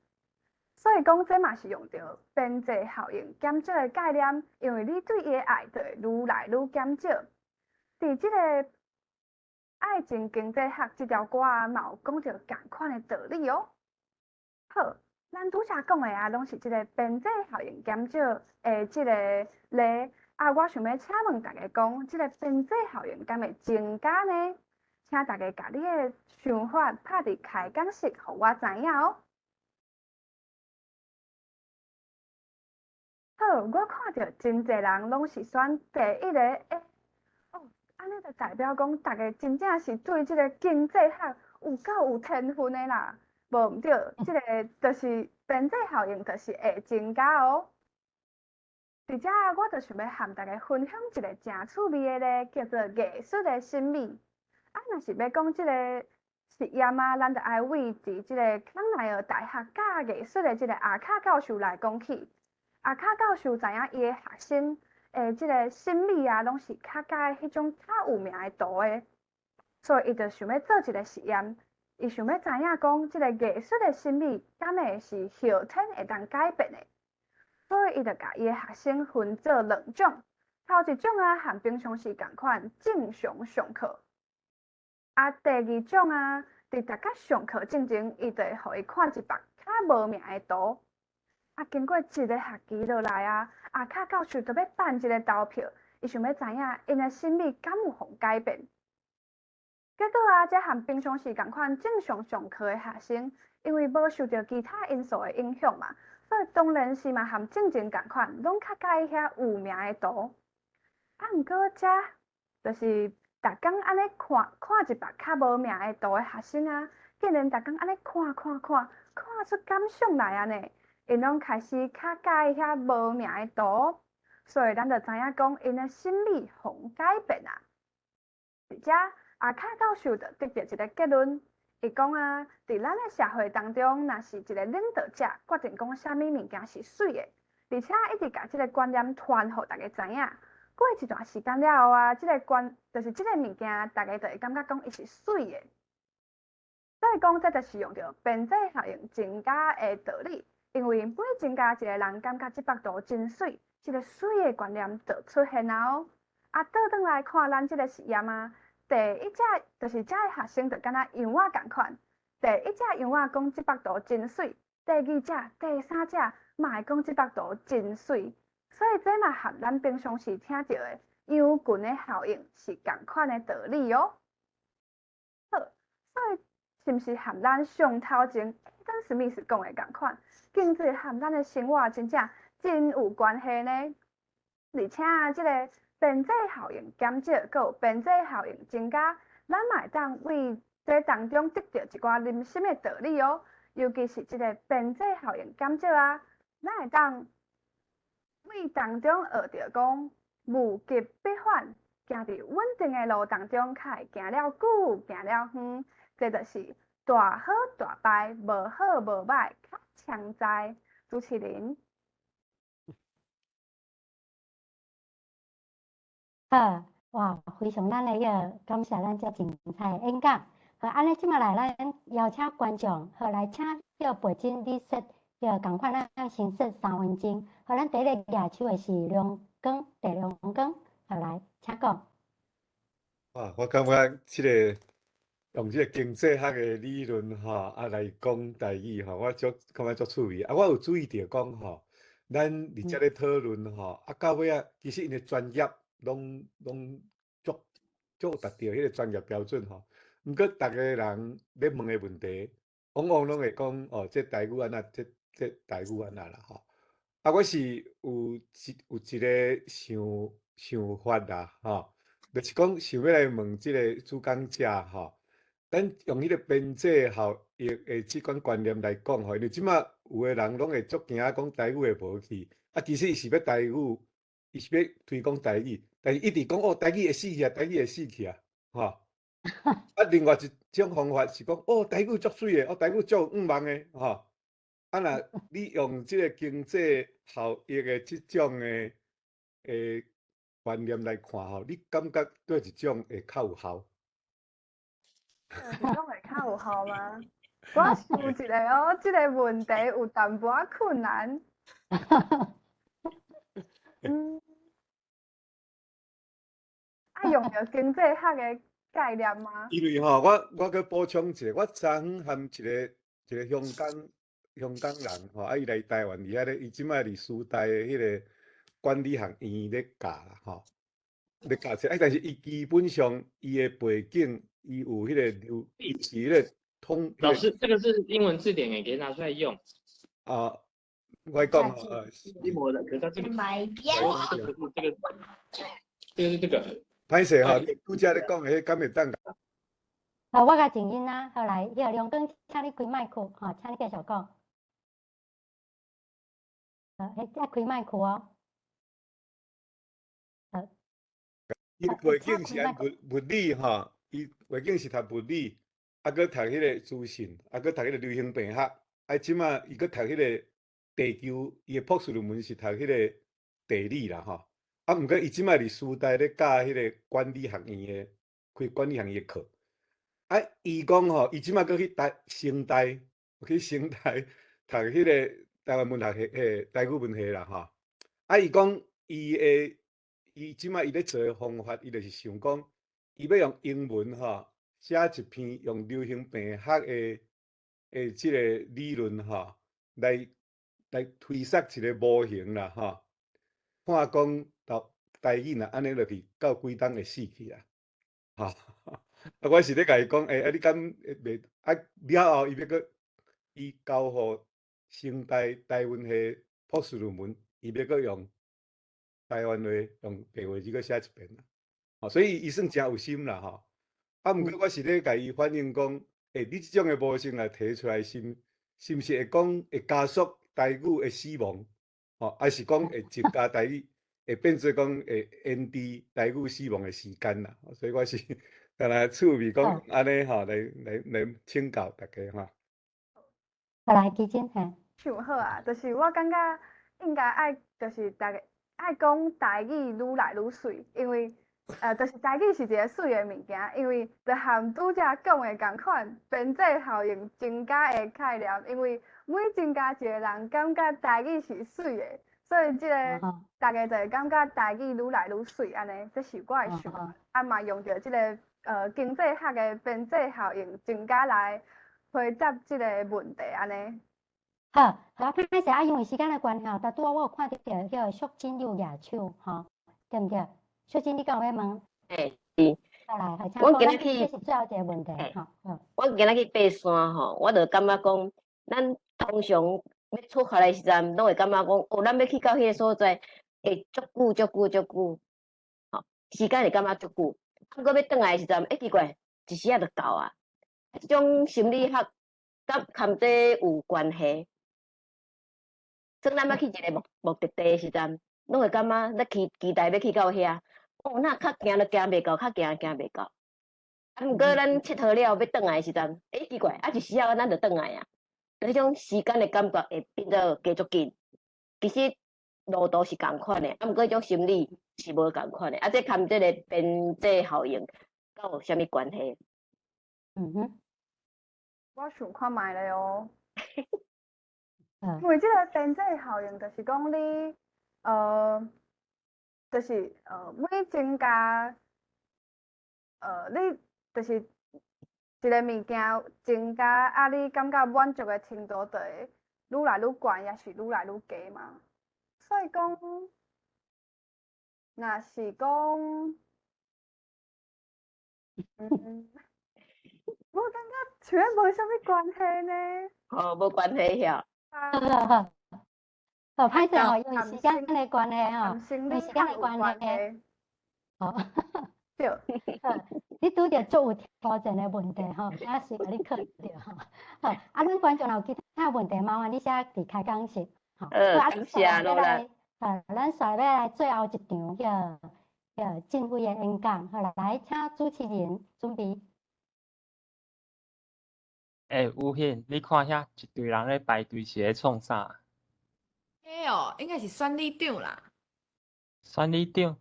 所以講，這嘛是用著邊際效應減少的概念，因為你對伊的愛就會愈來愈減少。佇這个愛情經濟學這條歌啊，嘛有講著仝款的道理哦。好，咱拄才講的啊，攏是這个邊際效應減少的這个例。啊，我想欲請問大家講，這个邊際效應敢會增加呢？請大家共你的想法拍佇開講室，予我知影哦。好，我看著真濟人攏是選第一个，欸，哦，按呢就代表講，大家真正是對這个經濟學有夠有天分的啦。無毋對，這个就是邊際效應，就是會增加哦。佇遮我就想欲和大家分享一个誠趣味的咧，叫做藝術的審美。啊，若是欲講這个實驗啊，咱就愛為佇這个康奈爾大學教藝術的這个阿卡教授來講起。阿卡教授知影伊的學生的這个審美啊，攏是較佮意彼種較有名的圖的，所以伊就想欲做一个實驗，伊想欲知影講這个藝術的審美敢會是後天會當改變的，所以伊就共伊的學生分做兩種，頭一種啊，和平常時仝款正常上課，啊，第二種啊，佇逐工上課進前，伊就會予伊看一幅較無名的圖。啊，經過一个學期落來啊，阿卡教授就欲辦一个投票，伊想欲知影𪜶的審美敢有予改變。結果啊，這和平常時仝款正常上課的學生，因為無受著其他因素的影響嘛，所以當然是嘛和正常仝款，攏較佮意遐有名的圖。啊，毋過這就是逐工按呢看看一幅較無名的圖的學生啊，竟然逐工按呢看看看，看出感想來啊呢！𪜶攏開始較佮意遐無名的圖，所以咱就知影講𪜶的審美予改變啊。佇遮阿卡教授就得著一个結論，伊講啊，佇咱的社會當中，若是一个領導者決定講啥物物件是媠的，而且一直共這个觀念傳予大家知影，過一段時間了後啊，這个觀就是這个物件，大家就會感覺講伊是媠的。所以講，這就是用著邊際效應增加的道理。因為每增加一个人感覺這幅圖真媠，這个媠的觀念就出現啊哦。啊，倒轉來看咱這个實驗啊，第一隻就是這个學生就敢若羊仔仝款，第一隻羊仔講這幅圖真媠，第二隻、第三隻嘛會講這幅圖真媠，所以這嘛和咱平常時聽著的羊群的效應是仝款的道理哦。好，所以是毋是和咱上頭前伊頓史密斯講的仝款？經濟和咱的生活真正真有關係呢。而且啊，這個邊際效應減少，閣有邊際效應增加，咱嘛會當為這當中得著一寡人生的道理哦。尤其是這個邊際效應減少啊，咱會當為當中學著講物極必反，行佇穩定的路當中，較會行了久，行了遠。這就是大好大敗，無好無歹，較常在。主持人。好，哇，非常咱的彼個感謝咱遮精彩的演講。好，按呢這馬來，咱邀請觀眾，好來請彼個背景你設彼個仝款，咱先設3分鐘。好，咱第一个舉手的是梁光，鄭良光，好來，請講。哇，我感覺這个用這个經濟學的理論吼，啊來講台語吼，我足感覺足趣味。啊，我有注意著講吼，咱佇遮咧討論吼，啊到尾仔其實𪜶的專業攏足足有達著彼个專業標準吼。毋過逐个人咧問的問題，往往攏會講哦，這台語按怎，這台語按怎啦吼。啊，我是有一个想法啦吼，就是講想欲來問這个主講者吼，咱用彼个邊際效益的這款觀念來講吼，因為這馬有的人攏會足驚講台語會無去，啊，其實伊是欲台語，伊是欲推廣台語，但是一直講哦，台語會死去啊，台語會死去啊，吼。啊，另外一種方法是講哦，台語足媠的，哦，台語足有願望的，吼。啊，若你用這个經濟效益的這種的觀念來看吼，你感覺佗一種會較有效？這種會較有效嗎？我想一下哦，這個問題有淡薄仔困難。啊，用著經濟學的概念嗎？因為吼，我閣補充一下，我昨昏和一個香港人吼，啊，伊來台灣佇遐咧，伊這擺佇師大的彼个管理學院咧教啦，吼，咧教冊，啊，但是伊基本上伊的背景，伊有彼个流，伊是彼个通。老師，這個是英文字典誒，可以拿出來用。啊，我講啊，一模的，可是它這個，這個是這個，這個是這個。歹勢吼，你拄才咧講的彼敢會當？好，我共靜音啊，好來，彼个梁光，請你開麥克，吼，請你繼續講。好，彼愛開麥克哦。好。伊背景是按物理吼，伊背景是讀物理，啊，閣讀彼个資訊，啊，閣讀彼个流行病學，啊，這馬伊閣讀彼个地球，伊的博士論文是讀彼个地理啦，吼。啊，毋過伊這馬佇師大咧教彼个管理學院的，開管理學院的課。啊，伊講吼，伊這馬閣去台成大，去成大讀彼个台灣文學系，迄台語文系啦，吼。啊，伊講伊的，伊這馬伊咧做的方法，伊就是想講，伊欲用英文吼寫一篇用流行病學的這个理論吼，來推測一个模型啦，吼。看講到台語若按呢落去，到幾冬會死去啊？吼！啊，我是咧共伊講，欸，啊，你敢會袂？啊，了後伊欲閣伊交予成大台文系博士論文，伊欲閣用台灣話用白話字閣寫一遍啦。吼，所以伊算誠有心啦，吼。啊，毋過我是咧共伊反映講，欸，你這種的模型來提出來，是毋是會講會加速台語的死亡？吼，還是講會增加台語，會變做講會延遲台語死亡的時間啦。所以我是干焦趣味講按呢吼，來請教大家吼。好來，基金嘿。想好啊，就是我感覺應該愛，就是逐家愛講台語愈來愈媠，因為就是台語是一个媠的物件，因為就和拄才講的仝款，邊際效應增加的概念，因為每增加一個人感覺台語是媠的，所以這个逐家就會感覺台語愈來愈媠按呢，這是我的想法。啊嘛用著這个經濟學的邊際效應增加來回答這个問題按呢。好，好，歹勢啊，因為時間的關係，但拄仔我有看著彼個淑珍有舉手，吼，對毋對？淑珍，你敢有欲問？欸，是。好來，我今仔去，這是最後一个問題，吼。我今仔去爬山吼，我就感覺講，咱通常欲出發的時陣，攏會感覺講，哦，咱欲去到彼个所在，會足久足久足久，吼，時間會感覺足久。啊，毋過欲轉來的時陣，欸，奇怪，一時仔就到啊。這種心理學佮含這有關係。算咱欲去一个目的地的時陣，攏會感覺咧期待欲去到遐，哦，若較行都行袂到，較行行袂到。啊，毋過咱𨑨迌了欲轉來的時陣，欸，奇怪，啊，一時仔咱就轉來啊。彼種時間的感覺會變做加足緊。其實路途是仝款的，啊，毋過彼種心理是無仝款的。啊，這含這个邊際效應，敢有啥物關係？嗯哼，我想看覓咧哦。因為這个邊際效應就是講你，就是每增加，你就是一个物件增加，啊，你感覺滿足的程度就會愈來愈懸，抑是愈來愈低嘛。所以講，若是講，我感覺像無啥物關係呢。哦，無關係遐。好好好，好，歹勢吼，因為時間的關係吼，因為時間的關係，好，對，你拄著足有挑戰的問題吼，啊是共你考著吼。好，啊，咱觀眾若有其他問題，麻煩你寫佇開講室，吼。感謝努力。好，咱煞欲來最後一場彼個正輝的演講，好來，請主持人準備。欸，宇欣，你看遐一堆人咧排隊是咧創啥？彼哦，應該是選里長啦。選里長？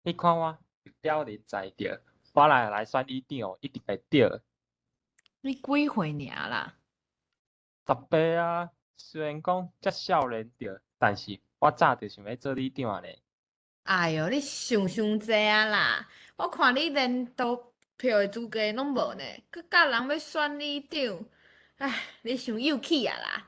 你看我表裡在著，我若來選里長，一定會著。你幾歲爾啦？ 18啊，雖然講遮少年著，但是我早就想欲做里長呢。哎喲，你想傷濟啊啦！我看你連投票的資格攏無呢，閣教人欲選里長，唉，你傷幼齒啊啦！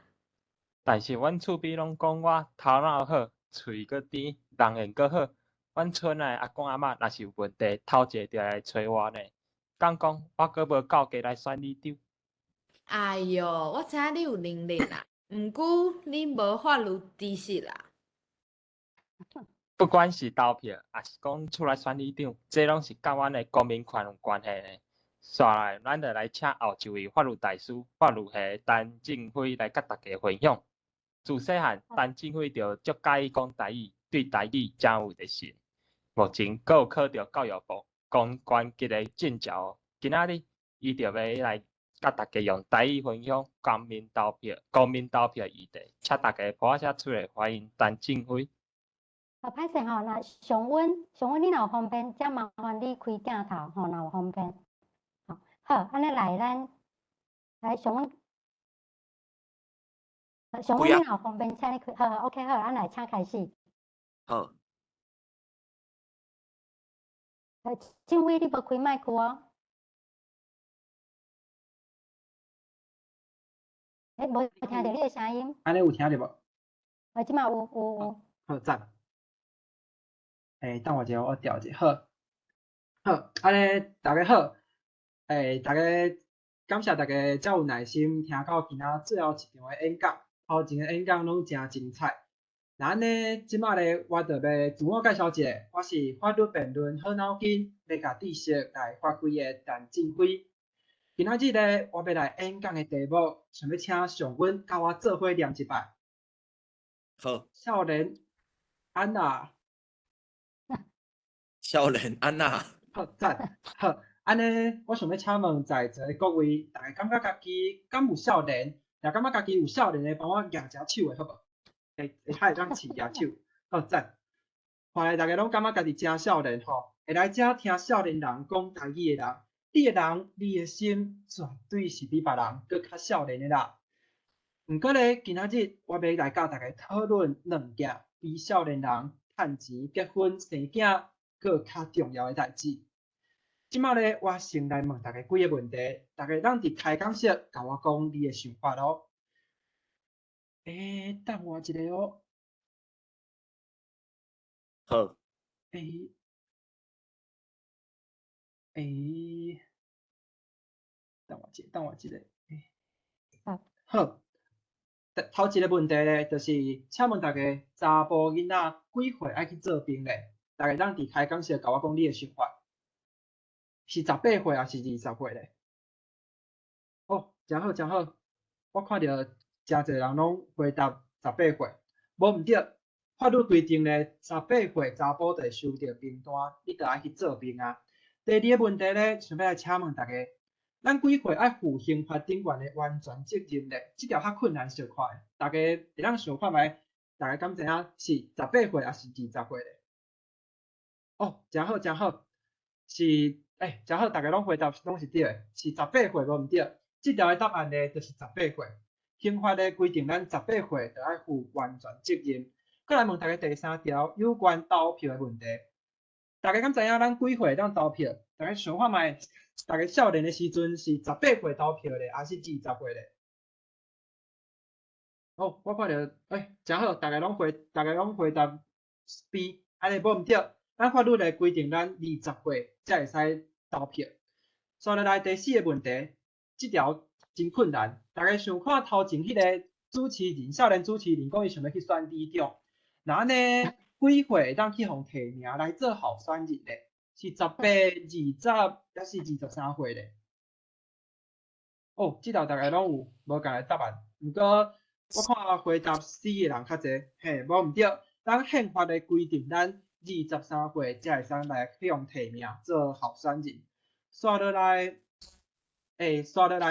但是阮厝邊攏講我頭腦好，喙閣甜，人緣閣好。阮村的阿公阿嬤若是有問題，頭一个就來揣我呢。敢講我閣無夠格來選里長？哎喲，我知影你有能力啦，毋過你無法律知識啦。不管是投票，抑是講出來選里長，這攏是佮阮的公民權有關係呢。紲來，咱就來請後一位法律大師、法律系陳正輝來佮大家分享。自細漢，陳正輝就足佮意講台語，對台語誠有熱心。目前閣有考著教育部公關級的證照。今仔日，伊就欲來佮大家用台語分享公民投票、公民投票議題，請大家拍聲出來歡迎陳正輝。好，歹勢吼，若上溫上溫，你若有方便，才麻煩你開鏡頭吼，若有方便。好，好，按呢來，咱來上溫，上溫你若有方便，請你開，好，OK，好，咱來請開始。好。正輝，你無開麥克哦。欸，無聽著你的聲音。按呢有聽著無？啊，這馬有有有。好，讚。欸，等我一下，我調一下。好，好，按呢大家好。欸，大家感謝大家遮有耐心聽到今仔最後一場的演講，頭前的演講攏誠精彩。那按呢，這馬咧，我就欲自我介紹一下，我是法律辯論好腦筋，欲共知識來發揮的陳正輝。今仔日咧，我欲來演講的題目，想欲請上阮佮我做伙念一擺。好。少年安娜。少年安娜。好，讚。好，按呢，我想欲請問在座的各位，大家感覺家己敢有少年？若感覺家己有少年的，幫我舉一下手的好無？會會較會當試舉手，好讚！看來大家攏感覺家己誠少年吼，會來遮聽少年人講台語的人，你的人，你的心絕對是比別人閣較少年的啦。毋過咧，今仔日我欲來佮大家討論兩件比少年人趁錢、結婚、生囝閣較重要的代誌。這馬咧，我先來問大家幾个問題，大家攏佇開講室共我講你的想法哦。欸，等我一下哦。好。欸，欸，等我一下，等我一下。欸，好。好。頭一個問題咧，就是請問大家查埔囡仔幾歲愛去做兵咧？大家當佇開講時共我講你的想法，是十八歲抑是20歲咧？哦，誠好誠好，我看著誠濟人攏回答十八歲，無毋對。法律規定咧，十八歲查埔就會收著兵單，你就愛去做兵啊。第二個問題咧，想欲來請問大家，咱幾歲愛負刑法頂懸的完全責任咧？這條較困難小可，大家會當想看覓？大家敢知影是十八歲抑是20歲咧？哦，誠好誠好，是誠好，大家攏回答攏是對的，是十八歲無毋對。這條的答案咧，就是十八歲。刑法咧規定，咱十八歲就愛負完全責任。閣來問大家第三條有關投票的問題，大家敢知影咱幾歲會當投票？大家想看覓？大家少年的時陣是十八歲投票咧，抑是20歲咧？哦，我看著，誠好，大家攏回答 B，按呢無毋對。咱法律咧規定，咱20歲才會使投票。煞落來第四个問題，這條真困難。大家想看頭前彼个主持人，少年主持人講伊想欲去選里長，那按呢幾歲會當去予提名來做候選人咧？是18、20，抑是23歲咧？哦，這條大家攏有無仝的答案，毋過我看回答 C 的人較濟，嘿，無毋對。咱憲法的規定，咱23歲才會使來去予提名做候選人。煞落來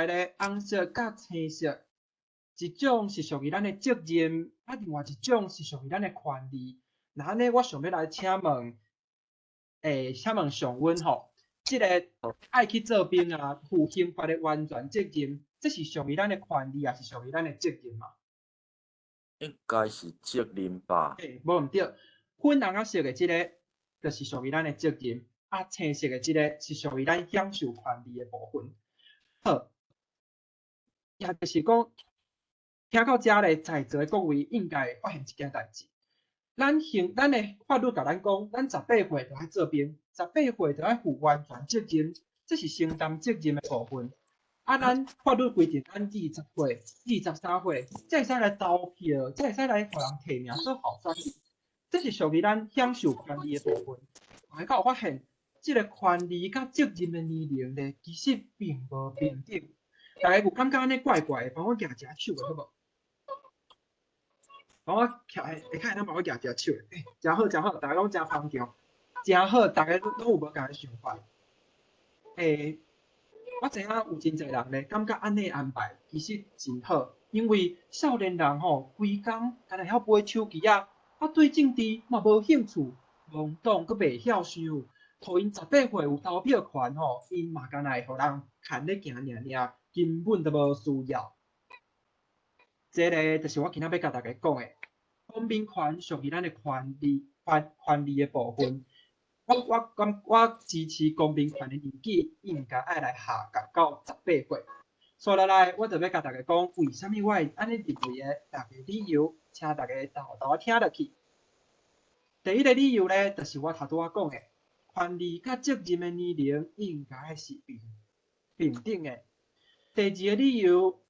咧，紅色佮青色，一種是屬於咱的責任，啊，另外一種是屬於咱的權利。那按呢，我想欲來請問，請問上溫吼，這个愛去做兵啊，負刑法的完全責任，這是屬於咱的權利，抑是屬於咱的責任嘛？應該是責任吧。嘿，無毋對，粉紅仔色的這个，就是屬於咱的責任；啊，青色的這个是屬於咱享受權利的部分。好，也就是講，聽到遮咧，在座的各位應該會發現一件代誌。咱的法律共咱講，咱十八歲就愛做兵，十八歲就愛負完全責任，這是承擔責任的部分。啊，咱法律規定，咱20歲、23歲才會使來投票，才會使來予人提名做候選人，這是屬於咱享受權利的部分。大家有發現，這个權利佮責任的年齡咧，其實並無平等。大家有感覺按呢怪怪的？幫我舉一下手的好無？幫我徛下，下跤會當幫我舉一下手的。誠好，誠好，大家攏誠捧場，誠好，大家攏有無仝的想法。我知影有真濟人咧，感覺按呢安排其實真好，因為少年人吼，規工干焦曉飛手機仔，啊對政治嘛無興趣，懵懂閣袂曉想，予𪜶十八歲有投票權吼，𪜶嘛干焦會予人牽咧行爾爾，根本就無需要。這个就是我今仔欲共大家講的，公民權屬於咱的權利，權利的部分。我支持公民權的年紀應該愛來下降到十八歲。煞落來，我就欲共大家講，為啥物我會按呢認為的六个理由，請大家沓沓聽落去。第一個理由咧，就是我頭拄仔講的，權利佮責任的年齡應該是平等的。第二個理由，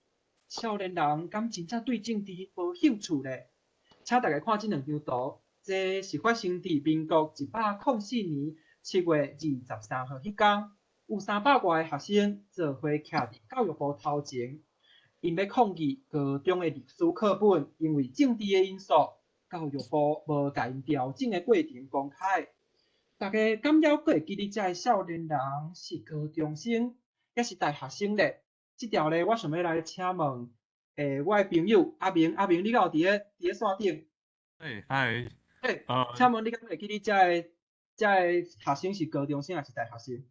少年人敢真正對政治無興趣咧？請大家看這兩張圖，這是發生佇民國104年7月23號彼工，有300外个學生做伙徛佇教育部頭前，𪜶欲抗議高中的歷史課本因為政治的因素，教育部無共𪜶調整的過程公開。大家敢猶閣會記得這个少年人是高中生，抑是大學生咧？這條咧，我想欲來請問，我的朋友阿明，阿明，你敢有佇咧線頂？嗨。請問你敢會記得這个學生是高中生抑是大學生？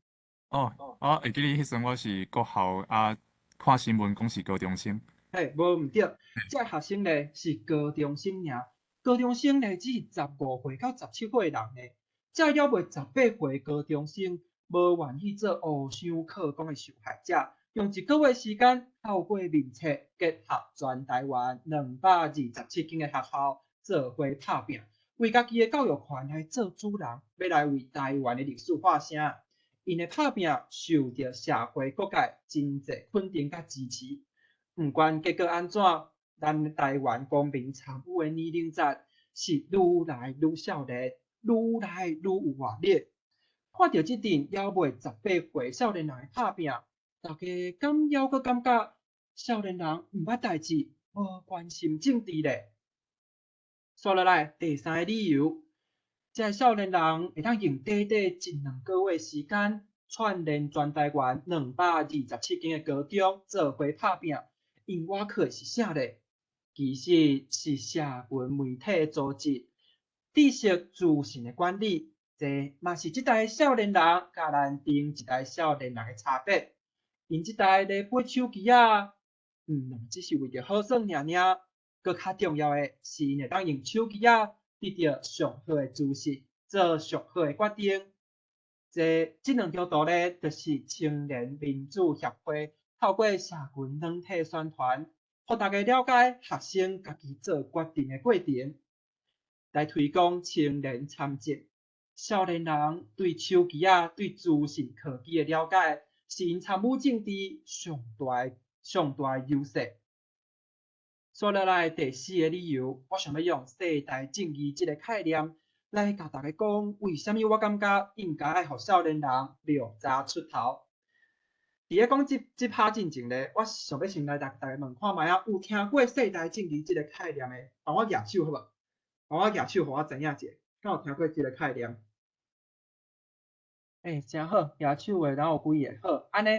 哦，我會記得彼陣我是國校啊，看新聞講是高中生。嘿，無毋對，這个學生咧是高中生爾，高中生咧只是15歲到17歲人咧，這猶未18歲高中生無願意做烏箱課講的受害者，用一个月時間透過面冊結合全台灣227間的學校做伙拍拚，為家己的教育權來做主人，欲來為台灣的歷史發聲。𪜶的拍拚受著社會各界真濟肯定佮支持。毋管結果按怎，咱台灣公民參與的年齡層是愈來愈少年，愈來愈有活力。看著這陣猶未18歲少年人的拍拚，大家敢猶閣感覺少年人毋捌代誌，無關心政治咧？煞落來第三个理由，這个少年人會當用短短一兩个月時間，串聯全台灣227間的高中做伙拍拚，𪜶倚靠的是啥咧？其實是社群媒體的組織、知識資訊的管理，這嘛是這代少年人佮咱頂一代少年人的差別。𪜶這代咧買手機仔，毋只是為著好耍爾爾，閣較重要的是，𪜶會當用手機仔得著上好的資訊，做上好的決定。這兩張圖咧，就是青年民主協會透過社群軟體宣傳，予大家了解學生家己做決定的過程，來推廣青年參政。少年人對手機仔、對資訊科技的了解，是𪜶參與政治上大上大的優勢。煞落來第四个理由，我想欲用世代正義這个概念來共大家講，為啥物我感覺應該愛予少年人略早出頭。佇咧講這這拍進前咧，我想欲先來逐逐家問看覓仔，有聽過世代正義這个概念的，幫我舉手好無？幫我舉手，予我知影一下，敢有聽過這个概念？欸，誠好，舉手的敢有幾个？好，按呢，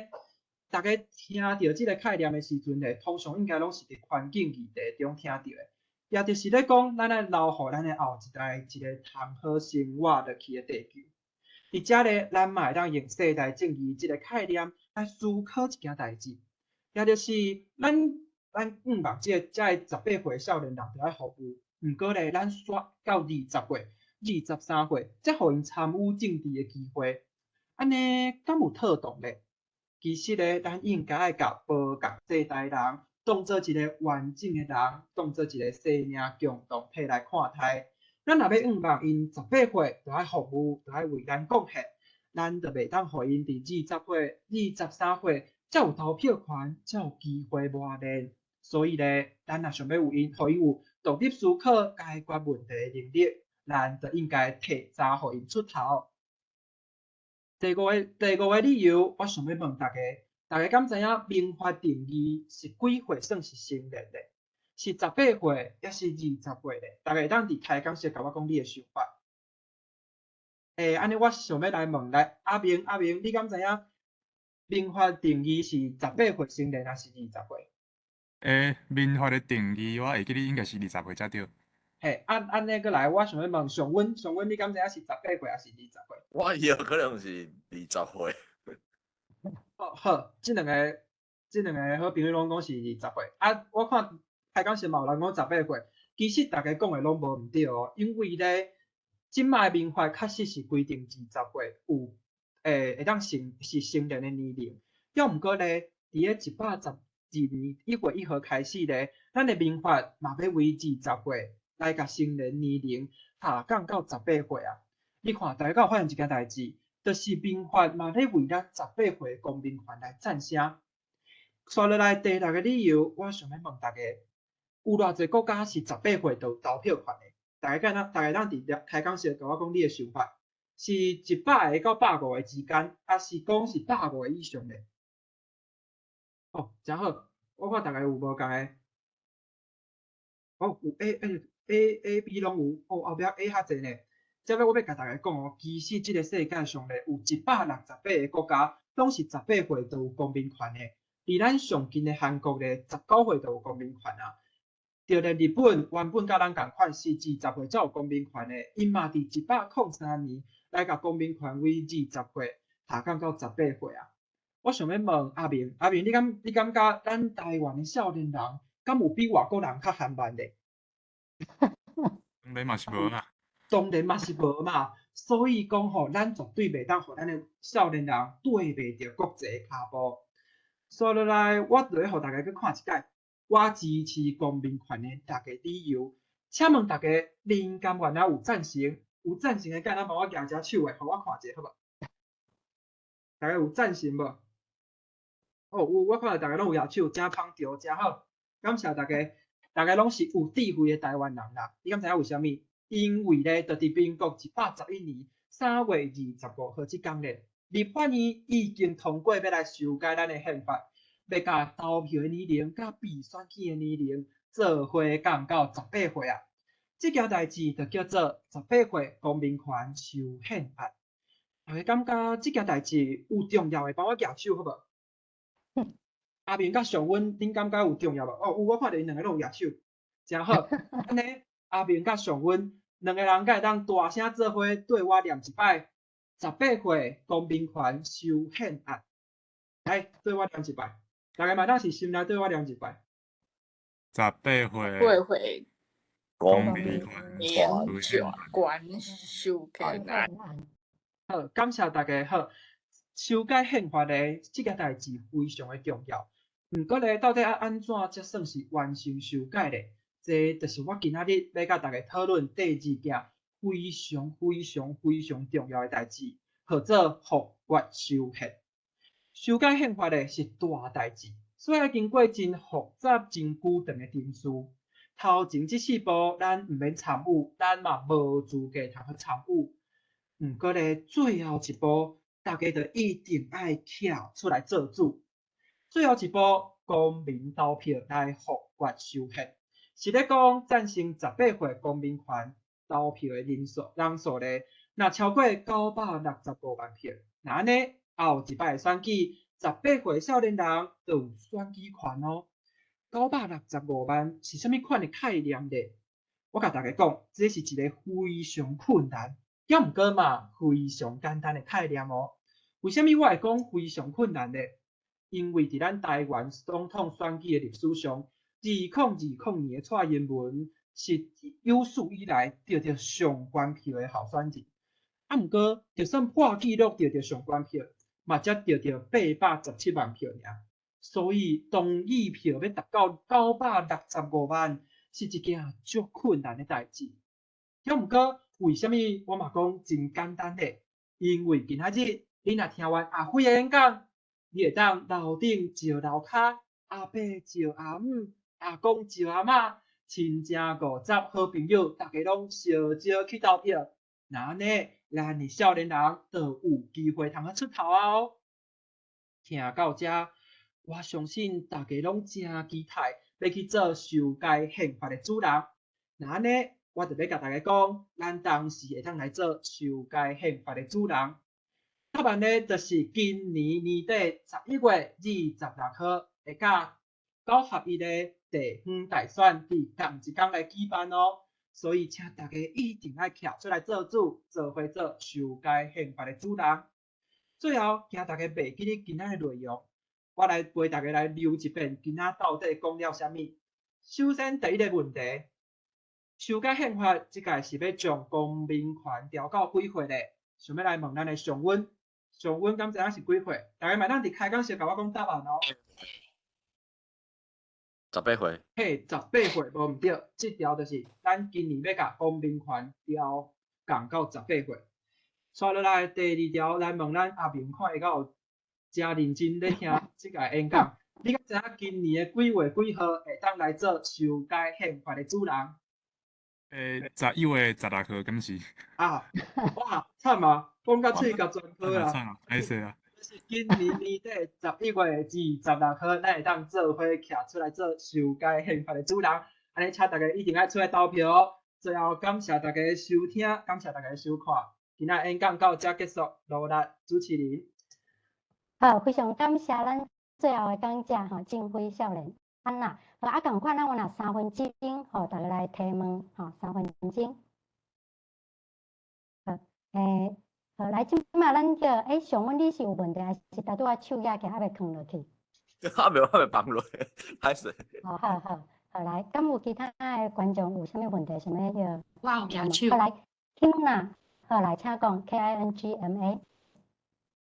逐家聽著這个概念的時陣咧，通常應該攏是佇環境議題中聽著的，也就是咧講，咱愛留予咱的後一代一个通好生活落去的地球。佇遮咧，咱嘛會當用世代正義這个概念來思考一件代誌，也就是咱咱向望這个遮个18歲少年人著愛服務，毋過咧，咱煞到20歲、23歲，才予𪜶參與政治的機會，按呢敢有妥當咧？其實咧，咱應該愛共無仝世代人當做一个完整的人，當做一个生命共同體來看待。咱若欲向望𪜶18歲就愛服務，就愛為咱貢獻，咱就袂當予𪜶佇20歲、23歲才有投票權，才有機會磨練。所以咧，咱若想欲有𪜶，予𪜶有獨立思考、解決問題的能力，咱就應該提早予𪜶出頭。第五个理由，我想欲問大家，大家敢知影民法定義是幾歲算是成年咧？是18歲，抑是20歲咧？大家會當佇開講室共我講你的想法。欸，按呢我想欲來問來阿明，阿明，你敢知影民法定義是18歲成年，抑是20歲？欸，民法的定義，我會記得應該是20歲才對。嘿，按按呢閣來，我想欲問上溫，上溫，你敢知影是十八歲抑是20歲？我有可能是20歲。哦，好，這兩個好朋友攏講是20歲。啊，我看開講時嘛有人講18歲，其實逐家講的攏無毋對哦，因為咧，這擺民法確實是規定20歲有會當成是成年的年齡，猶毋過咧，佇咧112年1月1號開始咧，咱的民法嘛欲為20歲來共成年年齡下降到十八歲啊！你看，大家敢有發現一件代誌，就是民法嘛咧為咱十八歲公民權來讚聲。煞落來第六个理由，我想欲問大家，有偌濟國家是十八歲就有投票權的？大家敢當，大家當佇開講時共我講你的想法，是100個到150個之間，抑是講是150個以上的？哦，誠好，我看逐家有無仝的？哦，有 A、A、A、A、B 攏有，哦，後壁 A 較濟呢。這欲我欲共大家講哦，其實這个世界上咧有168個國家，攏是十八歲就有公民權的。佇咱上近的韓國咧，19歲就有公民權啊。就連日本原本佮咱仝款是20歲才有公民權的，𪜶嘛佇103年來共公民權為20歲下降到十八歲啊。我想欲問阿明，阿明，你感覺咱台灣的少年人敢有比外國人較含萬咧？當然嘛是無啊。當然嘛是無嘛，所以講吼，咱絕對袂當予咱的少年人綴袂著國際跤步。煞落來，我就欲予大家去看一擺，我支持公民權的六个理由。請問大家，恁甘願啊有贊成？有贊成的，敢會當幫我舉一下手的，予我看一下好無？大家有贊成無？哦，有，我看著大家攏有舉手，誠捧場，誠好，感謝大家。逐家攏是有智慧的台灣人啦。你敢知影為啥物？因為咧，就佇民國111年3月25號這工咧，立法院已經通過欲來修改咱的憲法，欲共投票的年齡佮被選舉的年齡做伙降到十八歲啊！這件代誌就叫做十八歲公民權修憲案。大家感覺這件代誌有重要的，幫我舉手好無？阿明佮尚溫，恁感覺有重要無？哦，有，我看著𪜶兩个攏有舉手，誠好。按呢，阿明佮尚溫兩個人敢會當大聲做伙對我念一擺十八歲公民權修憲案。來，對我念一擺，大家嘛當是心內對我念一擺。十八歲八歲公民權修權修憲案。好，感謝大家。好，修改憲法咧，這件代誌非常的重要。毋過咧，到底愛按怎才算是完成修改咧？這就是我今仔日欲佮大家討論第二件非常非常非常重要的代誌，號做復決修憲。修改憲法咧是大代誌，所以愛經過真複雜、真久長的程序。頭前這四步咱毋免參與，咱嘛無資格通去參與。毋過咧，最後一步，大家就一定愛徛出來做主。最後一步，公民投票來復決修憲，是咧講贊成十八歲公民權投票的人數咧，若超過965萬票，若按呢後一擺的選舉，十八歲少年人就有選舉權哦。965萬是啥物款的概念咧？我共大家講，這是一个非常困難，猶毋過嘛非常簡單的概念哦。為啥物我會講非常困難咧？因為佇咱台灣總統選舉的歷史上，2020年的蔡英文是有史以來得著上懸票的候選人。啊，毋過就算破紀錄得著上懸票，嘛才得著817萬票爾。所以同意票欲達到965萬，是一件足困難的代誌。猶毋過，為啥物我嘛講真簡單咧？因為今仔日你若聽完阿輝的演講，你會當樓頂招樓跤，阿伯招阿姆，阿公招阿嬤，親情五十好朋友，逐家攏相招去投票。若按呢，咱的少年人就有機會通去出頭啊！哦，聽到這，我相信大家攏誠期待欲去做修改憲法的主人。若按呢，我就欲共大家講，咱當時會當來做修改憲法的主人。答案呢，就是今年年底11月26號會佮九合一的地方大選佇仝一工來舉辦哦。所以，請大家一定愛徛出來做主，做伙做修改憲法的主人。最後，驚大家袂記得今仔的內容，我來陪大家來溜一遍，今仔到底講了啥物。首先，第一个問題，修改憲法這屆是欲將公民權調到幾歲咧？想欲來問咱的尚溫，尚溫敢知影是幾歲？大家嘛當佇開講時共我講答案哦。十八歲。嘿，十八歲無毋對，這條就是咱今年欲共公民權調降到十八歲。紲落來第二條來問咱阿明，看伊敢有誠認真咧聽這個演講。你敢知影今年的幾月幾號會當來做修改憲法的主人？ 11月16號，敢是？啊，哇，慘啊，講甲喙共全破啦。慘啊，歹勢啊。是今年年底11月26號，咱會當做伙徛出來做修改憲法的主人。按呢，請大家一定愛出來投票哦。最後，感謝大家的收聽，感謝大家的收看。今仔演講到這結束，勞力主持人。好，非常感謝咱最後的講者吼，鄭輝少年。安那，好啊，仝款咱有若三分鐘，予大家來提問，吼，三分鐘。好，好，來，這馬咱叫，尚溫你是有問題，還是拄拄仔手舉起來，猶未囥落去？猶未放落，歹勢。好好好，好來，敢有其他的觀眾有啥物問題，想欲叫？我有舉手。好來，Kingma，好來，請講，Kingma。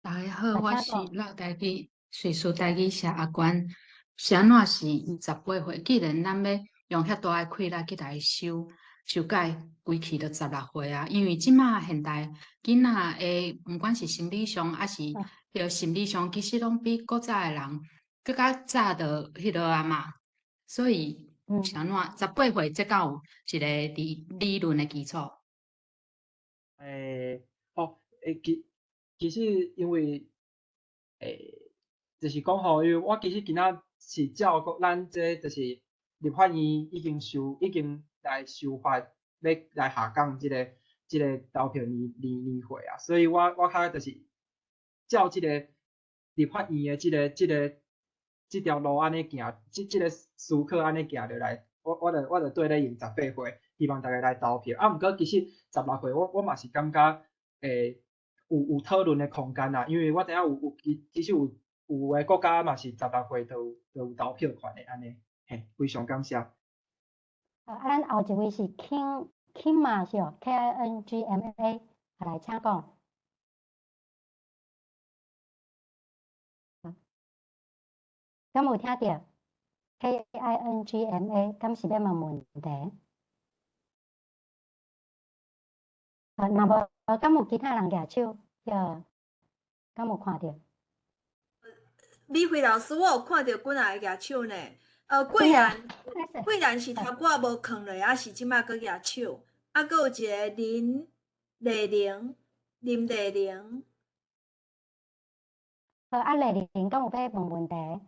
大家好，我是老台語，瑞士台語社阿關。是按怎是十八歲？既然咱欲用遐大的氣力去來修改，規氣就十六歲啊！因為這馬現代囡仔的，毋管是生理上抑是彼个心理上，其實攏比古早的人閣較早就彼落啊嘛。所以是按怎？十八歲這敢有一個理論的基礎？哦，其實因為就是講吼，因為我其實今仔是照講咱這就是立法院已經來修法，欲來下降這個投票年歲啊，所以我較就是照這個立法院的這條路按呢行，這個思考按呢行落來，我就對咧用十八歲，希望大家來投票。啊，毋過其實十六歲，我嘛是感覺有討論的空間啦，因為我知影有其實有的國家嘛是十六歲就有投票權的按呢，嘿，非常感謝。啊，咱後一位是 King Kingma 是哦，KINGMA，來請講。敢有聽著？KINGMA，敢是欲問問題？啊，若無，敢有其他人舉手？對，敢有看著？美惠老師，我有看著幾若个舉手呢。桂蘭，桂蘭是頭拄仔無囥落，抑是這擺閣舉手？啊，閣有一個林麗玲，林麗玲。好，啊，麗玲，敢有欲問問題？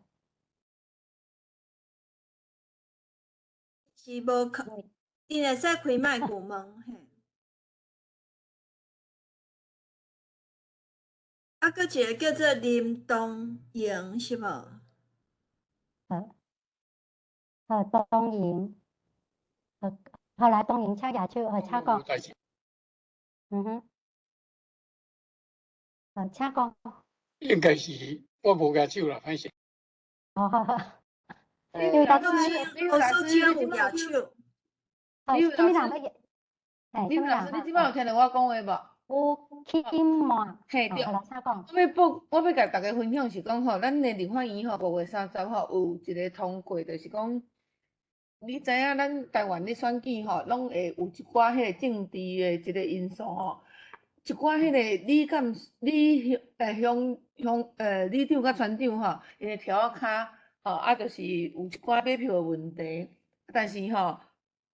是無囥，𪜶會使開麥克問嘿。啊，閣一個叫做林東瑩，是無？好，好，東瑩，好，好來，東瑩，請舉手，好，請講。嗯哼，好，請講。應該是我無舉手啦，歹勢。好好好。李老師，李老師，你有舉手。李老師，李老師，你這擺有聽著我講話無？有聽嘛？嘿，對。我欲報，我欲共大家分享是講吼，咱的立法院吼5月30吼有一個通過，就是講，你知影咱台灣咧選舉吼，攏會有一寡彼個政治的一個因素吼，一寡彼個里監里鄉鄉鄉里長佮村長吼，𪜶的柱仔跤吼，啊，就是有一寡買票的問題，但是吼，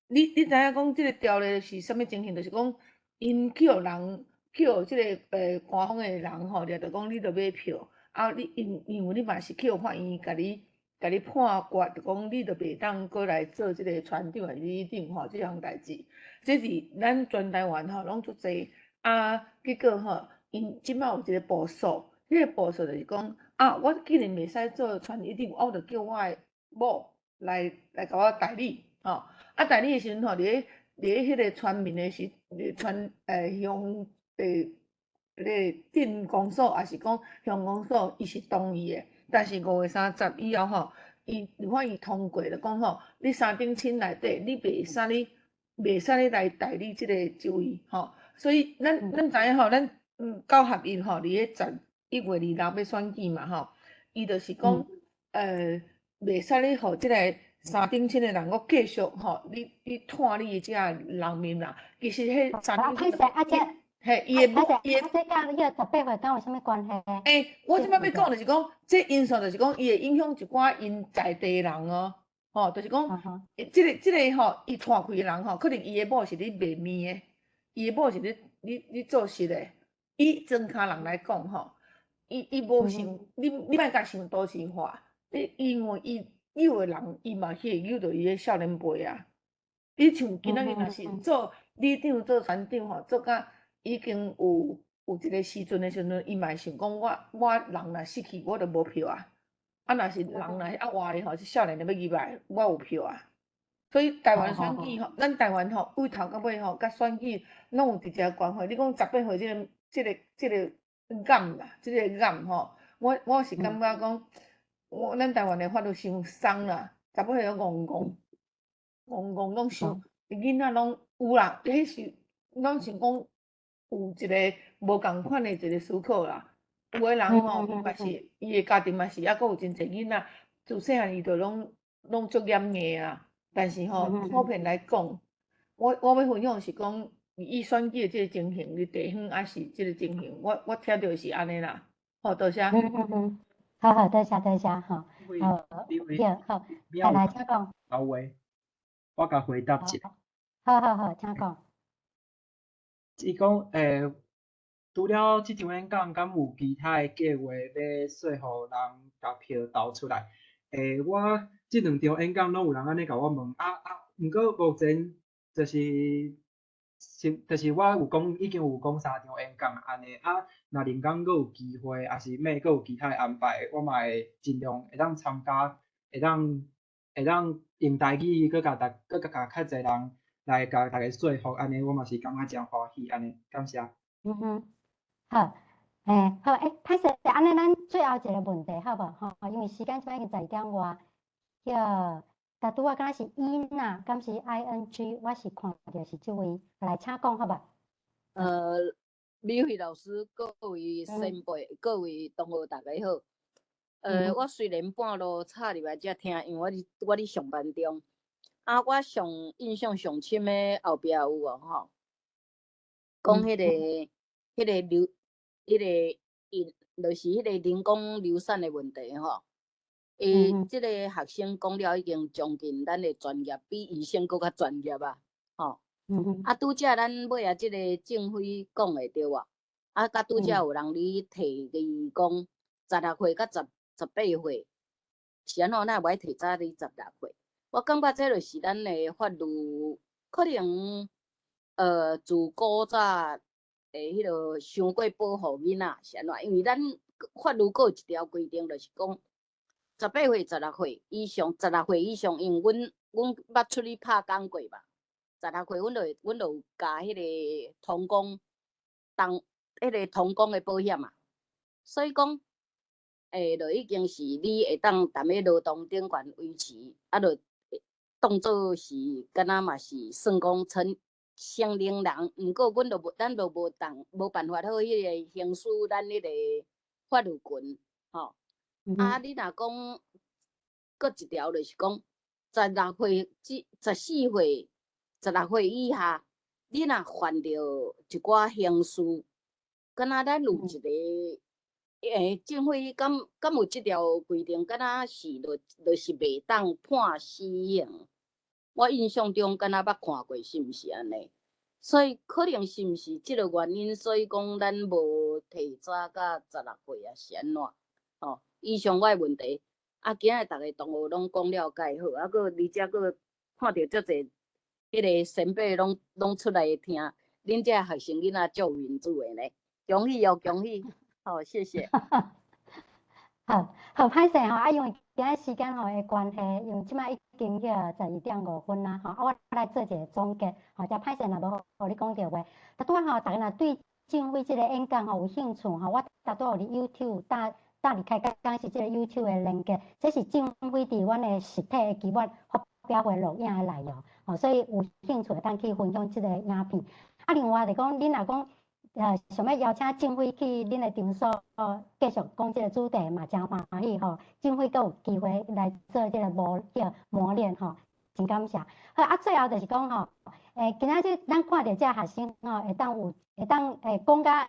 你知影講這個條例是啥物情形？就是講，𪜶去予人。去予這個官方的人吼，掠著講你著買票，啊，你因為你嘛是去予法院共你判決，就講你著袂當閣來做這個村長抑是里長吼，這項代誌，這是咱全台灣吼攏足濟啊，結果吼，𪜶這擺有一個部署，彼個部署就是講啊，我既然袂使做村里長，我就叫我的某來共我代理吼，啊，代理的時陣吼，佇咧彼個村民的時，村鄉。咧鎮公所，抑是講鄉公所，伊是同意的。但是5月30以後吼，伊立法院通過就講吼，你三等親內底，你袂使你來代理這個職位吼。所以咱知影吼，咱九合一吼，佇咧11月26欲選舉嘛吼，伊就是講袂使你予這個三等親的人閣繼續吼，你拖你的這个人民啦。其實彼三等親。嘿，伊的母，伊的，這佮彼個十八歲敢有啥物關係？欸，我這擺欲講就是講，這因素就是講，伊會影響一寡𪜶在地人哦，吼，就是講，這個吼，伊拖開的人吼，可能伊的某是咧賣麵的，伊的某是咧咧做事的，以莊跤人來講吼，伊無想，你莫共想都市化，你因為伊有的人，伊嘛去會誘著伊的少年輩啊。你像今仔日若是做里長、做村長吼，做甲已經有一個時陣的時陣，伊嘛會想講我人若死去，我就無票啊。啊，若是人若猶活咧吼，這少年的欲入來，我有票啊。所以台灣選舉吼，咱台灣吼，對頭到尾吼，佮選舉攏有直接關係。你講十八歲這個癌啦，這個癌吼，我是感覺講，咱台灣的法律傷鬆啦，十八歲攏戇戇戇戇攏想，囡仔攏有啦，彼是攏想講。有一個無仝款的一個思考啦，有的人吼，伊嘛是伊的家庭嘛是猶閣有真濟囡仔，自細漢伊就攏足嚴硬啊。但是吼，普遍來講，我欲分享是講，以選舉的這個情形，佇地方抑是這個情形，我聽著是按呢啦。好，多謝。好好，多謝多謝吼。好，對，好，來來，請講。老話。我共回答一下。好好好，請講。伊講除了這場演講，敢有其他的計劃欲說服人共票投出來？我這兩場演講攏有人按呢共我問，啊，毋過目前就是，是就是我有講，已經有講三場演講按呢，啊，若靈感閣有機會，抑是欲閣有其他的安排，我嘛會盡量會當參加，會當用台語閣共逐閣共較濟人來共大家說服，按呢我嘛是感覺誠歡喜，按呢，感謝。嗯哼，好，好，歹勢，按呢咱最後一個問題好無？吼，因為時間這擺已經12點外，叫逐拄仔敢若是伊娜，敢是 ING，我是看著是這位，來請講好無？美惠老師，各位前輩，各位同學，大家好。我雖然半路插入來才聽，因為我佇上班中。啊，我上印象上深的後壁有無吼？講彼個流，彼個因，就是彼個人工流產的問題吼。這個學生講了已經將近咱的專業，比醫生閣較專業啊，吼。啊，拄才咱尾仔這個鄭輝講的對無？啊，佮拄才有人咧提議講，16歲佮18歲，是按怎？哪會無愛提早咧十六歲？我感覺這就是咱的法律可能，自古早的彼落傷過保護囡仔是按怎？因為咱法律閣有一條規定，就是講18歲、十六歲以上，十六歲以上，因為阮捌出去拍工過嘛，十六歲阮就有加彼個童工，當彼個童工的保險嘛，所以講，就已經是你會當踮咧勞動頂懸維持，啊，就當做是敢若嘛是算講成年人，毋過阮就無，咱就無當無辦法好彼個行使咱彼個法律權，吼。啊，你若講閣一條就是講，十六歲至14歲，十六歲以下，你若犯著一寡刑事，敢若咱有一個，政府敢有這條規定，敢若是就是袂當判死刑。我印象中敢若捌看過，是毋是按呢？所以可能是毋是這個原因，所以講咱無提早到十六歲啊，是按怎？吼，以上我的問題，啊，今日逐个同學攏講了解好，啊，閣而且閣看著足濟彼個前輩攏出來聽，恁這學生囡仔足有民主的呢，恭喜哦，恭喜！好，謝謝。好，好，歹勢吼，啊，因為今仔時間吼的關係，因為這擺已經彼12點5分啦，吼，啊，我來做一個總結，吼，遮歹勢若無予你講著話，逐拄仔吼，逐家若對鄭輝這個演講吼有興趣吼，我逐拄仔有佇 YouTube 搭佇開講是這個 YouTube 的連結，這是鄭輝佇阮的實體的期末發表會錄影的內容，吼，所以有興趣會當去分享這個影片。啊，另外就講，恁若講想欲邀請鄭輝去恁的場所繼續講這個主題嘛，誠歡喜吼。鄭輝閣有機會來做這個磨練吼，真感謝。好啊，最後就是講吼，今仔日咱看著這學生吼，會當講甲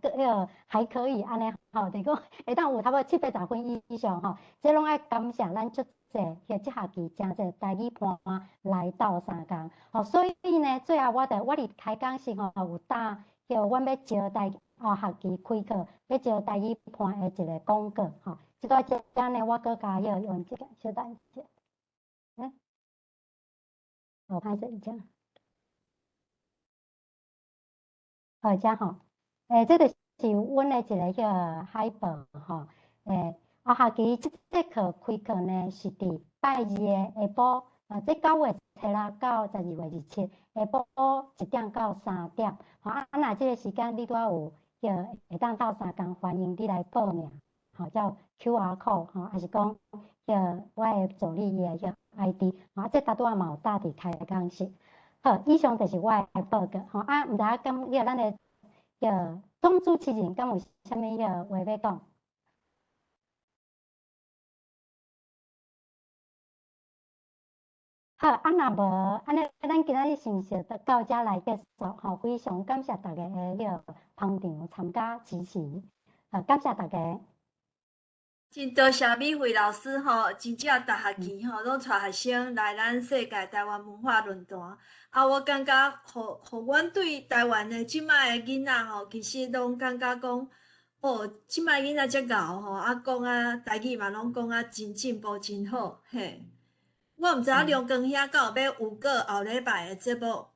彼個還可以按呢吼，就是講會當有差不多七八十分以上吼，這攏愛感謝咱足濟，彼這學期誠濟台語伴來鬥相共吼，所以呢，最後我佇開講時吼有搭。叫阮欲招待後學期開課，欲招台語伴的一個廣告吼。這個這呢，我閣加彼用這個小等一下，我歹勢這。好，這吼，這就是阮的一個彼個海報吼。後學期這節課開課呢，是佇拜二的下晡，這9月初6到12月27，下晡1點到3點。吼，啊，若這個時間你拄仔有叫會當鬥相共，歡迎你來報名，吼，才有 QR code 吼，抑是講叫我的助理伊的彼 ID，吼，這拄仔嘛有搭佇開講室。好，以上就是我的報告，吼，啊，毋知影敢彼個咱的叫總主持人敢有啥物彼個話欲講？好，啊，若無，按呢，咱今仔日是毋是就到遮來結束？吼，非常感謝大家的彼個捧場參加支持，好，感謝大家。真多謝美惠老師吼，真正逐學期吼，攏帶學生來咱世界台灣文化論壇。啊，我感覺，予阮對台灣的這擺的囡仔吼，其實攏感覺講，哦，這擺囡仔遮𠢕吼，啊，講啊，台語嘛攏講啊真進步，真好，嘿。我毋知影梁光兄敢有欲預告後禮拜的節目。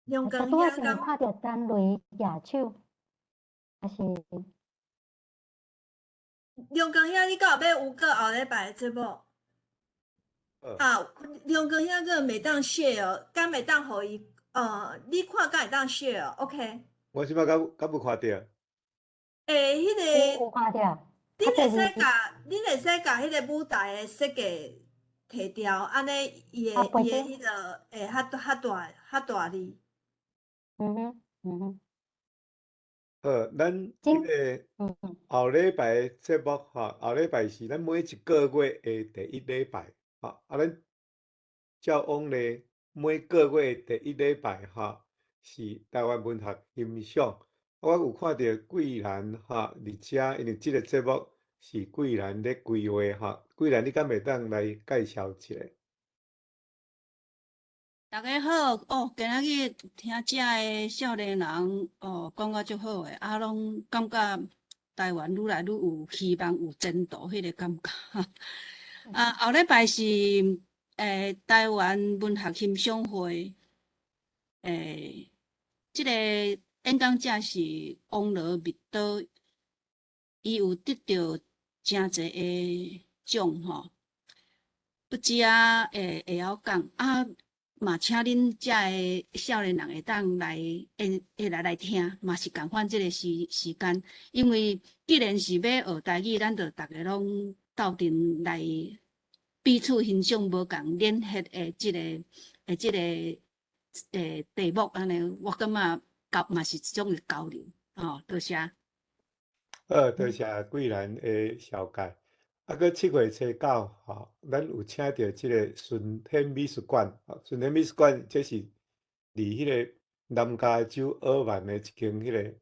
梁光拄仔是有看著陳雷舉手，還是？梁光兄，你敢有欲預告後禮拜的節目？啊，梁光兄閣袂當 share 哦，敢會當予伊？你看敢會當 share 哦？OK。我這擺敢敢無看著？欸，彼個有看著。恁會使共彼个舞台的設計提掉，按呢伊的彼个會較較大較大字。嗯哼，嗯哼。好，咱彼个後禮拜的節目吼，後禮拜是咱每一個月的第一禮拜，吼，啊，咱照往例每個月的第一禮拜吼，是台灣文學欣賞。我有看著桂蘭吼，佇遮，因為這個節目是桂蘭咧規劃吼，桂蘭你敢會當來介紹一下？大家好，哦，今仔日聽遮的少年人哦講甲足好的，啊，攏感覺台灣愈來愈有希望、有前途彼個感覺。啊，後禮拜是台灣文學欣賞會，這個演講者是王羅密刀，伊有得著誠濟的獎吼，不止啊會曉講啊。嘛，請恁遮的少年人會當來，會來聽，嘛是仝款這个時間。因為既然是欲學台語，咱就逐个攏鬥陣來彼此欣賞無仝聯繫的這个題目按呢，我感覺交嘛是一種的交流，吼，多謝。好，多謝桂蘭的紹介。啊，閣7月初9吼，咱有請著這个順天美術館，順天美術館這是佇彼个南加州爾灣的一間彼个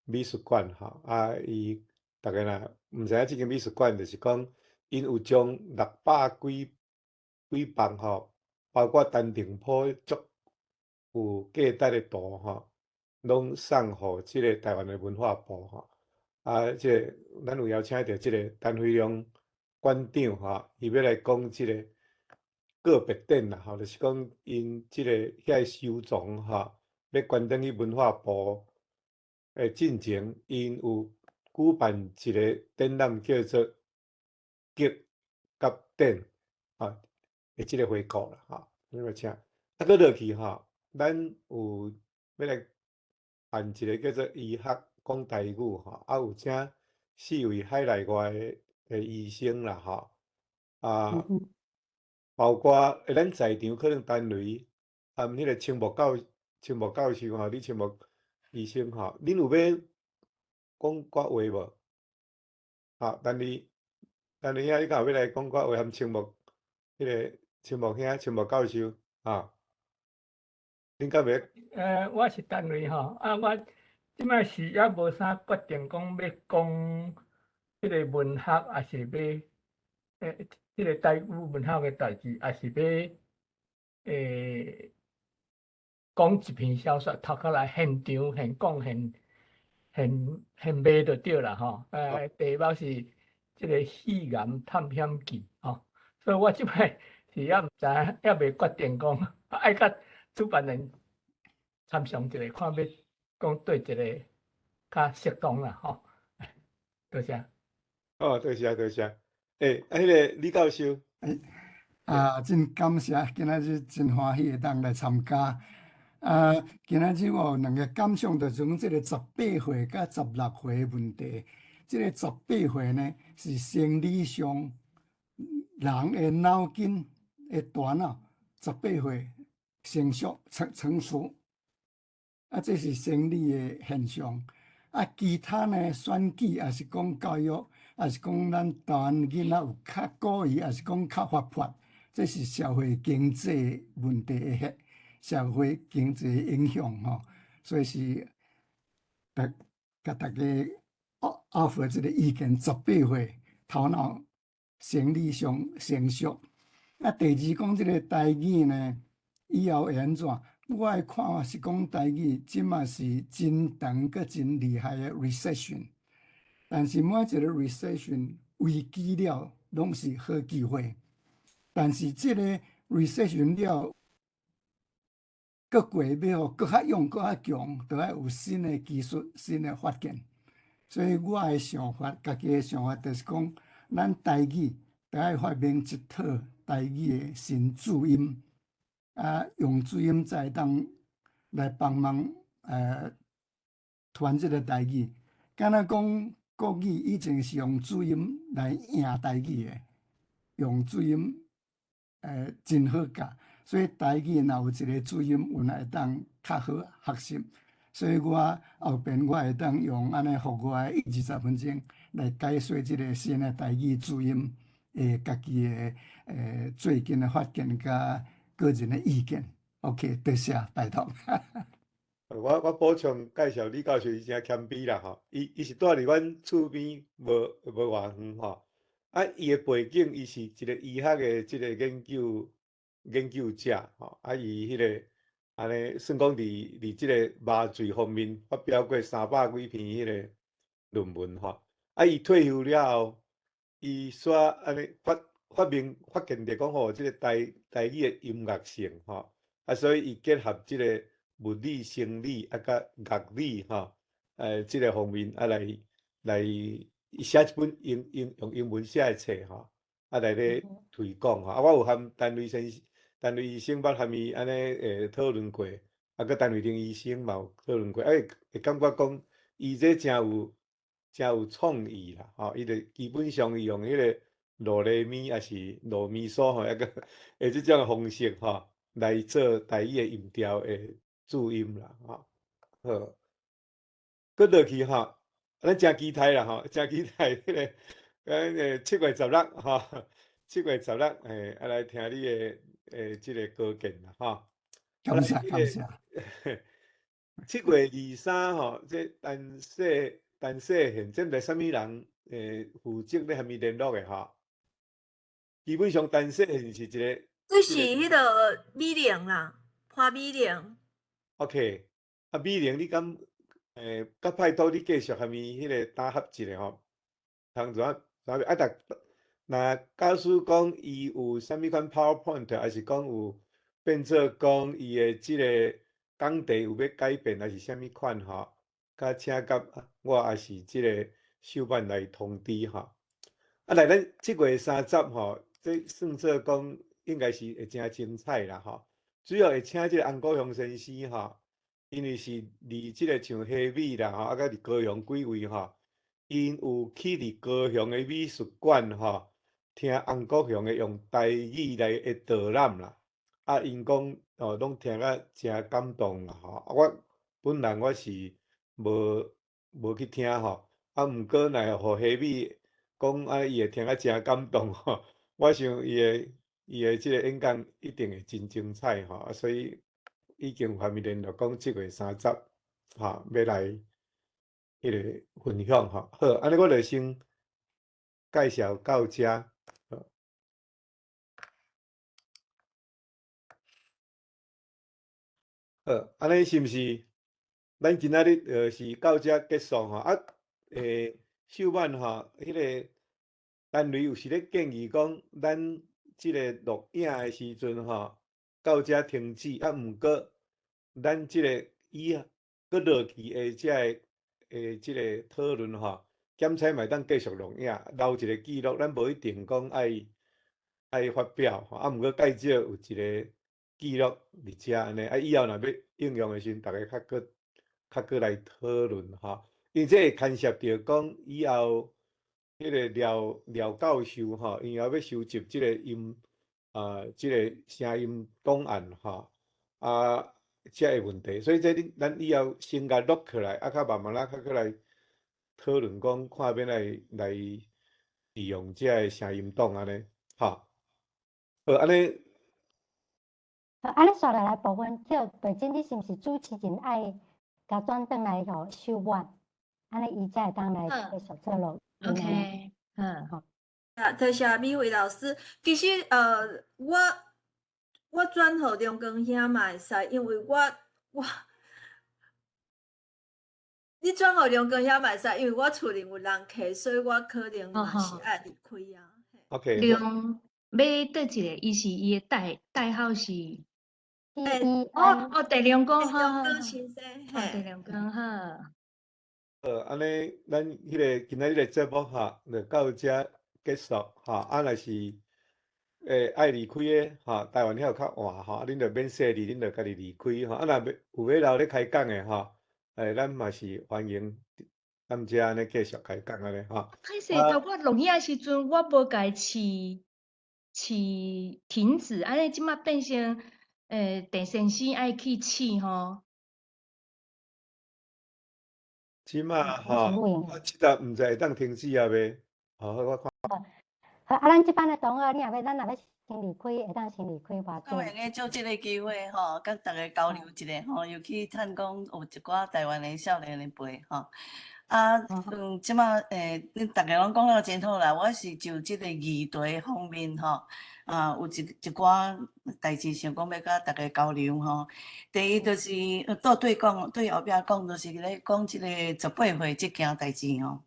美術館吼。啊，伊逐家若毋知影這間美術館，就是講𪜶有將600幾幾幅吼，包括陳澄波足有價值的圖吼，攏送予這个台灣的文化部吼。啊，這个咱有邀請著這个陳輝良館長吼，伊欲來講這个個別展啦吼，就是講𪜶這个遐个收藏吼，欲捐轉去文化部的進前，𪜶有舉辦一个展覽叫做激佮展吼，的這个回顧啦吼，咱來請。啊，閣落去吼，咱有欲來辦一个叫做醫學講台語吼，啊有請四位海內外的醫生啦吼，啊，包括咱在場可能陳雷含彼个青木教授吼，李青木醫生吼，恁有欲講寡話無？啊，陳雷，陳雷兄，你敢有欲來講寡話含青木，彼个青木兄、青木教授啊？恁敢欲？我是陳雷吼，啊，我這擺是猶無啥決定講欲講彼个文學，抑是欲彼个台語文學的代誌，抑是欲講一篇小說，頭殼來現場現講現現現賣就對啦吼。題目是這个肺癌探險記吼，所以我這擺是猶毋知影，猶未決定講，愛佮主辦人參詳一下，看欲講對一个較適當啦吼。多謝。哦，多謝多謝。啊，彼个李教授。啊，真感謝，今仔日真歡喜會當來參加。啊，今仔日我有兩个感想，就是講這个18歲佮16歲的問題。這个18歲呢，是生理上人的腦筋的大腦，十八歲成熟成熟。啊，這是生理的現象。啊，其他呢，選舉抑是講教育，抑是講咱台灣囡仔有較古意，抑是講較活潑，這是社會經濟問題的社會經濟影響吼，所以是逐共大家 offer 這个意见，十八岁头脑生理上成熟。啊，第二讲这个台语呢，以后会按怎？我的看法是讲台语这马是真长阁真厉害的 recession，但是每一个 recession 危机了，拢是好机会。但是这个 recession 了，阁过欲予阁较勇、阁较强，著爱有新的技术、新的发现。所以我的想法，家己的想法就是讲，咱台语著爱发明一套台语的新注音，啊，用注音才会当来帮忙传这个台语。敢若讲国语以前是用注音来赢台语的，用注音真好教，所以台语若有一个注音，有会当较好学习。所以我后边我会当用按呢，予我的一二十分钟来解说这个新的台语注音的家己的最近的发现佮个人的意见。OK，多谢，拜托。我补充介绍李教授，伊真谦卑啦吼，伊是蹛伫阮厝边无偌远吼。啊，伊的背景，伊是一个医学的这个研究者吼。啊，伊彼个按呢算讲伫这个麻醉方面发表过300几篇彼个论文吼。啊，伊退休了后，伊煞按呢发明发现著讲吼，这个台语的音乐性吼。啊，所以伊结合这个物理、生理啊，佮乐理吼，这个方面啊来伊写一本英英用英文写的册吼，啊来咧推广吼。啊，我有和陈瑞先生、陈瑞医生捌和伊按呢讨论过，啊，佮陈瑞玲医生嘛有讨论过，啊，会感觉讲伊这诚有创意啦，吼，伊就基本上伊用彼个哆来咪抑是罗咪嗦吼，抑阁的这种方式吼，来做台语的音调的注音啦，吼，好，阁落去吼，咱诚期待啦吼，诚期待彼个，咱7月16吼，7月16，啊来听你的这个高见啦，吼。感谢感谢。7月23吼，这陈世贤，这毋知啥物人负责咧和伊联络的吼。基本上陈世贤是一个，这是彼个美玲啦，潘美玲。 OK，啊，美玲，你敢阁拜托你继续和伊彼个搭合一下吼？通怎怎啊？逐若假使讲伊有啥物款 PowerPoint，抑是讲有变做讲伊的这个讲题有欲改变，抑是啥物款吼？佮请佮我抑是这个秀曼来通知吼。啊，来咱7月30吼，这算做讲应该是会诚精彩啦吼。主要会请这个洪国雄先生吼，因为是离这个像虾米啦吼，啊，佮伫高雄几位吼，𪜶有去伫高雄的美术馆吼，听洪国雄的用台语来的导览啦。啊，𪜶讲哦，拢听甲诚感动啦吼。啊，我本人我是无去听吼，啊，毋过若予虾米讲啊，伊会听甲诚感动吼。我想伊的这个演讲一定会真精彩吼，啊，所以已经和伊联络讲7月30吼，欲来彼个分享吼。好，按呢我就先介绍到遮。好，好，按呢是毋是？咱今仔日就是到遮结束吼。啊，秀曼吼，彼个单位有是咧建议讲，咱这个录影的时阵吼，到遮停止。啊，毋过咱这个以阁落去的这个的这个讨论吼，检采嘛会当继续录影，留一个记录。咱无一定讲爱发表吼，啊，毋过介少有一个记录伫遮按呢。啊，以后若欲应用的时阵，逐家较阁来讨论吼。因为这会牵涉著讲以后彼个廖廖教授吼，𪜶犹欲收集这个音啊，这个声音档案吼，啊，这个问题，所以这恁咱以后先共录起来，啊，较慢慢仔较阁来讨论讲，看欲来利用这个声音档按呢，吼。好，按呢。好，按呢煞落来部分，叫培珍，你是毋是主持人爱共转转来予秀满？按呢伊才會當來繼續做錄音。 OK，嗯，好。啊，多謝美惠老師。其實，我轉予梁光兄嘛會使，因為我你轉予梁光兄嘛會使，因為我厝裡有人客，所以我可能嘛是愛離開啊。 OK。梁欲佗一个？伊是伊的代號是？哦哦，鄭良光好，良光先生，哦，鄭良光好。按呢，咱彼个今仔日的節目哈，就到遮結束哈。啊，若是愛離開的哈，台灣遐有較晚吼，啊，恁就免說理，恁就家己離開吼。啊，若欲有欲留咧開講的吼，咱嘛是歡迎，咱遮按呢繼續開講按呢吼。歹勢，頭我錄影的時陣，我無共伊試試停止，按呢這馬變成鄭先生愛去試吼。這馬吼，我這搭毋知會當停止啊未？好，我看。好，啊，咱這班的同學，你若欲，咱若欲先離開，會當先離開偌我會用得藉這个機會吼，佮逐家交流一下吼，尤其趁講有一寡台灣的少年的輩吼。啊，這馬恁逐家攏講了真好啦。我是就這个議題方面吼，啊，有一寡代誌想講欲佮逐家交流吼。第一就是倒對講，對後壁講，就是咧講這个18歲這件代誌吼。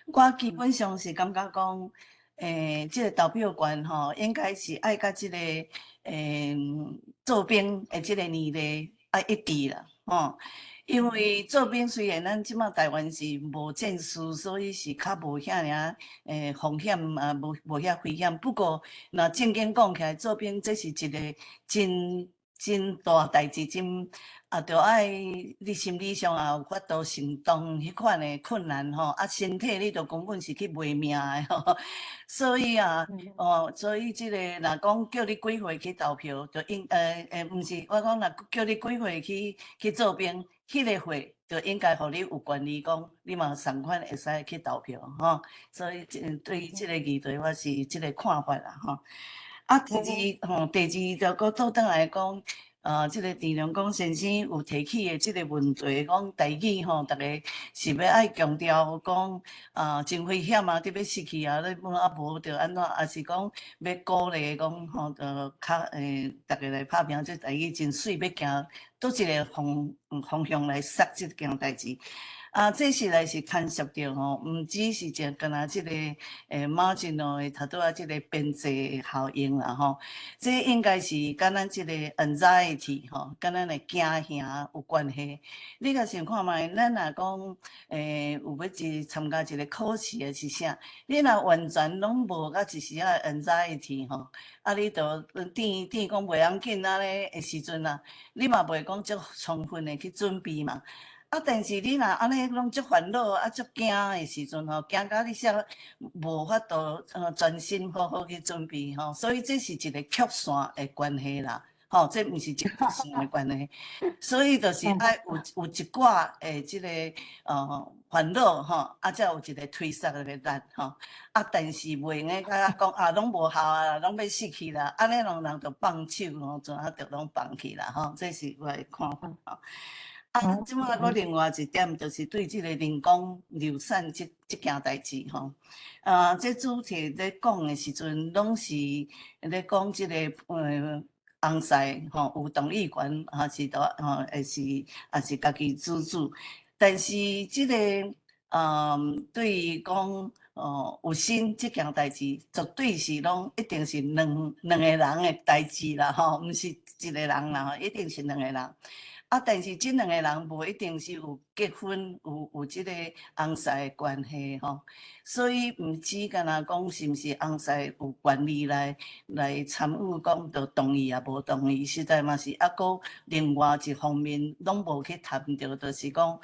我基本上是感覺講，這個投票權吼，應該是愛佮這個做兵的這個年齡愛一致啦，吼。因為做兵雖然咱這馬台灣是無戰事，所以是較無遐爾風險啊，無遐危險。不過，若正經講起來，做兵這是一個真真大代誌，真啊，著愛你心理上也有法度承擔彼款的困難吼，啊，身體你著根本是去賣命的吼。所以啊，哦，所以這個若講叫你幾歲去投票，就應毋是我講若叫你幾歲去做兵，彼个歲就應該予你有權利講，你嘛仝款會使去投票吼。所以這對於這個議題，我是這個看法啦吼。啊，第二吼，第二就閣倒轉來講，這个鄭良光先生有提起的這个問題，講台語吼，逐家是欲愛強調講啊，真危險啊，得欲死去啊，你啊無就按怎，抑是講欲鼓勵講吼，就較逐家來拍拚，這台語真媠，欲行佗一个方向來殺這件代誌。啊，這實在是牽涉著吼，毋只是一干焦這个馬金諾的頭拄仔這个邊際效應啦吼，這應該是佮咱這個 anxiety 吼，佮咱的驚嚇有關係。你共想看覓，咱若講有欲去參加一个考試抑是啥，你若完全攏無佮一時仔 anxiety 吼，啊，你就佇佇講袂要緊按呢的時陣啊，你嘛袂講足充分的去準備嘛。啊！但是你若按呢攏足煩惱啊，足驚的時陣吼，驚甲你啥無法度專心好好去準備吼，所以這是一個曲線的關係啦，吼，這毋是一直線的關係，所以就是愛有一寡的這个煩惱吼，啊，才有一個推捒的力吼，啊，但是袂用得共講啊，攏無效啊，攏欲死去啦，按呢攏人就放手吼，怎啊就攏放棄啦吼，這是我的看法吼。啊，這馬閣另外一點，就是對這個人工流產這件代誌吼，啊，這主題咧講的時陣，攏是咧講這个翁婿吼有同意權，還是都吼，會是抑是家己自主。但是這个對於講有身這件代誌，絕對是攏一定是兩個人的代誌啦吼，毋是一個人啦吼，一定是兩個人。啊，但是這兩個人無一定是有結婚，有這個翁婿的關係吼，所以毋止干焦講是毋是翁婿有權利來參與，講著同意抑無同意，實在嘛是猶閣另外一方面攏無去談著，就是講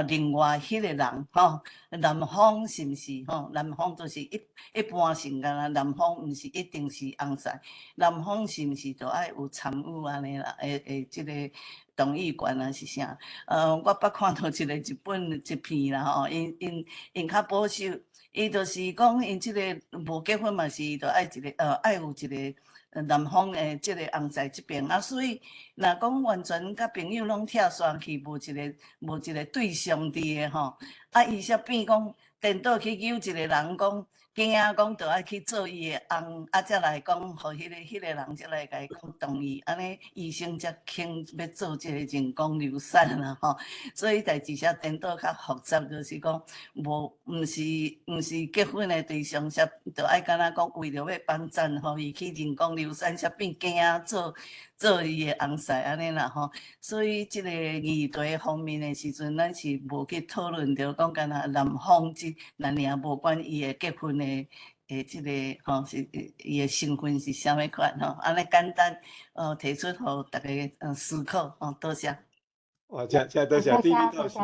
另外彼個人吼，男方是毋是吼？男方就是一般性干焦男方毋是一定是翁婿，男方是毋是著愛有參與按呢啦？會這個同意權啊是啥？我捌看著一個日本一片啦吼，𪜶較保守，伊就是講𪜶這個無結婚嘛是著愛一個愛有一個男方的這个翁婿這爿啊，所以若講完全佮朋友攏拆散去，無一個對象佇的吼，啊，伊才變講顛倒去揪一個人講，驚講著愛去做伊的翁，啊，才來講，予彼個人才來共伊講同意，按呢醫生才肯欲做這个人工流產啦吼。所以代誌才顛倒較複雜，就是講無，毋是結婚的對象，才著愛敢若講為著欲幫贊，予伊去人工流產，才變驚做伊的翁婿按呢啦吼。所以這个議題方面的時陣，咱是無去討論著講敢若男方這咱爾無管伊的結婚的這个吼是伊的身份是啥物款吼，按呢簡單哦提出予大家思考吼，多謝。哇，真真多謝李美教授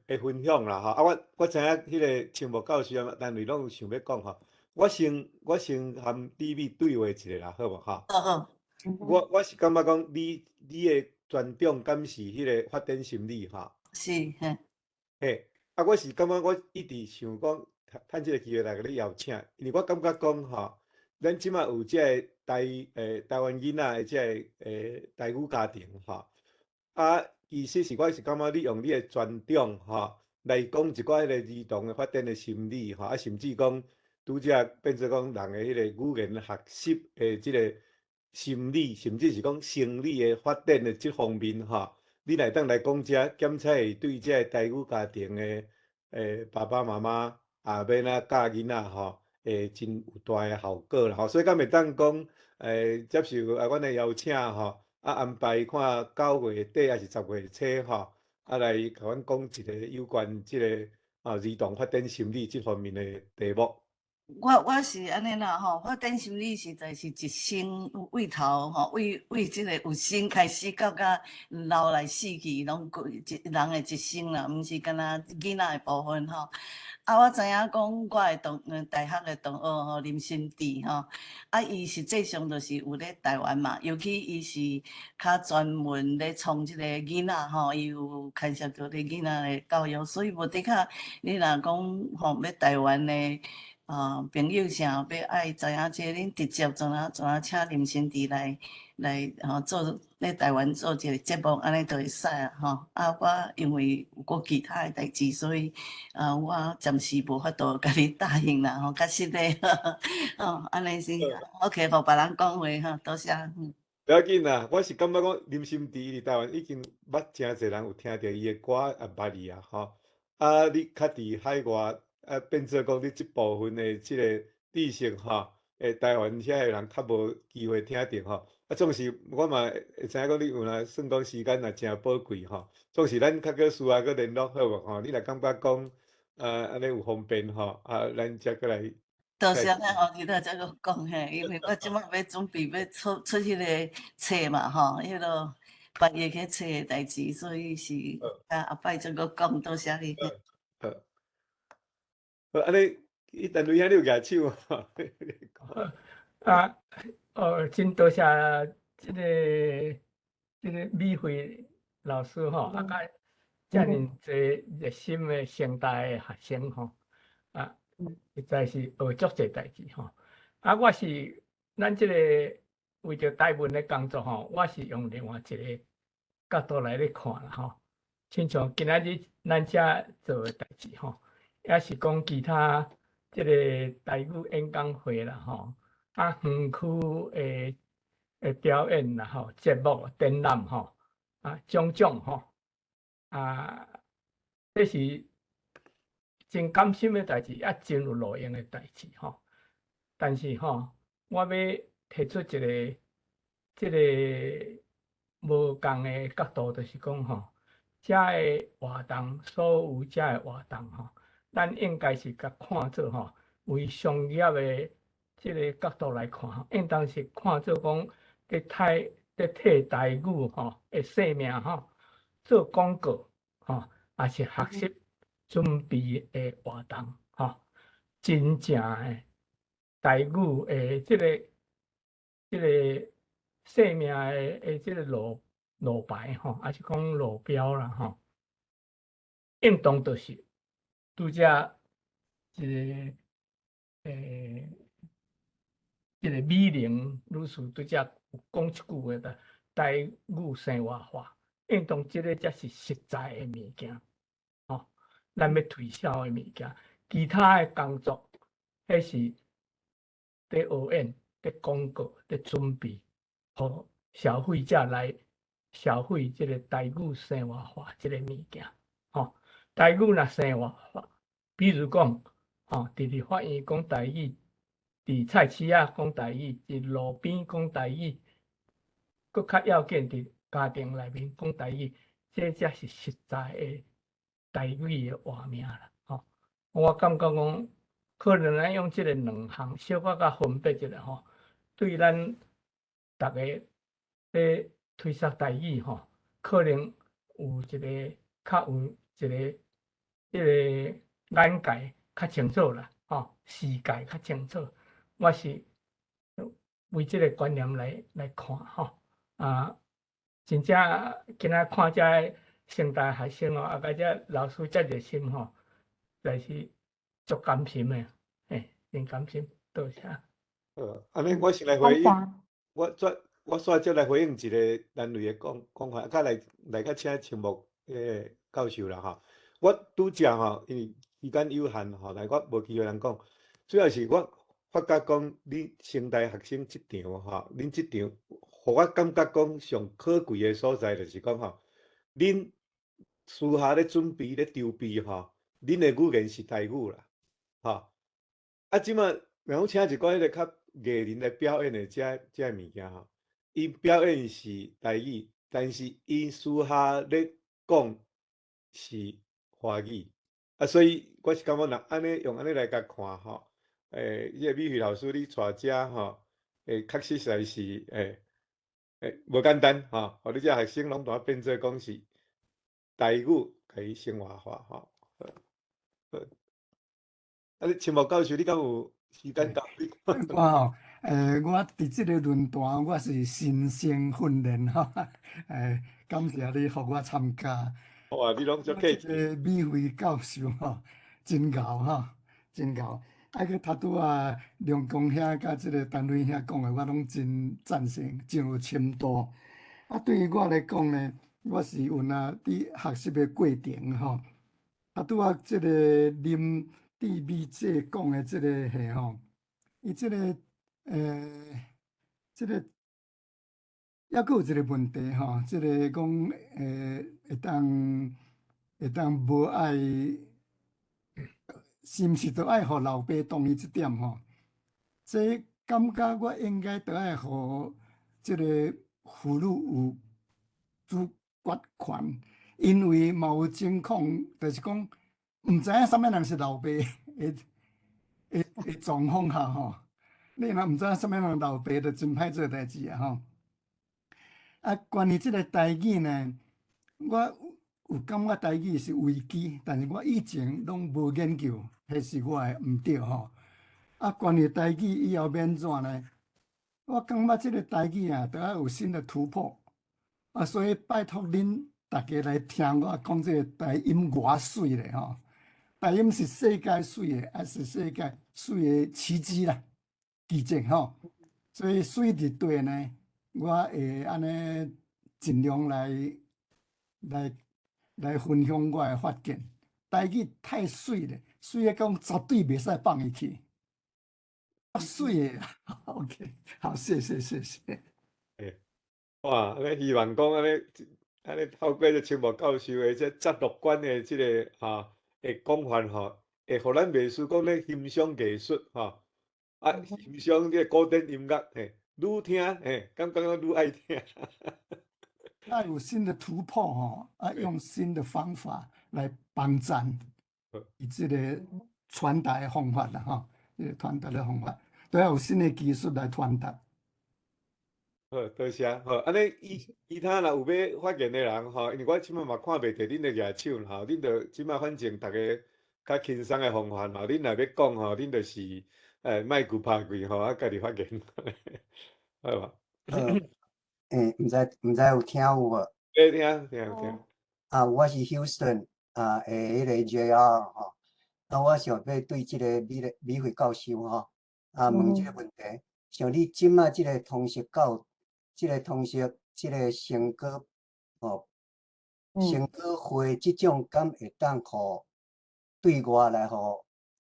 的分享啦吼！啊，我知影彼个青木教授啊，單位攏有想欲講吼。我先含李美對話一下啦，好無吼？好好。我是感覺講你的專長敢是彼个發展心理吼？是，嘿。嘿，啊，我是感覺我一直想講，趁這个機會來共你邀請，因為我感覺講吼，咱這馬有這个台灣囡仔的這个台語家庭吼，啊，其實是我是感覺你用你的專長吼，來講一寡彼个兒童的發展的心理吼，啊，甚至講拄才變做講人的彼个語言學習的這个心理，甚至是講生理的發展的這方面吼，你若會當來講這，檢測會對這个台語家庭的爸爸媽媽啊，欲按怎教囡仔吼，會真有大的效果啦吼。所以敢會當講，接受啊，阮的邀請吼，啊，安排看9月底抑是10月初吼，啊，來共阮講一個有關這个啊兒童發展心理這方面的題目。我是按呢啦吼，發展心理實在是一生對頭吼，對這个有生開始到甲老來死去，攏過一人的一生啦，毋是干焦囡仔的部分吼。啊，我知影講我的大學的同學吼林心智吼，啊，伊實際上就是有咧台灣嘛，尤其伊是較專門咧創這个囡仔吼，伊有牽涉著咧囡仔的教育，所以無的確，你若講吼欲台灣的朋友啥欲愛知影這个，恁直接怎啊請林心智來吼做咧台灣做一个節目，按呢就會使啊吼。啊，我因為有閣其他的代誌，所以啊，我暫時無法度共你答應啦吼，較實的，吼，按呢是 OK，予別人講話吼，多謝。不要緊啦，我是感覺講林心智佇台灣已經捌誠濟人有聽著伊的歌，也捌伊啊吼。啊，你較佇海外，啊，變做講你這部分的這个知識吼，台灣遐的人較無機會聽著吼。啊，總是我嘛會知影講你有若算講時間也誠寶貴吼。總是咱較閣私下閣聯絡好無吼？你若感覺講按呢有方便吼，啊，咱才閣來。多謝咱後日再閣講嘿，因為我這擺欲準備欲出彼个冊嘛吼，彼个翻譯彼冊的代誌，所以是較後擺再閣講，多謝你。好，好，按呢，伊陳瑞兄你有舉手無？啊，哦，真多謝這個美惠老師吼，啊，佮遮爾濟熱心的成大的學生吼，啊，實在是學足濟代誌吼。啊，我是咱這個為著台文的工作吼，我是用另外一個角度來咧看啦吼。親像今仔日咱遮做的代誌吼，抑是講其他這個台語演講會啦吼，啊，園區的表演啦吼，節目展覽吼，啊，種種吼，啊，這是真感心的代誌，也真有路用的代誌吼。但是吼，我欲提出一個這個無仝的角度，就是講吼，遮的活動，所有遮的活動吼，咱應該是共看做吼，為商業的這个角度來看吼，應當是看做講，佇替台語吼的生命吼做廣告吼，抑是學習準備的活動吼，真正的台語的這個生命的這个路牌吼，抑是講路標啦吼，應當就是拄才這个這个美玲女士拄才有講一句話的，台語生活化，應當這个才是實在的物件，吼，咱欲推銷的物件，其他的工作，彼是佇學演、佇廣告、佇準備，予消費者來消費這个台語生活化這个物件，吼，台語若生活化，比如講，吼，佇立法院講台語，佇菜市仔講台語，佇路邊講台語，閣較要緊佇家庭內面講台語，這才是實在的台語的活命啦，吼！我感覺講，可能咱用這个兩項小可較分別一下吼，對咱逐家咧推捒台語吼，可能有一个較有一个彼个眼界較清楚啦，吼，視界較清楚。我是為這个觀念來來看吼，啊，真正今仔看這个成大學生哦，啊，佮這老師遮熱心吼，實在是足感心的，嘿，真感心，多謝。好，按呢我先來回應，我煞我煞接來回應一个單位的講講法，較來來較請青木彼个教授啦吼。我拄才吼，因為時間有限吼，來我無機會通講，主要是我發覺講，恁成大學生這場吼，恁這場，予我感覺講上可貴的所在，就是講吼，恁私下咧準備咧籌備吼，恁的語言是台語啦，吼。啊，這馬若講請一寡彼个較藝人來表演的這這个物件吼，𪜶表演是台語，但是𪜶私下咧講是華語，啊，所以我是感覺若按呢用按呢來共看吼。彼个美惠老師你帶遮吼，確實實在是無簡單吼，予你這學生攏當變做講是台語，共伊生活化吼。好，啊，你青木教授，你敢有時間到？我吼，我佇這个論壇，我是新生訓練吼，感謝你予我參加。哇，你攏足客氣。這个美惠教授吼，真𠢕吼，真𠢕。啊，閣頭拄仔梁公兄佮這个陳蕊兄講的，我攏真贊成，真有深度。啊，對於我來講呢，我是有若佇學習的過程吼。啊，拄仔這个林志美姐講的這个戲吼，伊這个這个猶閣有一个問題吼，這个講會當會當無愛。是毋是著愛予老爸同意這點吼？這感覺我應該著愛予這个婦女有主決權，因為嘛有情況，就是講毋知影啥物人是老爸的的的狀況下吼，你若毋知影啥物人老爸，就真歹做代誌啊吼。啊，關於這个台語呢，我有感覺台語是危機，但是我以前攏無研究，彼是我的毋對吼。啊，關於台語以後欲按怎呢？我感覺這个台語啊，著愛有新的突破。啊，所以拜託恁逐家來聽我講這個台音偌媠咧吼。台音是世界媠的，抑是世界媠的奇蹟啦，奇蹟吼。所以媠佇佗呢，我會按呢盡量來來來分享我的發現。台語太媠咧，媠的講絕對袂使放伊去。媠的，OK，好，謝謝，謝謝。欸，哇，按呢希望講按呢，按呢透過這青木教授的這遮樂觀的這个吼的講法吼，會予咱袂輸講咧欣賞藝術吼，啊，欣賞這個古典音樂，嘿，愈聽嘿，感覺講愈愛聽。愛有新的突破吼，啊，用新的方法來幫贊，伊這个傳達的方法啦吼，這個傳達的方法，都要有新的技術來傳達。好，多謝。好，按呢，其他若有欲發言的人吼，因為我這擺嘛看袂著恁的舉手吼，恁就這擺反正逐家較輕鬆的方法吼，恁若欲講吼，恁就是麥克拍開吼，啊，家己發言，好無？毋知有聽有無？欸，聽聽聽。啊，我是 Houston 啊，的彼个 JR 吼，啊，我想欲對這个美美惠教授吼，啊，問這个問題。像你這馬這个通識教，這个通識，這个成果，吼，成果會這種敢會當予對外來予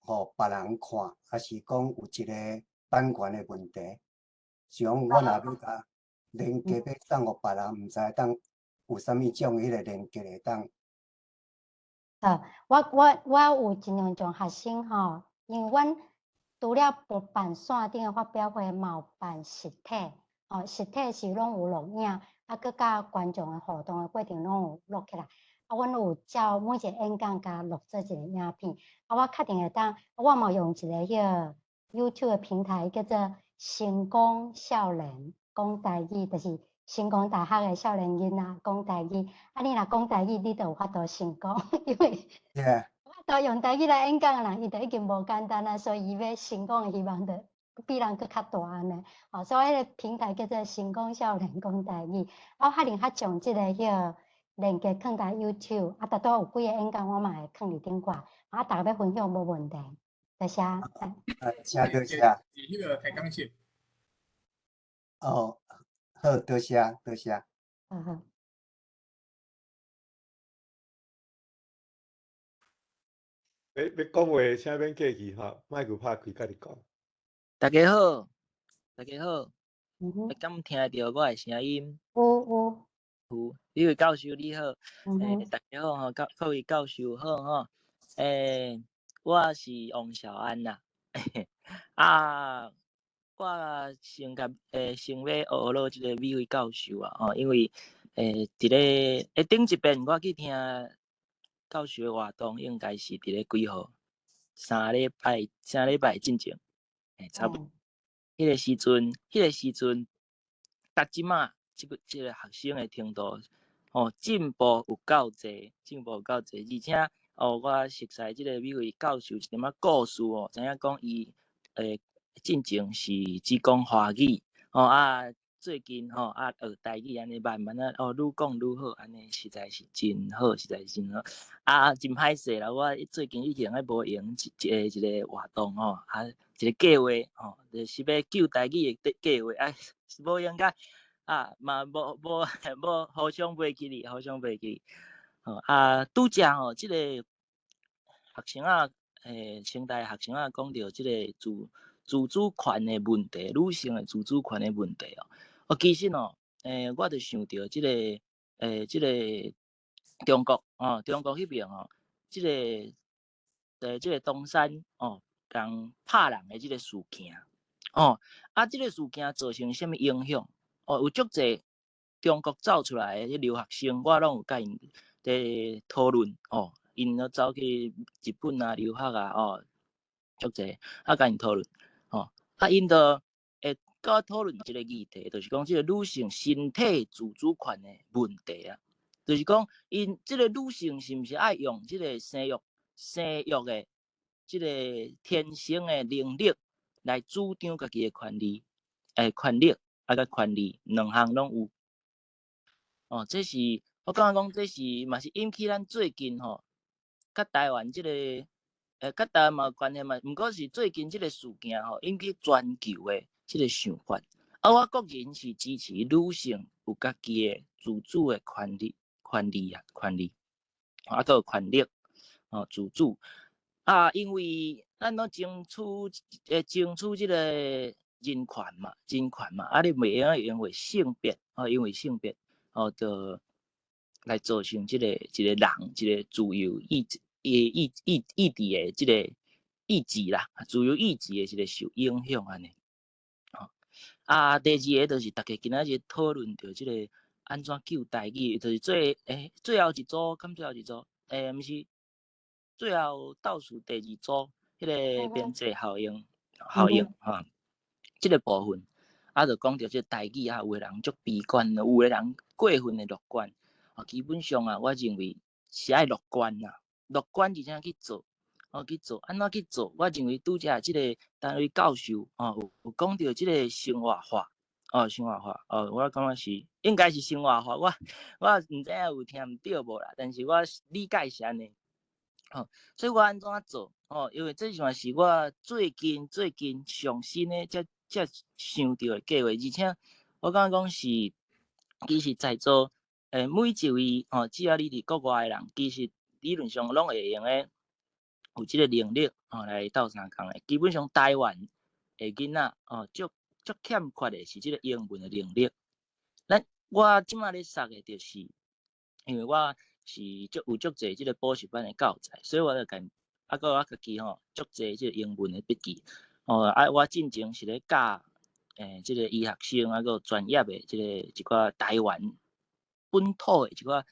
別人看，抑是講有一个版權的問題？像我若欲共連結欲送予別人，毋知當有啥物種彼个連結會當？好，我有盡量將學生吼，因為阮除了無辦線頂的發表會，嘛有辦實體，吼，實體是攏有錄影，啊，閣佮觀眾的互動的過程攏有錄起來。啊，阮有照每一個演講共錄做一個影片。啊，我確定會當，我嘛用一個彼个 YouTube 的平台叫做成功少年講台語，就是成功大學的少年囡仔講台語。啊，你若講台語，你就有法度成功，因為有法度用台語來演講的人，伊就已經無簡單啊，所以伊欲成功的希望就比人閣較大按呢。吼，所以彼個平台叫做成功少年講台語。我可能較將這個彼个連結囥佇 YouTube，啊，拄拄有幾個演講，我嘛會囥佇頂掛，啊，逐家欲分享無問題。多謝。啊，請多謝。是彼个提講室。哦，好，多謝，多謝。好好。欲講話，請免客氣吼，麥閣拍開，家己講。大家好，大家好，敢聽著我的聲音？有有。有，李慧教授你好，大家好吼，各位教授好吼，我是王少安啦，啊，我先共先欲學學這个美惠教授啊，吼，因為佇咧頂一遍我去聽教授的活動，應該是佇咧幾號？三禮拜進前，差不多。彼个時陣，佮這馬這个學生的程度，吼，進步有夠濟，進步有夠濟，而且哦，我熟似這个美惠教授一點仔故事哦，知影講伊進前是只講華語，吼啊，最近吼啊學台語按呢慢慢仔哦，愈講愈好，按呢實在是真好，實在是真好。啊，真歹勢啦，我最近已經愛無閒一個一個活動吼，啊，一個計劃吼，就是欲救台語的計劃啊，無閒甲啊嘛無無無互相袂記哩，互相袂記哩。吼啊，拄則吼，這個學生仔，清大學生仔講著這個自主權的問題，女性的自主權的問題哦。哦，其實哦，我就想著這個，這個中國哦，中國彼邊哦，這個，這個唐山哦，共拍人的這個事件，哦，啊，這個事件造成啥物影響？哦，有足濟中國走出來的留學生，我攏有佮𪜶佇討論哦，𪜶攏走去日本啊留學啊，哦，足濟啊，共𪜶討論，哦，啊，𪜶就會佮我討論一個議題，就是講這個女性身體自主權的問題啊，就是講𪜶這個女性是毋是愛用這個生育的這個天生的能力來主張家己的權利，權力啊，佮權利兩項攏有。哦，這是我感覺講，這是嘛是引起咱最近吼，佮台灣這個，佮台灣嘛有關係嘛，毋過是最近這個事件吼，引起全球的這個想法。啊，我個人是支持女性有家己的自主的權利，權利啊，權利，啊，閣有權力，哦，自主。啊，因為咱攏爭取這個人權嘛，人權嘛，啊，你袂用因為性別，哦，因為性別，哦，就來造成這個一個人一個自由意志、意意意志的這個意志啦，自由意志的一個受影響按呢。哦，啊，第二个就是逐家今仔日討論著這個按怎救台語，就是最後一組，敢最後一組，毋是最後倒數第二組，彼个邊際效應，效應吼，這个部分，啊，就講著這個台語啊，有的人足悲觀，有的人過分的樂觀。啊，基本上啊，我認為是愛樂觀啦，樂觀而且去做，哦去做，按怎去做？我認為拄則這個單位教授哦，有講著這個生活化，哦生活化，哦我感覺是應該是生活化，我毋知影有聽毋對無啦，但是我理解是按呢，哦，所以我按怎做？哦，因為這嘛是我最近上新的這才想著的計劃，而且我感覺講是，其實在座每一位吼，只要你佇國外的人，其實理論上攏會用得有這個能力吼來鬥相共的。基本上台灣的囡仔吼，足足欠缺的是這個英文的能力。咱我這馬咧說的就是，因為我是足有足濟這個補習班的教材，所以我就共啊，閣我家己吼足濟這個英文的筆記。哦，啊，我進前是咧教這個醫學生啊，閣有專業的這個一寡台灣本土的一寡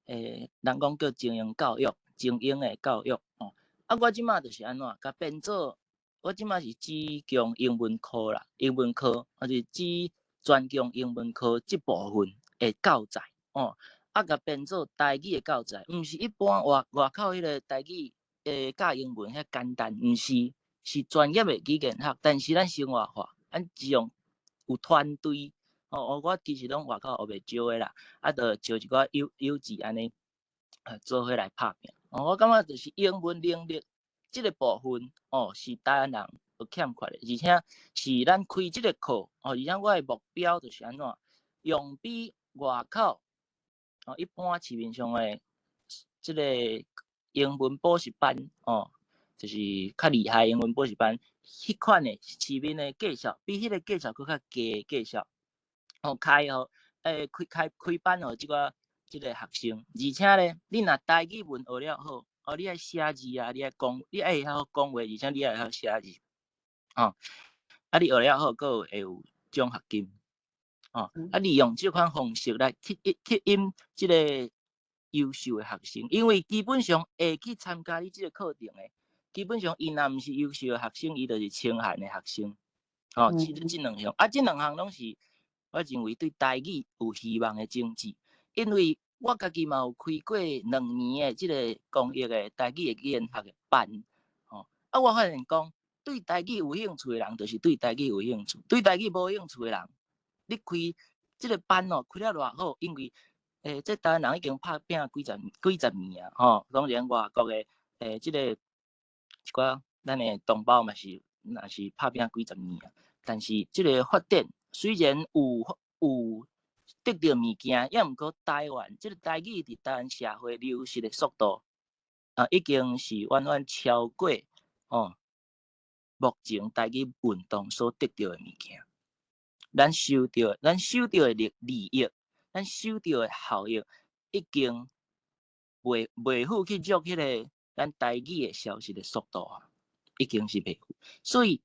人講叫精英教育、精英的教育吼。啊，我這馬就是按怎，共變做我這馬是只供英文科啦，英文科，抑是只專攻英文科這部分的教材哦。啊，共變做台語的教材，毋是一般外外口彼個台語教英文遐簡單，毋是，是專業的語言學，但是咱生活化，咱只用有團隊哦。我其實攏外口學袂招的啦，啊，就招一寡幼幼稚按呢，做伙來拍拚。哦，我感覺就是英文能力這個部分哦，是台灣人有欠缺的，而且是咱開這個課哦，而且我的目標就是按怎，用比外口哦一般市面上的這個英文補習班哦，就是較厲害英文補習班，彼款的市面的介紹，比彼個介紹閣較低的介紹，哦，開予開開開班予這個這個學生，而且咧，你若台語文學了好，哦，你愛寫字啊，你愛講，你愛會曉講話，而且你愛會曉寫字，哦，啊，你學了好，閣有會有獎學金，哦，啊，利用這款方式來吸引這個優秀的學生，因為基本上會去參加你這個課程的，基本上，伊若毋是優秀的學生，伊就是清寒的學生。哦，這兩項，啊，這兩項攏是我認為對台語有希望的種子。因為我家己嘛有開過2年的這個公益的台語的語言學的班。哦，啊，我發現講，對台語有興趣的人，就是對台語有興趣；對台語無興趣的人，你開這個班哦，開了偌好，因為這台灣人已經拍拚幾十幾十年啊，吼，當然外國的這個。一寡咱的同胞嘛是，若是拍拚幾十年啊，但是這個發展雖然有得著物件，抑毋過台灣這個台語佇台灣社會流失的速度啊，已經是遠遠超過哦，目前台語運動所得著的物件。咱收著的利益，咱收著的效益，已經袂赴去足彼個。咱台語的消失的速度啊，已經是袂赴，所以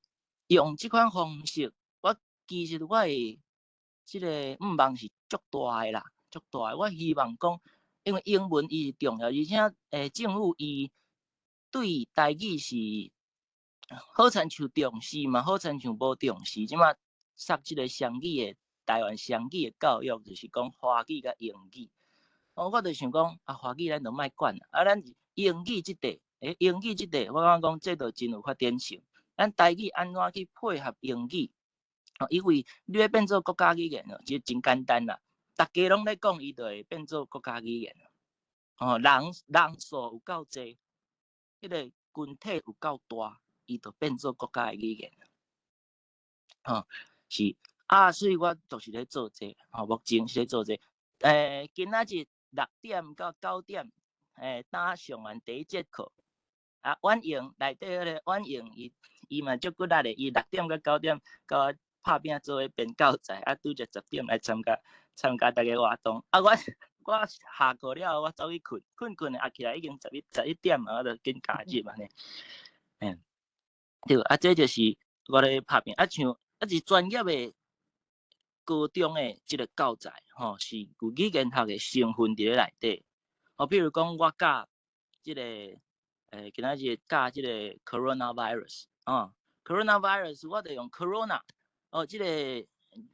用這款方式，我其實我的這個願望是足大的啦，足大的。我希望講，因為英文伊是重要，而且政府伊對台語是好親像重視嘛，好親像無重視。這馬設這個雙語的台灣雙語的教育，就是講華語佮英語。哦，我就想講啊，華語咱就莫管啊，咱英語這塊，英語這塊，我感覺講這就真有發展性。咱台語按怎去配合英語？哦，因為你欲變做國家語言哦，其實真簡單啦。逐家攏咧講，伊就會變做國家語言。哦，人數有夠濟，彼個群體有夠大，伊就變做國家的語言。哦，是啊，所以我就是咧做這個，哦，目前是咧做這個。今仔日6點到9點，當上完第一節課，啊，婉瑩內底彼個婉瑩，伊嘛足骨力的，伊6點到9點佮我拍拚做伙編教材，啊，拄則10點來參加逐个活動。啊，我下課了後，我走去睏，睏睏的啊起來已經11點啊，我就緊加入按呢。對，啊，這就是我咧拍拚，啊，像啊是專業的高中的這個教材，吼，是有語言學的成分佇咧內底。哦，比如講我教這個，今仔日教這個 coronavirus，哦，coronavirus 我就用 corona，哦，這個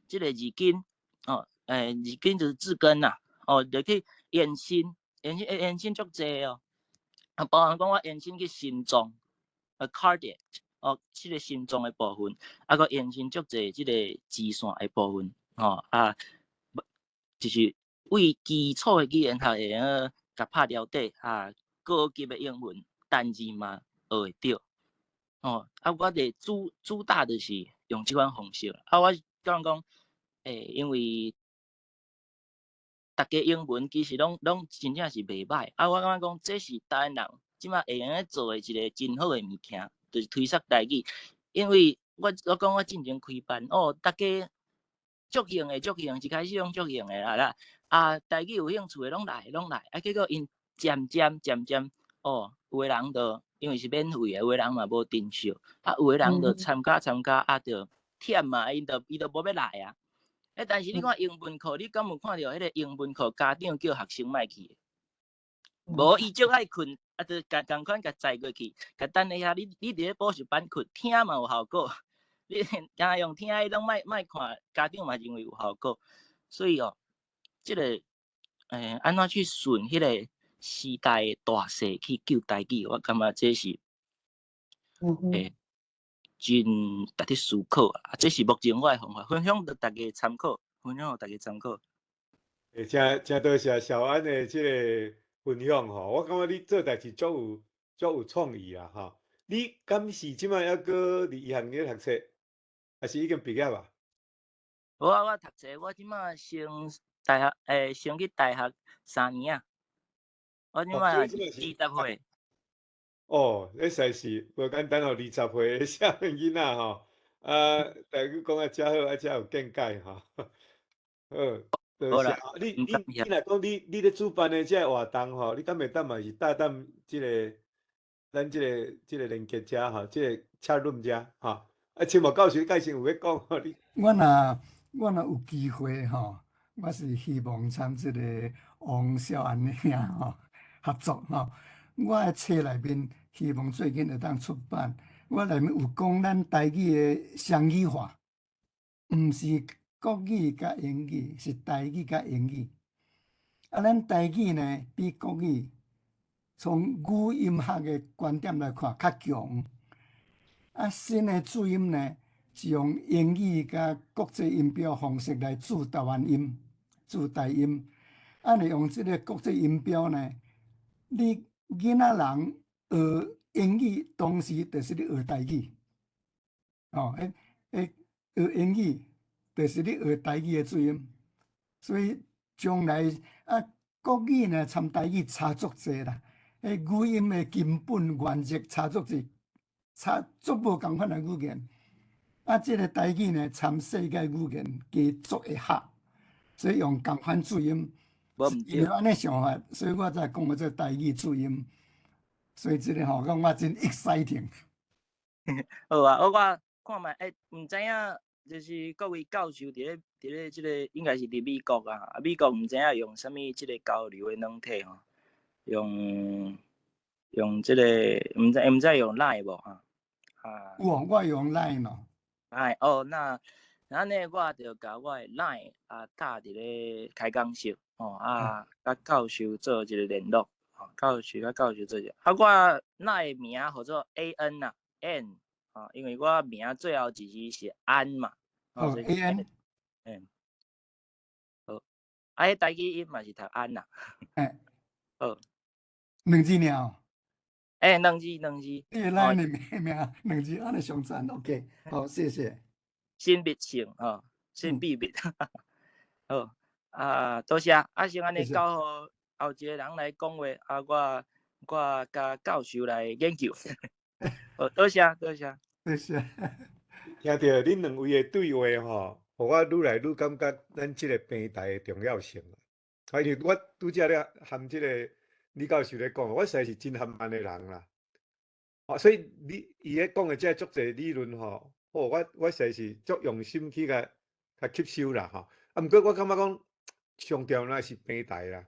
字根，哦，字根就是字根啦，哦，就去延伸，延伸，延伸足濟哦。啊，包含講我延伸去心臟，cardiac，哦，這個心臟的部分，啊，閣延伸足濟這個脂腺的部分，吼，啊，就是為基礎的語言學會用共拍了底，啊，高級的英文單字嘛學會著，哦，啊，我的主打就是用這款方式。啊，我感覺講，因為逐家英文其實攏真正是袂䆀。啊，我感覺講這是台灣人這馬會用得做的一個真好的物件，就是推捒台語。因為我講我進前開班，哦，逐家足興的足興，一開始攏足興的啦啦。啊，台語有興趣的攏來攏來，啊，結果𪜶漸漸漸漸，哦，有的人就因為是免費的，有的人嘛無珍惜，啊，有的人就參加參加，啊，就忝嘛，伊就無欲來啊。但是你看英文課，你敢有看著彼個英文課家長叫學生莫去？無，伊足愛睏，啊，就仝款共載過去，共等一下，你佇咧補習班睏，聽嘛有效果。你敢若用聽的攏莫看，家長嘛認為有效果。所以哦，這個按怎去順彼個時代的大勢去救台語，我感覺這是真值得思考啊！這是目前我的方法，分享予大家參考，分享予大家參考。真真多謝小安的這個分享吼，我感覺你做代誌足有創意啊吼！你敢是這擺猶閣佇醫學院咧讀冊，還是已經畢業啊？無啊，我讀冊，我這擺升大學，升去大學3年啊。我這擺20歲。哦，這實在是無簡單哦，20歲的少年囡仔吼，啊，台語講啊遮好，啊遮有見解吼。好，多謝。你若講你咧主辦的這個活動吼，你敢會當嘛是搭踮這個咱這個連結遮吼，這個 chat room 遮吼。啊，青木教授，你介紹有欲講吼你。我若有機會吼，我是希望參這個王少安兄吼合作吼。我的冊內面希望最近會當出版，我內面有講咱台語的雙語化，毋是國語佮英語，是台語佮英語。啊，咱台語呢，比國語從語音學的觀點來看較強。啊，新的注音呢，是用英語佮國際音標方式來注台灣音、注台音。啊，你用這個國際音標呢，你囡仔人學英語，同時就是咧學台語。哦，彼學英語，就是咧學台語的注音。所以將來啊，國語呢，參台語差足濟啦。彼語音的根本原則差足濟，差足無仝款的語言。啊，這個台語呢，參世界語言加足會合，所以用仝款注音。因為按呢想法，所以我才講我這台語注音。所以這個吼，感覺真 exciting。好啊，我看覓，毋知影，就是各位教授佇咧這個應該是佇美國啊，啊美國毋知影用啥物這個交流的軟體吼，用這個毋知用 Line 無哈？啊，有，我用 Line 咯。 Line 哦，那按呢我就共我的 Line 啊打佇咧開講室，哦啊，佮教授做一個聯絡，哦，教授佮教授做一個，啊，我 Line 名號做 A N 啊 N，哦，因為我名最後一字是安嘛，哦 A N，好，啊，彼台語音嘛是讀安啦，好，兩字爾，兩字兩字，你的 Line 的名兩字按呢上讚，OK，好，謝謝。神秘性吼，神秘密，好啊，多謝，啊，先按呢交予後一個人來講話，啊，我佮教授來研究，好，多謝多謝，多謝。聽著恁兩位的對話吼，予我愈來愈感覺咱這個平台的重要性。啊，因為我拄才咧含這個李教授咧講，我實在是真含慢的人啦。啊，所以你伊咧講的這足濟理論吼。哦，我實在是足用心去共吸收啦吼。啊，毋過我感覺講上重要是平台啦。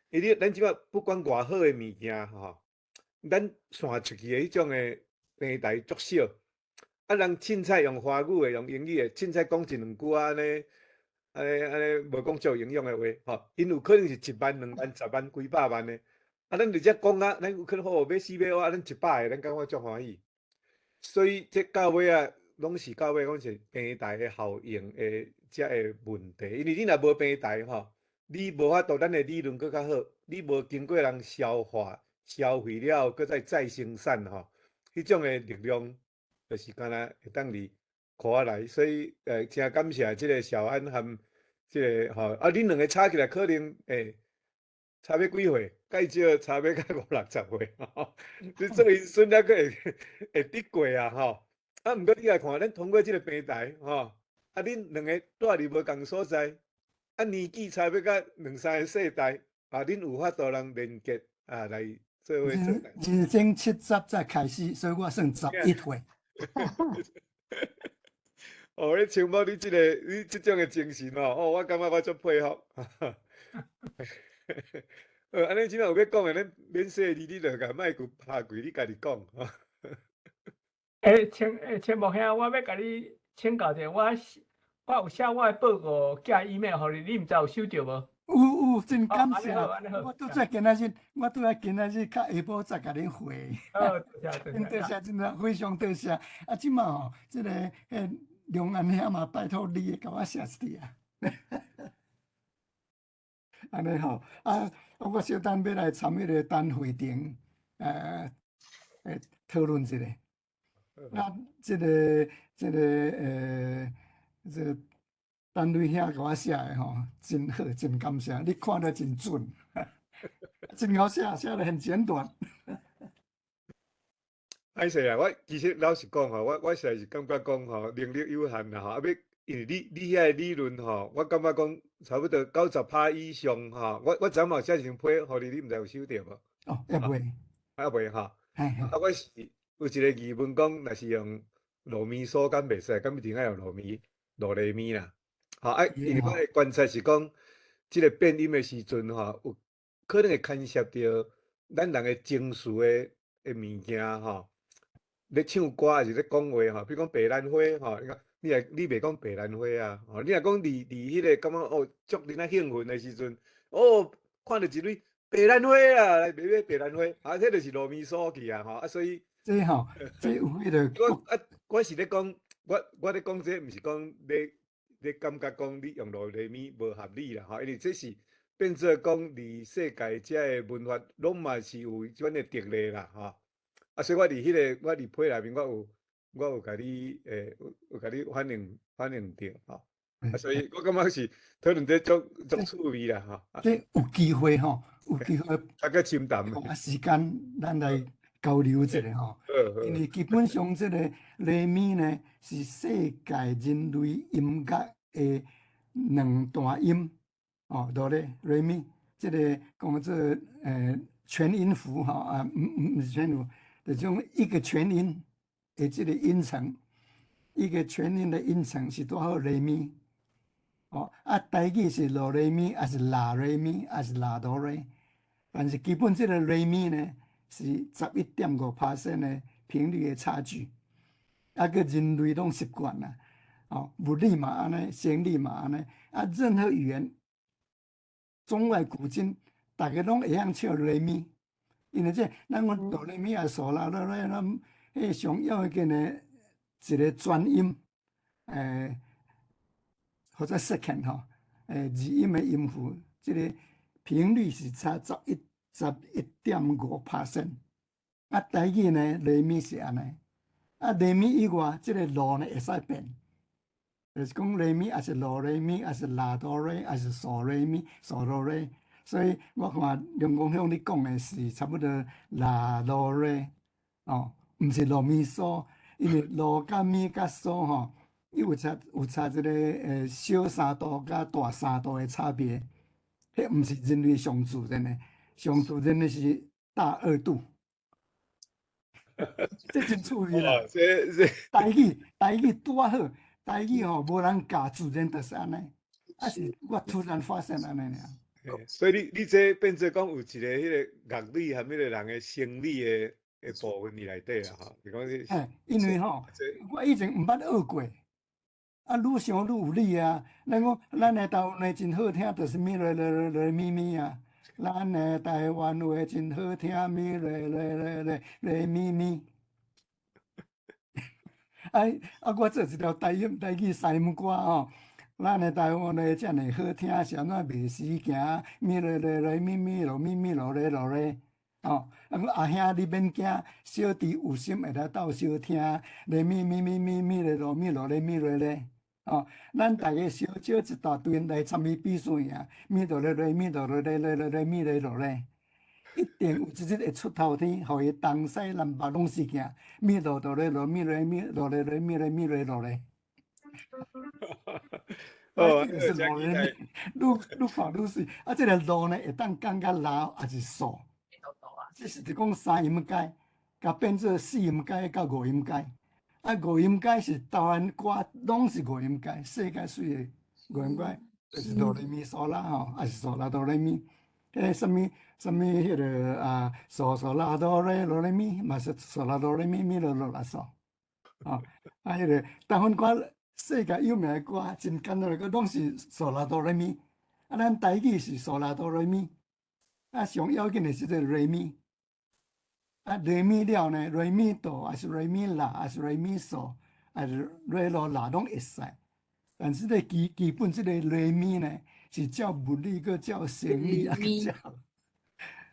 因為咱這擺不管偌好的物件吼，咱散出去的彼種的平台足少。啊，人凊彩用華語的、用英語的，凊彩講一兩句按呢，按呢按呢，無講足有營養的話吼，𪜶有可能是1萬、2萬、10萬、幾百萬的。啊，咱直接講啊，咱有可能好欲死欲活，咱100個，咱感覺足歡喜。所以這到尾仔，攏是到尾講是平台的效應的這個問題。因為你若無平台吼，你無法度咱的理論閣較好，你無經過人消化、消費了後，閣再再生產吼，彼種的力量，就是敢若會當佇箍仔來，所以誠感謝這个小安和這个吼，啊，恁兩个差起來可能差欲幾歲？介少差欲到五六十歲，吼，你做𪜶孫猶閣會得過啊，吼。啊，毋過你來看，咱通過這个平台，吼，啊，恁兩個蹛佇無仝所在，啊，年紀差欲甲兩三个世代，啊，恁有法度通連結啊，來做伙做。人生70才開始，所以我算11歲。哦，你青木，你這个，你這種的精神哦，哦，我感覺我足佩服。按呢這擺有欲講的，咱免細膩，你就共麥克拍開，你家己講。欸，青木兄，我欲共你請教一下，我有寫我的報告寄 email 予你，你毋知有收著無？有有，真感謝。我拄則今仔日，我拄仔今仔日較下晡才共恁回。好，多謝，真多謝，真正非常多謝。啊，這擺吼，這个彼梁安兄嘛，拜託你共我寫一佇啊。按呢吼，啊，我小等欲來參彼个陳慧婷，討論一下。啊，這个陳瑞兄共我寫的吼，真好，真感謝，你看得真準，真𠢕寫，寫得很簡短。歹勢啊，我其實老實講吼，我實在是感覺講吼，能力有限啦吼，啊欲因為你遐个理論吼，我感覺講差不多90%以上吼，我昨嘛寫一張批予你，你毋知有收著無？哦，猶未。猶未吼。啊，我是有一个疑問講，若是用囉咪嗦敢袂使？敢一定愛用囉咪囉來咪啦？吼啊，因為我的觀察是講，這个變音的時陣吼，有可能會牽涉著咱人的情緒的物件吼。咧唱歌抑是咧講話吼，比如講白蘭花吼，你講你若你袂講白蘭花啊，吼，你若講佇彼个感覺哦，足恁仔興奮的時陣，哦，看著一蕊白蘭花啊，來買買白蘭花，啊，這就是囉咪嗦去啊，吼，啊，所以這吼，這有彼个我啊，我是咧講，我咧講這毋是講你感覺講你用囉來咪無合理啦，吼，因為這是變做講佇世界遮个文化攏嘛是有這款的特例啦，吼。啊，所以我佇彼个，我佇批內面，我有共你，有共你反映著吼。啊，所以我感覺是討論這足足趣味啦，吼。這有機會吼，有機會。較閣深談。啊，時間咱來交流一下吼。因為基本上這个來咪呢，是世界人類音樂的兩大音，哦，哆來來咪，這个講做全音符吼，啊，毋是全音符。就種一個全音的這个音程，一個全音的音程是拄好來咪，哦，啊，台語是囉來咪，抑是啦來咪，抑是啦哆來，但是基本這个來咪呢，是11.5% 的頻率的差距，啊，閣人類攏習慣啦，哦，物理嘛按呢，生理嘛按呢，啊，任何語言，中外古今，逐家攏會曉唱來咪。因為這咱講哆來咪啊嗦啦囉來，咱彼上要緊的一个轉音，或者 second 吼，二音的音符，這个頻率是差11.5%。啊，台語呢，來咪是按呢，啊，來咪以外，這个囉呢會使變，就是講來咪抑是囉來咪，抑是啦哆來，抑是嗦來咪，嗦囉來。所以我看梁公兄你講的是差不多啦囉來，哦，毋是囉咪嗦，因為囉佮咪佮嗦吼，伊有差一个小三度佮大三度的差別，彼毋是人類上自然的，上自然的是大二度，這真趣味啦。這台語拄仔好，台語吼無人教，自然就是按呢，啊是我突然發現按呢爾。所以你這變做講有一個彼个樂理和彼个人的生理的部分佇內底啦，吼，是講這。嘿，因為吼，我以前毋捌學過，啊，愈想愈有理啊。咱講咱的台灣話真好聽，就是咪來來來來咪咪啊。咱的台灣話真好聽，咪來來來來來咪咪。哎，啊，我做一條台語西姆歌吼。咱的台灣話遮爾好聽，是按怎袂時行？咪來來來咪咪囉咪咪囉來囉來，哦，啊，阿兄你免惊，小弟有心会来鬥相聽，咧咪咪咪咪咪咧囉咪囉咧咪咧咧，哦，咱逐家小少一大堆人來參與比賽啊，咪哆咧咧咪哆咧咧咧咧咧咪咧囉咧，一定有一日會出頭天，予伊東西南北攏是行，咪哆哆咧囉咪咧咪哆咧咧咪咧咪咧囉咧。哦，是囉咧咪，愈愈看愈媠，啊，這個囉呢會當降甲拉，抑是嗦？這是佇講三音階，共變做四音階佮五音階。啊，五音階是台灣歌，攏是五音階，世界媠的五音階，就是哆來咪嗦啦吼，抑是嗦啦哆來咪。彼啥物啥物彼个啊，嗦嗦啦哆來哆來咪，嘛是嗦啦哆來咪咪囉囉啦嗦。哦，啊，彼个台灣歌，世界有名的歌，真簡單的歌，攏是嗦啦哆來咪。啊，咱台語是嗦啦哆來咪。啊，上要緊的是這个來咪。啊，來咪了呢，來咪哆，抑是來咪啦，抑是來咪嗦，抑是來囉啦，攏會使。但是這個基基本這個來咪呢，是照物理，閣照生理，啊，閣照。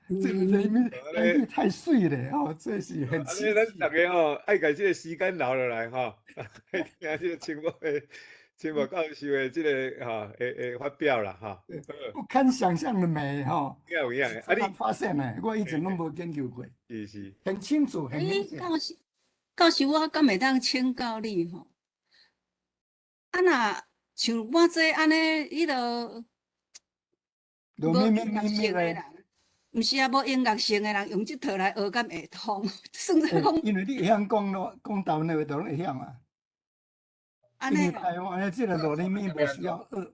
這個來咪來咪太媠咧，吼，這是很。按呢，咱逐家吼愛共這個時間留落來吼，聽這個青木的青木教授的這個吼，會會發表啦吼。不堪想象的美吼。有影有影，啊你發現的，我以前攏無研究過。是是。很清楚，很明顯。教授，教授，我敢會當請教你吼？啊若像我這按呢，彼落無音樂性的人，毋是啊，無音樂性的人用這套來學，敢會通？算做講。因為你會曉講囉，講台灣的話就攏會曉啊。因為台灣的這個哆來咪無需要學。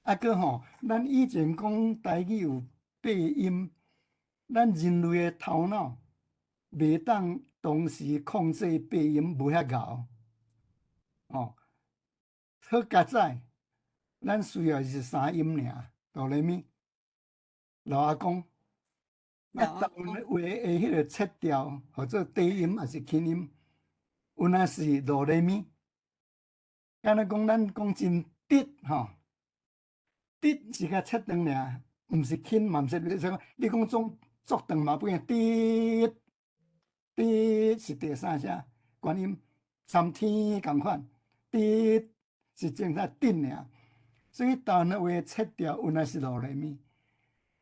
啊，閣吼，咱以前講台語有八音，咱人類的頭腦袂當同時控制八音，無遐𠢕。哦，好佳哉，咱需要的是三音爾，哆來咪。老阿公，啊，台灣話的彼個切調，號做低音抑是輕音，有若是哆來咪。敢若講咱講真直吼，直是較切長爾，毋是輕嘛，毋是你說你講總足長嘛，不變直直是第三聲觀音，參天仝款，直是正在頂爾，所以台灣話切調原來是哆來咪，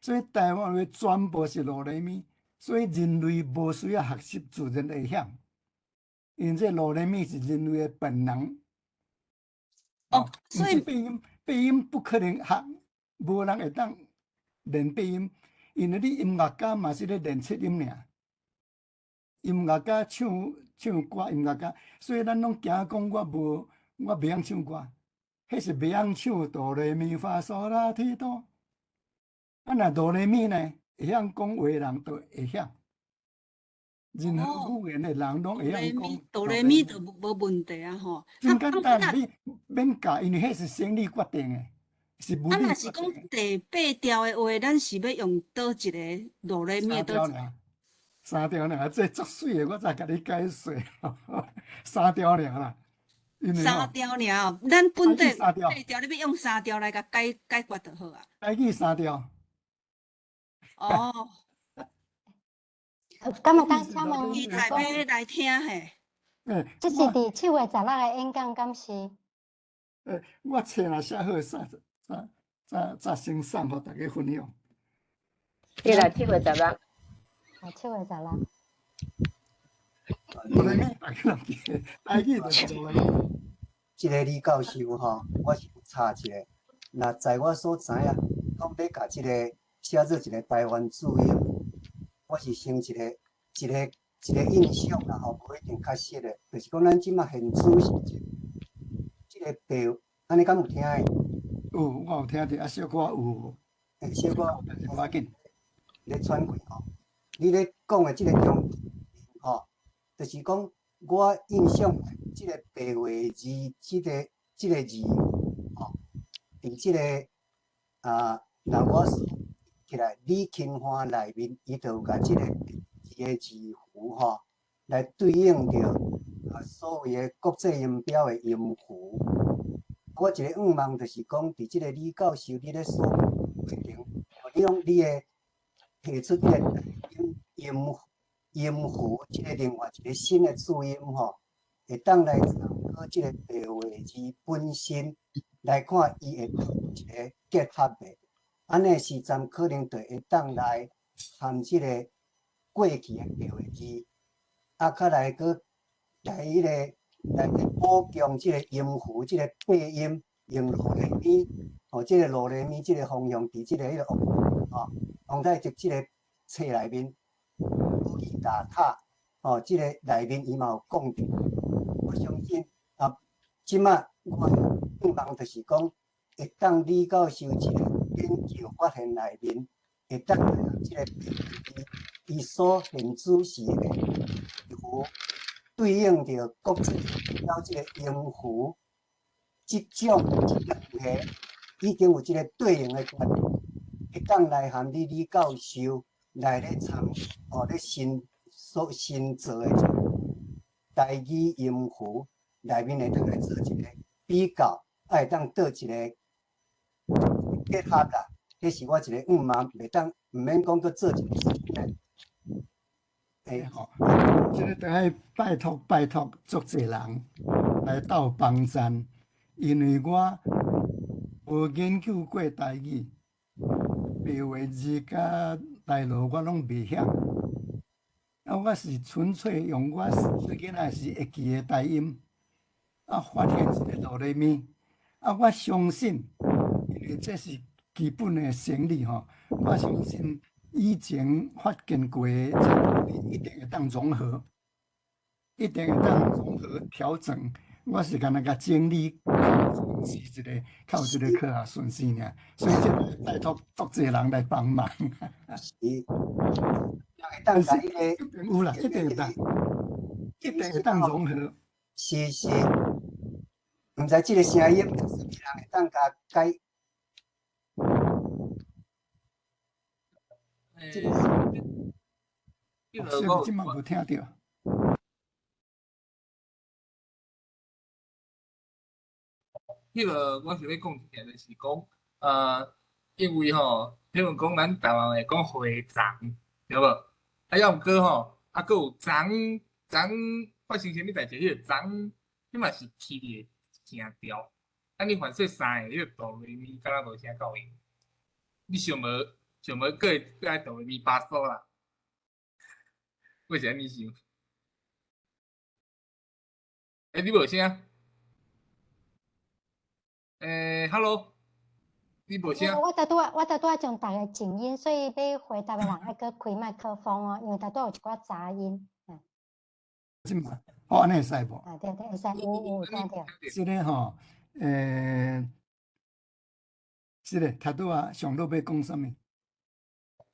所以台灣話全部是哆來咪，所以人類無需要學習自然會曉，因為這哆來咪是人類的本能。哦，所以八音八音不可能學，無人會當練八音，因為你音樂家嘛是咧練七音爾。音樂家唱唱歌，音樂家，所以咱攏驚講我無，我袂曉唱歌，彼是袂曉唱哆來咪發嗦啦提哆。啊，若哆來咪呢，會曉講話的人就會曉。任何語言的人攏會曉講。哆來咪就無問題啊吼。真簡單，你免教，因為彼是生理決定的，是物理決定。啊，若是講第八調的話，咱是欲用佗一个哆來咪？三調爾，三調爾，這足媠的，我才共你解說。三調爾啦，三調爾，咱本底八調，你欲用三調來共解解決就好啊。台語三調。哦。敢有當請問？期待欲來聽嘿。這是佇7月16的演講，敢是？我冊若寫好，再再再再先送予大家分享。對啦，7月16。哦，7月16。哆來咪，大家攏記得，台語就是哆來咪。這个李教授吼，我是有插一下。若在我所知影，講欲共這个寫做一个台灣注音，我是先一个一个一个印象啦吼，無一定確實的，就是講咱這馬現主是這个白，按呢敢有聽的？有，我有聽著，啊，小可有。欸，小可但是無要緊。咧喘氣吼，你咧講的這个重點吼，就是講我印象這个白話字，這个這个字吼，佇這个啊，若我起來李勤華內面，伊就有共這个字的字符吼，來對應著啊所謂的國際音標的音符。我一個願望就是講，佇這个李教授你咧說過程，你用你的提出這個音音符，這個另外一個新的注音吼，會當來參考這個白話字本身來看，伊會當一個結合的。按呢時陣可能就會當來含這個過去的白話字，啊，較來閣來彼個來去補強這個音符，這個八音用囉來咪，吼，這個囉來咪這個方向佇這個彼個吼，王太吉這個冊內面，古語大塔，吼，這個內面伊嘛有講著。我相信啊，這馬我願望就是講，會當李教授這個研究發現內面，會當這個伊所現主示的符對應著國際了這個音符，這種兩個已經有這個對應的關係，會當來含你李教授來咧參哦咧新所新做的台語音符內面會當來做一個比較，啊會當做一個結合啦。這是我一個願望，袂當毋免講閣做一個新的。欸吼，這個得愛拜託拜託足濟人來鬥幫贊，因為我無研究過台語，白話字佮台羅我攏袂曉。啊，我是純粹用我細囡仔時會記的台音，啊，發現一個囉來咪，啊，我相信，因為這是基本的生理吼，我相信以前發現過的這個一定會當融合，一定會當融合調整。我是干焦共整理，是一個較有一個科學順序爾，所以這個拜託足濟人來幫忙。是，會當共彼個有啦，一定會當，一定會當融合。是是，毋知這個聲音，啥物人會當共改？這個是，這馬無聽著。彼個我想欲講一下，就是講，因為吼，比如講咱台灣會講花叢，對無？啊，抑毋過吼，啊，閣有叢叢發生啥物代誌？彼個叢，彼嘛是起字的聲調。啊，你凡說三個，彼個哆來咪，敢若無啥夠用。你想無想無，閣會閣愛哆來咪發嗦啦？我是按呢想。欸，你無聲？欸，Hello，你無聲？我拄拄仔，我拄拄仔將逐个靜音，所以欲回答的人愛閣開麥克風哦，因為拄拄有一寡雜音。這嘛，哦，按呢會使無？啊，對對，會使，有有聽著。這個吼，欸，這個頭拄仔上路欲講啥物？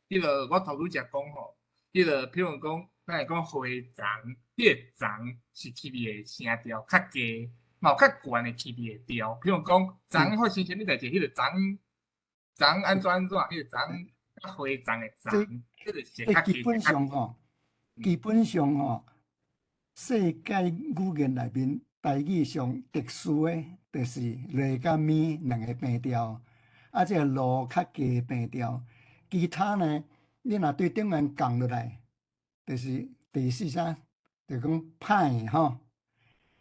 彼個我頭拄才講吼，彼個譬如講，咱會講花叢，彼個叢是起字的聲調較低，嘛有較懸的起字的調。譬如講，叢發生啥物代誌？彼個叢叢按怎按怎，彼個叢較花叢的叢，彼個是較低。基本上吼，基本上吼，世界語言內面，台語上特殊的，就是來佮咪兩個變調，啊，這個囉較低變調。其他呢，你若對頂面降落來，就是第四聲，就講歹吼。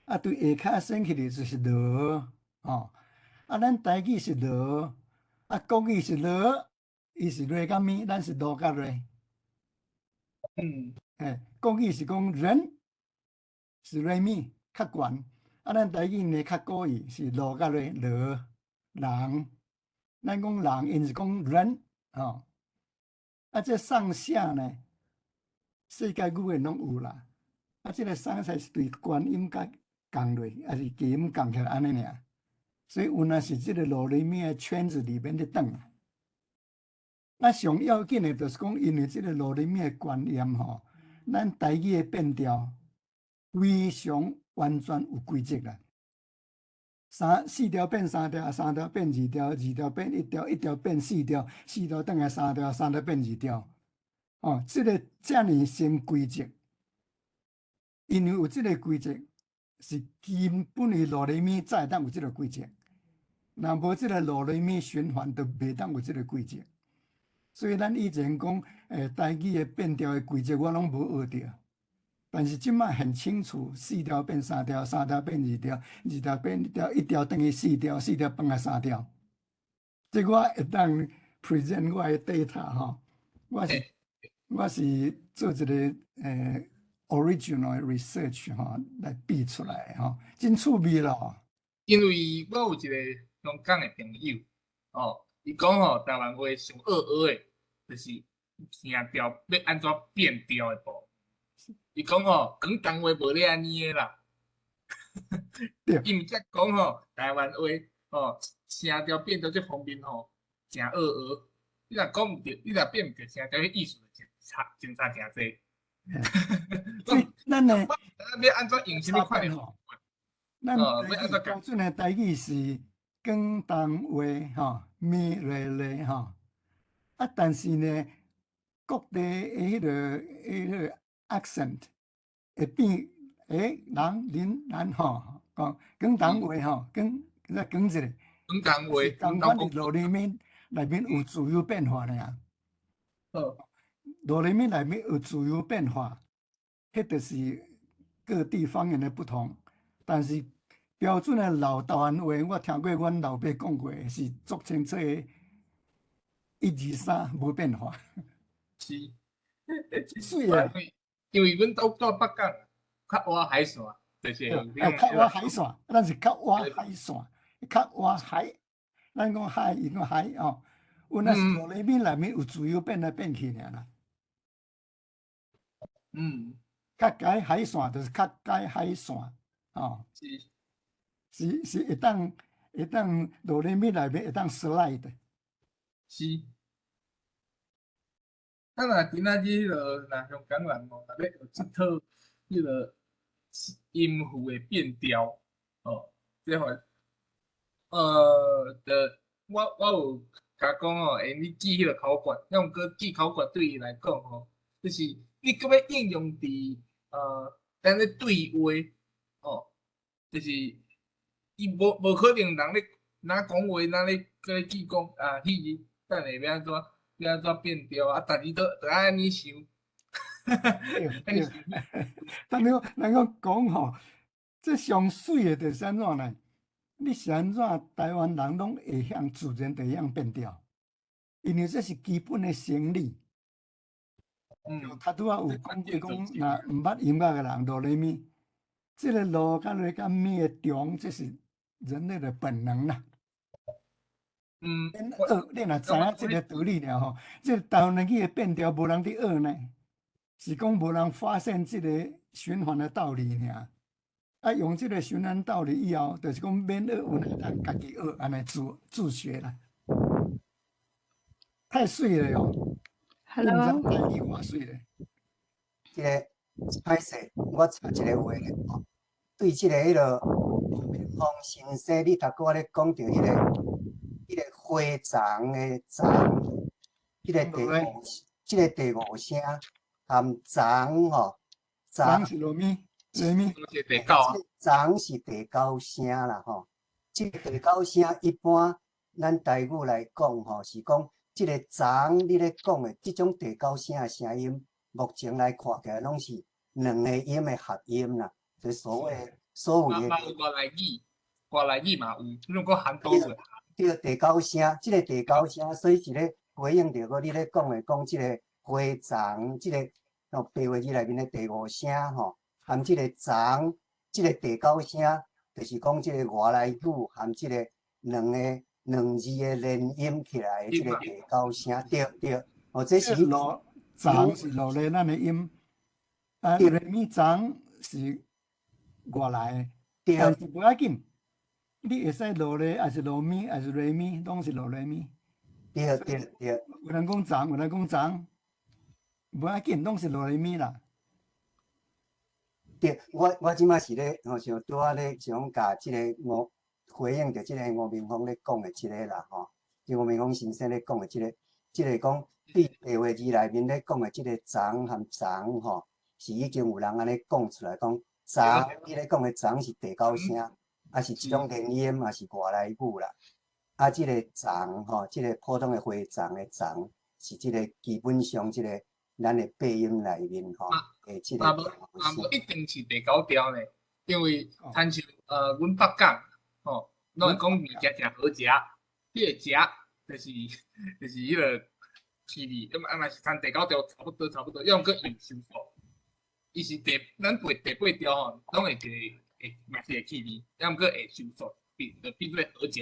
啊，對下跤升起來就是囉吼。啊，咱台語是囉，啊，國語是囉，伊是來佮咪，咱是囉佮來。欸，國語是講人是來咪較懸，啊，咱台語呢較古意是囉佮來囉人，咱講人，𪜶是講人吼。啊，這上下呢，世界語言攏有啦。啊，這個上下是對懸音佮降落，抑是低音降起來按呢爾。所以有若是這個囉來咪的圈子裡面咧轉。啊，上要緊的就是講，因為這個囉來咪的觀念吼，咱台語的變調非常完全有規則啦。三四調變三調，三調變二調，二調變一調，一調變四調，四調轉來三調，三調變二調。哦，這個遮爾成規則，因為有這個規則，是基本的囉來咪才會當有這個規則。若無這個囉來咪循環，就袂當有這個規則。所以咱以前講，台語的變調的規則，我攏無學著。但是這擺很清楚，四調變三調，三調變二調，二調變一調，一調轉去四調，四調轉來三調。這我會當 present 我的 data 吼，我是做一個original research 吼來比出來吼，真趣味咯。因為我有一個香港的朋友，哦，伊講吼，台灣話上惡學的，就是聲調欲按怎變調的部分。伊講吼，廣東話無咧按呢的啦。伊毋才講吼，台灣話吼，聲調變調這方面吼，誠惡學。你若講毋著，你若變毋著聲調，彼意思就差真差誠濟。所以咱的欲按怎用啥物款的吼？咱標準的台語是廣東話吼，咪來來吼。啊，但是呢，各地的彼個 accent 會變，人、恁、咱吼，講廣東話吼，廣再講一下。廣東話，仝款佇囉來咪內面有自由變化爾。囉來咪內面有自由變化，彼就是各地方言的不同。但是標準的老台灣話，我聽過阮老爸講過，是足清楚的，一二三無變化。是，水的。因為阮兜住北港，較倚海線，就是。較倚海線，咱是較倚海線，較倚海。咱講海，伊講海哦。阮那是囉來咪內面有自由變來變去爾啦。較解海線就是較解海線，哦。是會當囉來咪內面會當 slide。是。啊，若今仔日彼個若香港人吼，若欲學這套彼個音符的變調，哦，這吼，就我有共講吼，你記彼個口訣，抑毋過記口訣對伊來講吼，就是你閣欲應用佇咱咧對話，哦，就是伊無可能人咧若講話，若咧閣咧記講啊，彼日等下欲按怎欲按怎變調啊，逐日都愛按呢想。對，但你講，人講講吼，這上媠的就是按怎呢？你是按怎台灣人攏會曉自然就會曉變調，因為這是基本的生理。較拄仔有講過講，若毋捌音樂的人，囉來咪，這個囉佮來佮咪的中，這是人類的本能啦。免學，你若知影這個道理了吼，這個台灣語的變調無人佇學呢，是講無人發現這個循環的道理爾。啊，用這個循環道理以後，就是講免學，有會當家己學，按呢自學啦。太媠了喲！ Hello，你毋知台語偌媠咧。這個歹勢，我插一個話吼，對這個彼個黃先生，你頭拄仔咧講著彼個花叢的叢，這個第五聲含叢吼，叢是囉咪，來咪，是第九啊。叢是第九聲啦吼，這個第九聲一般咱台語來講吼，是講這個叢你咧講的這種第九聲的聲音，目前來看起來攏是兩個音的合音啦，就所謂的。嘛有外來語，外來語嘛有，比如講韓多話。對，第九聲，這個第九聲，所以是咧回應著閣你咧講的，講這個花叢，這個哦白話字內面的第五聲吼，含這個叢，這個第九聲，就是講這個外來語含這個兩字的連音起來的這個第九聲，對對，哦，這是囉叢是囉來咱的音，啊，來咪叢是外來的，但是無要緊，你會使囉來，抑是囉咪，抑是來咪，攏是囉來咪。對對對。有人講叢，有人講叢，無要緊，攏是囉來咪啦。對，我這擺是咧，吼，像拄仔咧，想共這個吳回應著這個吳明峰咧講的這個啦，吼，這吳明峰先生咧講的這個，這個講對白話字內面咧講的這個叢含叢吼，是已經有人按呢講出來講，叢你咧講的叢是第九聲，啊是這種連音，也是外來語啦。啊，這個叢吼，這個普通的花叢的叢是這个基本上這个咱的八音內面吼，的這個嘛無嘛無一定是第九調呢，因為親像阮北港吼，攏會講物件誠好食，彼個食就是彼个氣味，啊嘛啊嘛是參第九調差不多差不多，抑毋過伊有收縮，伊是第咱背第八調吼，攏會一个會嘛是會氣味，抑毋過會收縮，變就變做好食。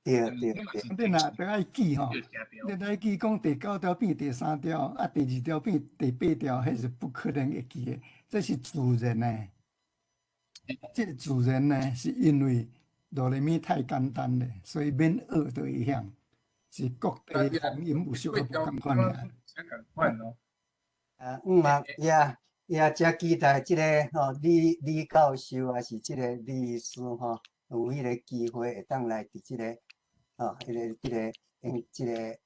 對對對。你若著愛記吼，你愛記講第九調變第三調，啊第二調變第八調，彼是不可能會記的，這是自然的。這個自然呢，是因為哆來咪太簡單了，所以免學就會曉。是各地方音有小可無仝款爾。仝款哦。啊，嘛也也誠期待這個吼李李教授，抑是這个李醫師吼，有彼個機會會當來佇這个吼，彼个這个用這个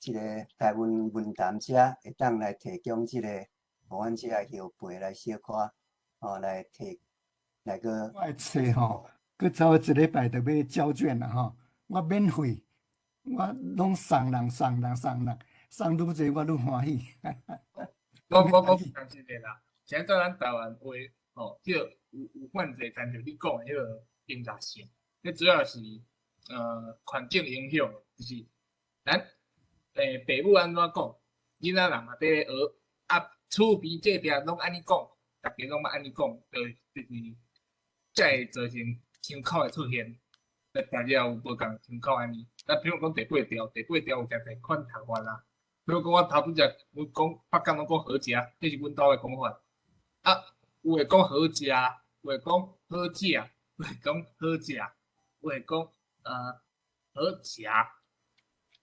這个台灣文壇遮會當來提供這个，予阮這个後輩來小可吼來提來個。我的冊吼，閣差不多一禮拜就欲交卷啦吼，我免費，我攏送人送人送人，送愈濟我愈歡喜。我講實的啦，現在咱台灣話吼，這個有犯濟，親像你講的彼个音雜性，這主要是環境影響，就是咱爸母按怎講，囡仔人嘛佇咧學，啊厝邊隔壁攏按呢講，逐家攏嘛按呢講，就是才會造成腔口的出現。大家有無仝腔口按呢？啊，比如講第八調，第八調有誠濟款讀法啦。比如講我頭拄則，阮講北港攏講好食，這是阮兜的講法。啊，有會講好食，有會講好食，有會講好食，有會講好食。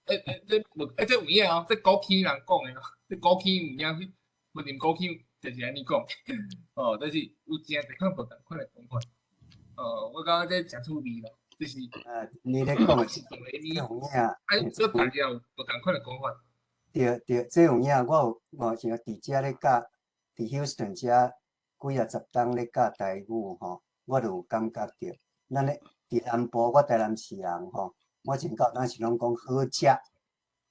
這無這有影哦，這古坑人講的哦，這古坑有影，雲林古坑就是按呢講。哦，但是有誠濟款無仝款的講法。哦，我感覺這誠趣味啦，就是。你咧講的是這有影。啊，這大家有無仝款的講法。對對，這有影，我有我像佇遮咧教，佇休斯頓遮幾仔十冬咧教台語吼，我就有感覺著，咱咧佇南部，我台南市人吼，我前到當時攏講好食，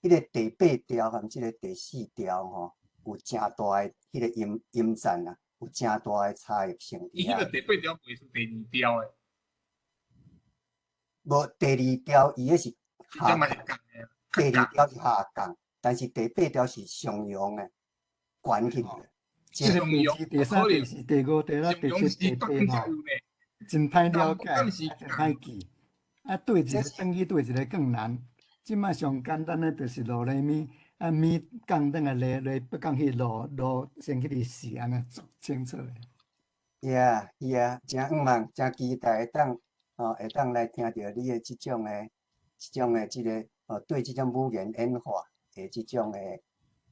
彼个第八調含這个第四調吼，有誠大的彼个音音讚啊，有誠大的差異性佇遐。伊彼個第八調袂是第二調的。無，第二調伊彼是下降，第二調是下降。但是第八調是上揚的，懸起來。這個第二、第三、第四、第五、第六、第七、第八吼，真歹了解，真歹記。啊，對一个轉去對一个更難。這擺上簡單的就是哆來咪，啊咪降轉來來來，不降去囉囉，先去試按呢足清楚的。呀呀，誠向望，誠期待會當吼，會當來聽著你的這種的、這種的這个哦，對這種語言演化的這種的，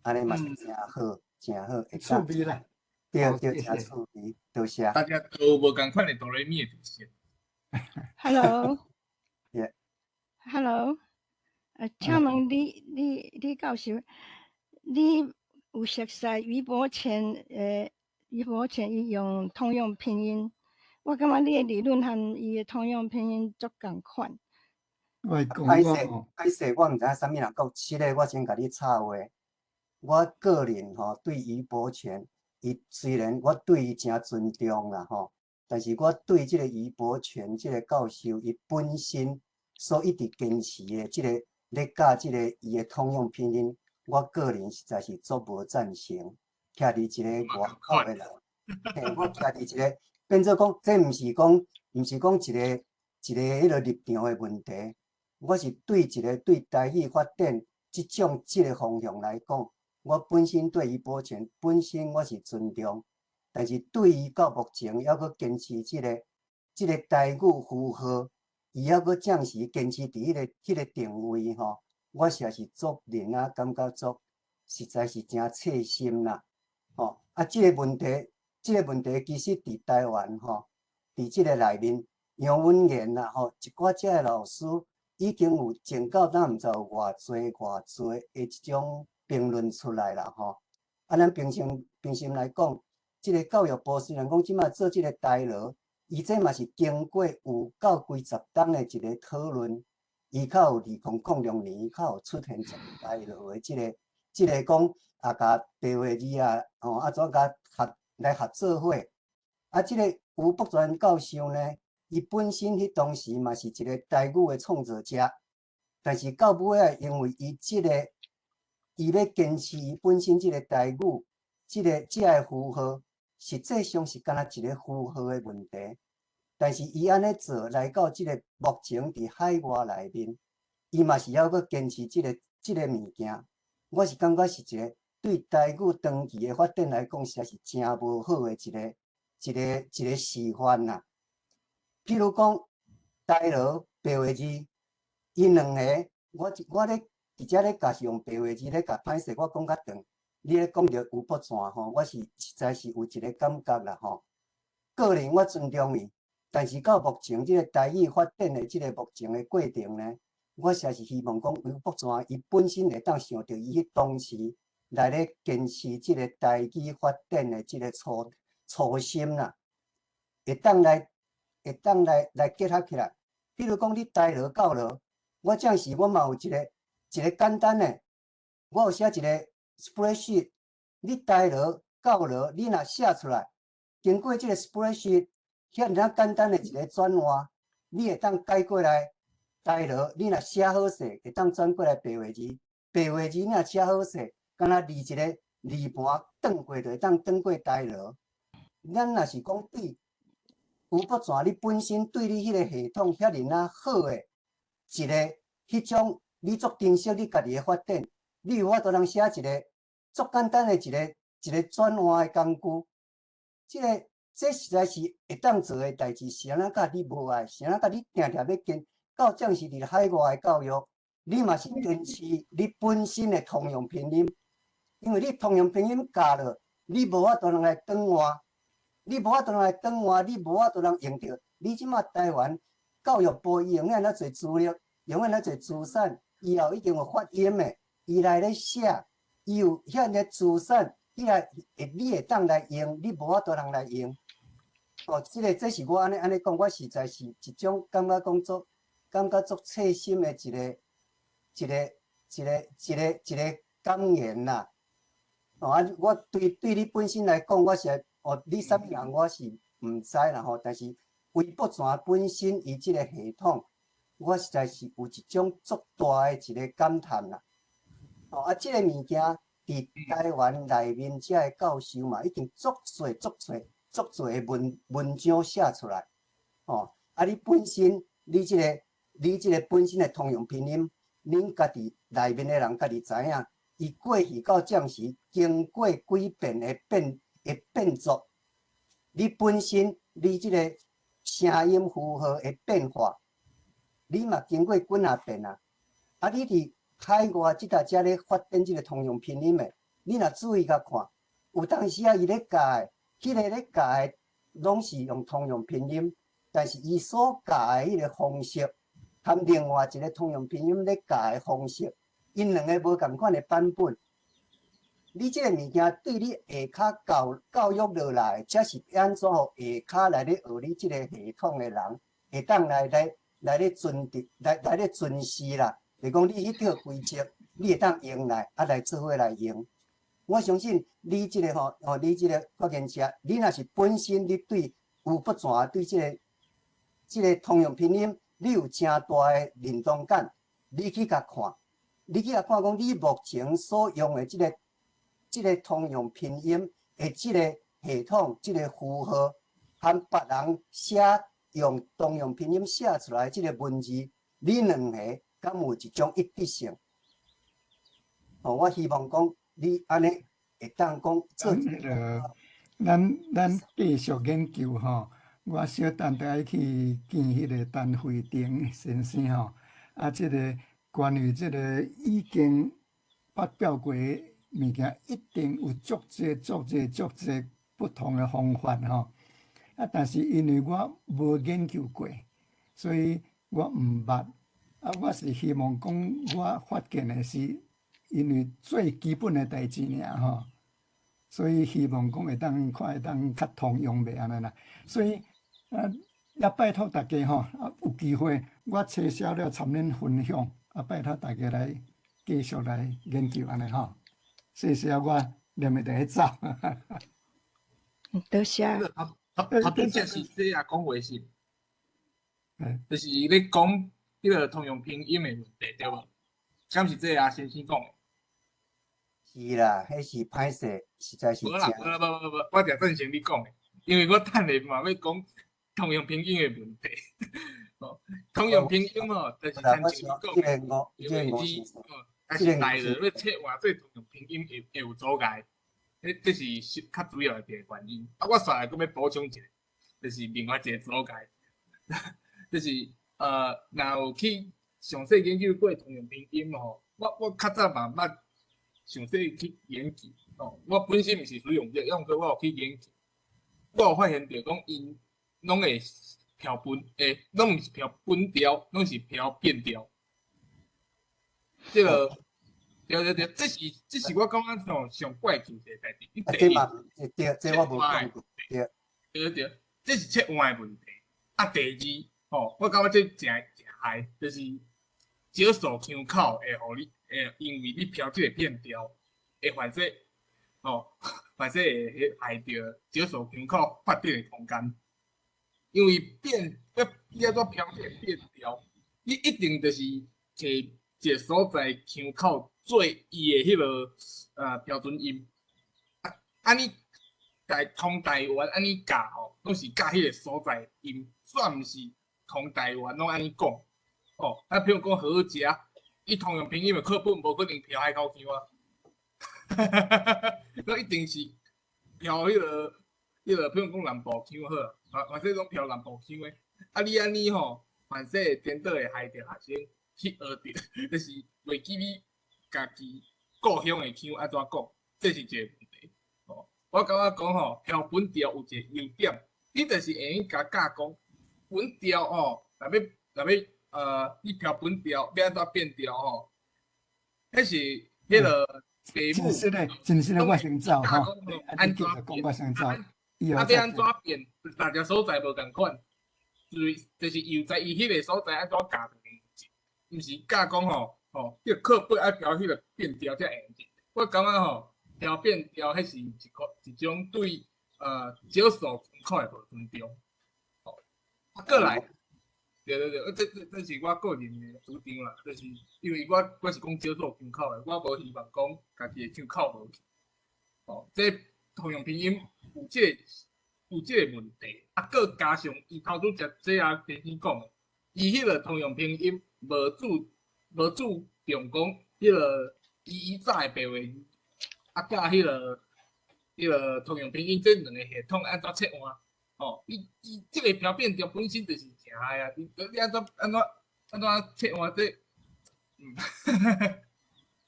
按呢嘛是誠好，誠好，會趣味啦，對對，誠趣味，多謝。大家都無仝款的哆來咪的特色。 Hello。 Yeah。 Hello。請問李李李教授，你有熟似余伯泉？余伯泉伊用通用拼音，我感覺你的理論和伊的通用拼音足仝款。我講歹勢，歹勢，我毋知影啥物人講。實的，我先共你插話。我個人吼對余伯泉，伊雖然我對伊誠尊重啦吼，但是我對這个余伯泉這个教授，伊本身所一直堅持的這个咧教這个伊的通用拼音，我個人實在是足無贊成。徛佇一个外口的人，嘿，我徛佇一个變做講，這毋是講，毋是講一个一个彼个立場的問題。我是對一个對台語發展這種這个方向來講，我本身對余伯泉本身我是尊重，但是對伊到目前猶閣堅持這个這个台語符號，伊猶閣暫時堅持佇彼個彼個定位吼，我實在是足令啊感覺足，實在是誠切心啦，吼啊！這个問題，這个問題其實佇台灣吼，佇這个內面楊文賢啦吼，一寡遮的老師已經有前到今毋知有偌濟偌濟的這種評論出來啦吼。啊，咱平心平心來講，這个教育部雖然講這擺做這个台羅，伊這嘛是經過有夠幾十冬的一個討論，伊較有2006年較有出現一個台羅的這个這个講啊，共白話字啊，吼啊怎共合來合做伙？啊，這个吳伯泉教授呢，伊本身彼當時嘛是一个台語的創作者，但是到尾仔，因為伊這个伊欲堅持伊本身這个台語，這个這个符號，實際上是敢若一个符號的問題。但是伊按呢做來到這个目前佇海外內面，伊嘛是猶閣堅持這个物件。我是感覺是一个對台語長期的發展來講，實在是誠無好的一個示範啦。譬如講，台羅白話字，伊兩個，我咧佇遮咧共是用白話字咧共歹勢，我講較長。你咧講著吳伯泉吼，我是實在是有一個感覺啦吼。個人我尊重伊，但是到目前這個台語發展的這個目前的過程呢，我實在是希望講吳伯泉伊本身會當想著伊彼當時來咧堅持這個台語發展的這個初心啦，會當來結合起來。比如講，你台羅教羅，我這時我嘛有一個簡單的，我有寫一個 spreadsheet，你台羅教羅，你若寫出來，經過這個 spreadsheet，遐爾簡單的一個轉換，你會當改過來。台羅，你若寫好勢，會當轉過來白話字；白話字你若寫好勢，敢若離一個字盤轉過就會當轉過台羅。咱若是講對吳伯泉，你本身對你彼個系統遐爾仔好的一個彼種，你足珍惜你家己的發展，你有法度通寫一個足簡單的一個轉換的工具，這實在是會當做的代誌，是按怎佮你無愛？是按怎佮你定定欲堅？到這時佇海外的教育，你嘛是堅持你本身的通用拼音，因為你通用拼音教落，你無法度通來轉換，你無法度通來轉換，你無法度通用著。你這馬台灣教育部伊用遐爾濟資料，用遐爾濟資產，伊也已經有發音的，伊來咧寫，伊有遐爾資產，伊來會你會當來用，你無法度通來用。哦，這是我按呢按呢講，我實在是一種感覺講足。感覺足切心的一個感言啦。哦，啊，我對你本身來講，我是哦，你啥物人我是毋知啦吼。但是吳伯泉本身伊這個系統，我實在是有一種足大的一個感嘆啦。哦，啊，這個物件佇台灣內面遮的教授嘛，已經足濟足濟足濟的文章寫出來。哦，啊，你本身你這個本身的通用拼音，恁家己內面的人家己知影，伊過去到這時經過幾遍的變作，你本身你這個聲音符號的變化，你嘛經過幾若遍啊。啊，你佇海外這搭遮咧發展這個通用拼音的，你若注意共看，有當時啊，伊咧教的，彼個咧教的，攏是用通用拼音，但是伊所教的彼個方式，含另外一個通用拼音咧教的方式，𪜶兩个無仝款的版本。你這个物件對你下跤教育落來，才是按怎予下跤來咧學你這個系統的人，會當來咧遵的，來咧遵守啦。就講你彼套規則，你會當用來，啊來做伙來用。我相信你這個吼，哦，你這個發言者，你若是本身你對吳伯泉對這個通用拼音，你有誠大的認同感，你去共看，你去共看講，你目前所用的這個通用拼音的這個系統，這個符號，和別人寫用通用拼音寫出來這個文字，你兩个敢有一種一致性？哦，我希望講你按呢會當講做。彼个，咱繼續研究吼，我小等著愛去見彼个陳慧婷先生吼，啊，這个關於這个已經發表過的物件，一定有足濟足濟足濟不同的方法吼。啊，但是因為我無研究過，所以我毋捌。啊，我是希望講，我發現的是因為最基本的代誌爾吼，所以希望講會當看會當較通用袂按呢啦。所以啊，也拜託大家吼，啊有機會我揣資料參恁分享，啊拜託大家來繼續來研究按呢吼。谢谢我念會佇咧走。多謝。頭拄才是這啊講話是，就是咧講彼個通用拼音的問題，對無？敢是這啊先生講的？是啦，彼是歹勢，實在是。無啦，無啦，無無無，我誠贊成你講的，因為我等下嘛欲講通用拼音的問題。哦，通用拼音吼，就是親像你講的，因為你哦，但是大陸欲切換做通用拼音會有阻礙，這是較主要的一個原因。啊，我煞來閣欲補充一個，就是另外一個阻礙，就是若有去詳細研究過通用拼音吼，我較早嘛捌詳細去研究哦。我本身毋是使用者，毋過我有去研究，我有發現著講𪜶攏會標本，攏毋是標本調，攏是標變調。這個對對對，這是我感覺上上怪奇的代誌。啊，這嘛對，這我無講過，對。對對對，這是切換的問題。啊，第二，吼，我感覺這誠誠害，就是少數腔口會予你，會因為你標這個變調，會犯說，吼，犯說會害著少數腔口發展的空間。因為變，你按怎標這個變調，你一定就是揣一個所在腔口做伊的彼個標準音。啊，按呢通台灣按呢教吼，攏是教彼個所在音，煞毋是通台灣攏按呢講。哦，啊，譬如講好食，伊通用拼音的課本無可能標海口腔啊，攏一定是標彼個，譬如講南部腔好，啊，或者攏標南部腔的。啊，你按呢吼，反正會顛倒會害著學生去學著，就是袂記你家己故鄉的腔按怎講，這是一個問題。哦，我感覺講吼，標本調有一個優點，你就是會用共教講本調吼，若欲你標本調欲按怎變調吼，彼是彼個父母。真實的，真實的，我先走吼，按怎講我先走。啊，欲按怎變，逐个所在無仝款，就是由在伊彼個所在按怎教就會用，毋是教講吼吼，彼個課本愛標彼個變調才會用。我感覺吼，標變調彼是一種對少數腔口的無尊重。吼，啊，過來，對對對，這是我個人的主張啦，就是因為我是講少數腔口的，我無希望講家己的腔口無去。吼，這通用拼音有這個問題，啊，閣加上伊頭拄則這啊先生講的，伊彼個通用拼音無注重講彼個伊以早的白話字，啊，佮彼個通用拼音這兩個系統按怎切換？吼，伊這個標變調本身就是誠害啊！你按怎切換這？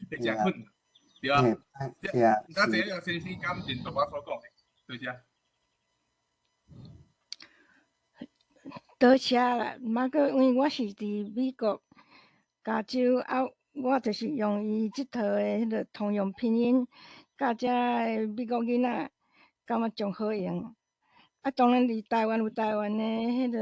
會誠困難，對啊。對啊。毋知這個先生敢認同我所講的，多謝。多謝啦，嘛閣因為我是佇美國加州，啊，我就是用伊這套的彼個通用拼音，教遮的美國囡仔，感覺上好用。啊，當然佇台灣有台灣的彼個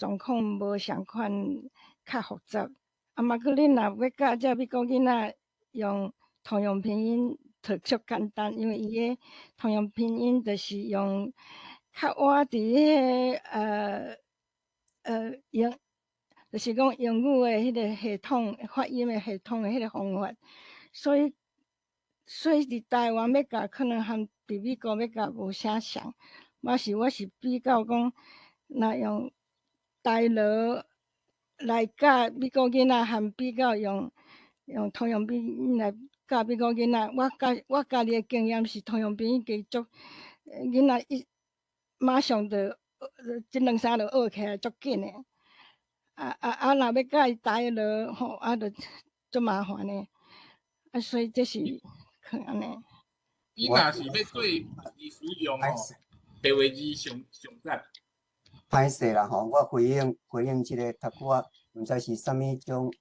狀況無仝款，較複雜。啊，嘛閣恁若欲教遮美國囡仔用通用拼音，就足簡單，因為伊的通用拼音就是用較倚佇彼個英，就是講英語的彼個系統發音的系統的彼個方法，所以佇台灣欲教，可能和佇美國欲教無啥仝。我是比較講，若用台羅來教美國囡仔，和比較用通用拼音來教美國囡仔，我家己的經驗是通用拼音加足囡仔一馬上就這兩三就學起來足緊的。啊！若欲教伊台羅吼，啊，就足麻煩的。啊，所以這是可能按呢。你若是欲做字使用吼，白話字上上讚。歹勢啦吼，我回應這個頭拄仔，毋知是啥物種。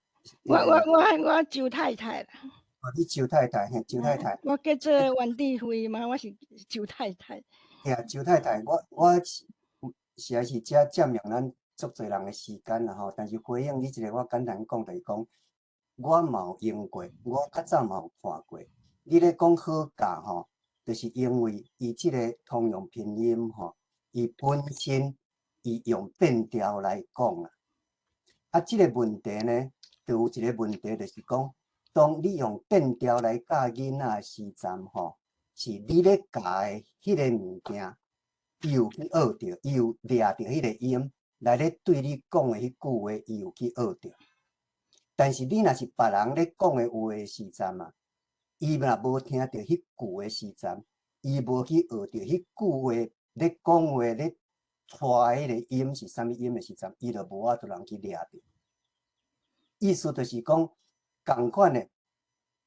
我周太太啦。哦，你周太太嘿，周太太。我叫做袁志輝嘛，我是周太太。嘿啊，周太太，我實在是遮佔用咱足濟人的時間啦吼，但是回應你一個，我簡單講就是講，我嘛有用過，我較早嘛有看過，你咧講好教吼，就是因為伊這個通用拼音吼，伊本身伊用變調來講啊。啊，這個問題呢，就有一個問題，就是講，當你用變調來教囡仔的時陣吼，是你咧教的彼個物件，伊有去學著，伊有掠著彼個音，來咧對你講的彼句話，伊有去學著。但是你若是別人咧講的話的時陣啊，伊若無聽著彼句的時陣，伊無去學著彼句話咧講話咧帶彼個音是啥物音的時陣，伊就無法度通去掠著。意思就是講，仝款的，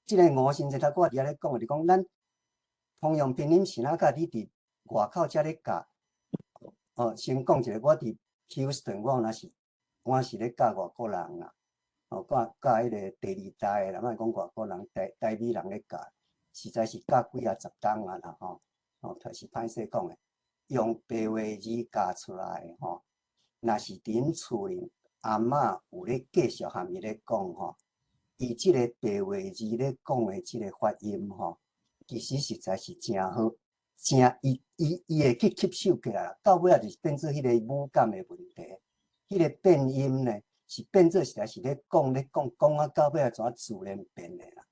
這個吳先生頭拄仔佇遐咧講的，就講咱通用拼音是哪甲你佇外口遮咧教？哦，先講一下，我佇 Houston，我若是咧教外國人啦，哦，教教彼個第二代的啦，莫講外國人，台台美人咧教，實在是教幾仔十冬啊啦吼，哦，就是歹勢講的，用白話字教出來的吼，若是佇𪜶厝裡阿嬤有咧繼續含伊咧講吼，伊這個白話字咧講的這個發音吼，其實實在是誠好，誠伊伊伊會去吸收起來，到尾仔就是變做彼個語感的問題，彼個變音呢，是變做實在是咧講咧講，講啊到尾仔怎自然變的啦，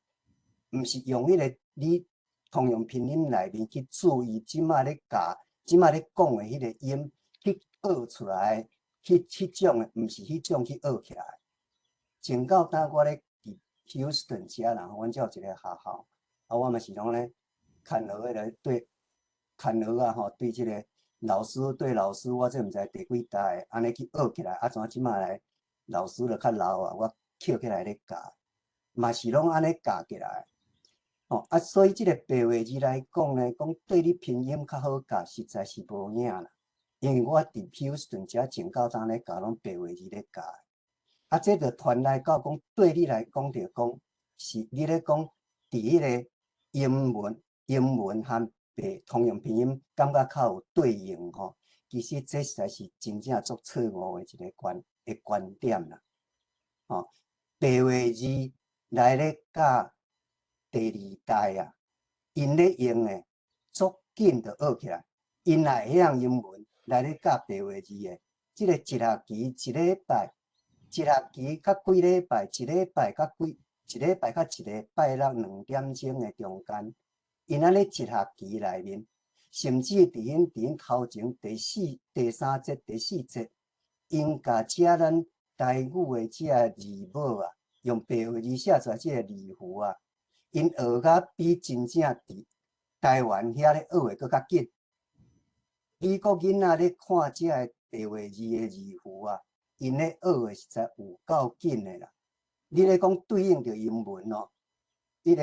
毋是用彼個你通用拼音內面去注意，這馬咧教，這馬咧講的彼個音去學出來，彼彼種的，毋是彼種去學起來。前到當我咧佇 Houston 遮啦，阮遮有一個學校，啊，我嘛是攏咧牽學的來對牽學啊吼，對這個老師對老師，我這毋知第幾代按呢去學起來，啊，怎這馬來老師就較老啊，我抾起來咧教，嘛是攏按呢教起來。哦，啊，所以這個白話字來講呢，講對你拼音較好教，實在是無影啦。因為我佇 Houston 遮前到當咧教，攏白話字咧教。啊，這就傳來到講，對你來講，就講是你咧講佇彼個英文、英文和白通用拼音，感覺較有對應吼。其實這實在是真正足錯誤的一個觀的觀點啦。吼，白話字來咧教第二代啊，𪜶咧用的足緊就學起來。𪜶若會曉英文來咧教白話字的，這個一學期一禮拜，一學期較幾禮拜，一禮拜較幾，一禮拜較一個拜六兩點鐘的中間，𪜶按呢一學期內面，甚至佇𪜶頭前第四、第三節、第四節，𪜶共遮咱台語的這個字母啊，用白話字寫出來這個字符啊，𪜶學甲比真正佇台灣遐咧學的閣較緊。美國囡仔咧看這個白話字的字符啊，𪜶咧學的實在有夠緊的啦。你咧講對應著英文哦，彼個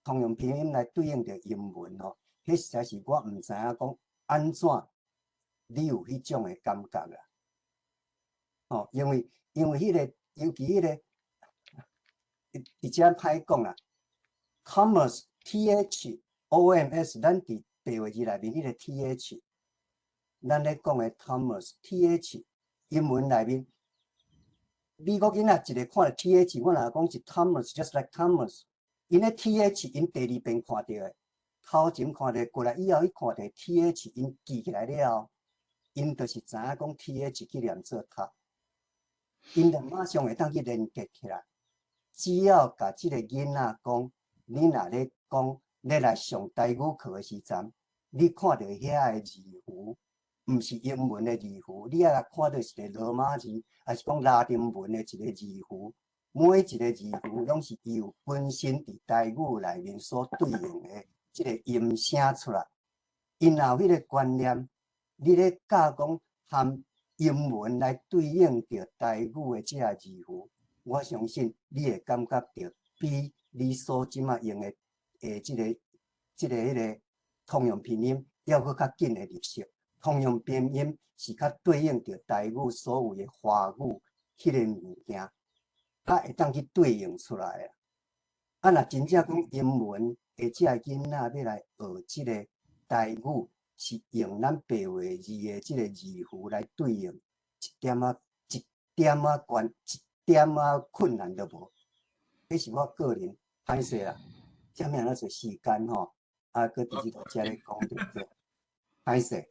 通用拼音來對應著英文哦，彼實在是我毋知影講按怎你有彼種的感覺啦。哦，因為因為彼個尤其彼個佇遮歹講啦，Thomas T H O M S，咱佇白話字內面彼個 T H，咱咧講的 Thomas T H，英文內面，美國囡仔一個看著 T H，我若講是 Thomas，just like Thomas，𪜶咧 T H，𪜶第二遍看著的，頭前看著過來以後，伊看著 T H，𪜶記起來了後，𪜶就是知影講 T H 去念做讀，𪜶就馬上會當去連結起來。只要共這個囡仔講，你若咧講，咧來上台語課的時陣，你看著遐个字符，毋是英文的字符，你愛看著一個羅馬字，抑是講拉丁文的一個字符，每一個字符攏是伊有本身佇台語內面所對應的這個音聲出來。𪜶若有彼個觀念，你咧教講含英文來對應著台語的這個字符，我相信你會感覺著比你所這馬用的的這個、這個、彼個通用拼音猶閣較緊的入手。通用拼音是較對應著台語所有的華語彼個物件，較會當去對應出來啊。啊，若真正講英文的這個囡仔欲來學這個台語，是用咱白話字的這個字符來對應，一點仔一點仔關一點仔困難都無。這是我個人歹勢啦。遮爾仔濟時間吼，啊，閣直直佇遮咧講對毋對？歹勢。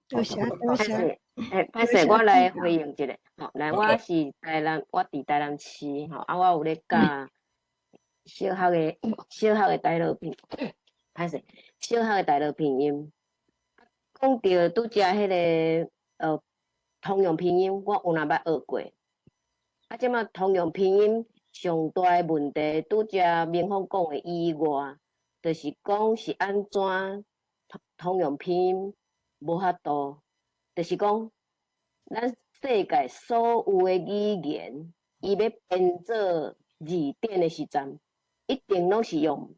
多謝多謝。欸，歹勢，我來回應一下。吼，來，我是台南，我佇台南市，吼，啊，我有咧教小學的台語拼，歹勢，小學的台語拼音。講著拄才彼个通用拼音，我有哪捌學過。啊，這馬通用拼音上大的問題，拄才明鳳講的以外，就是講是按怎通用拼音無法度，就是講咱世界所有的語言，伊欲編做字典的時陣，一定攏是用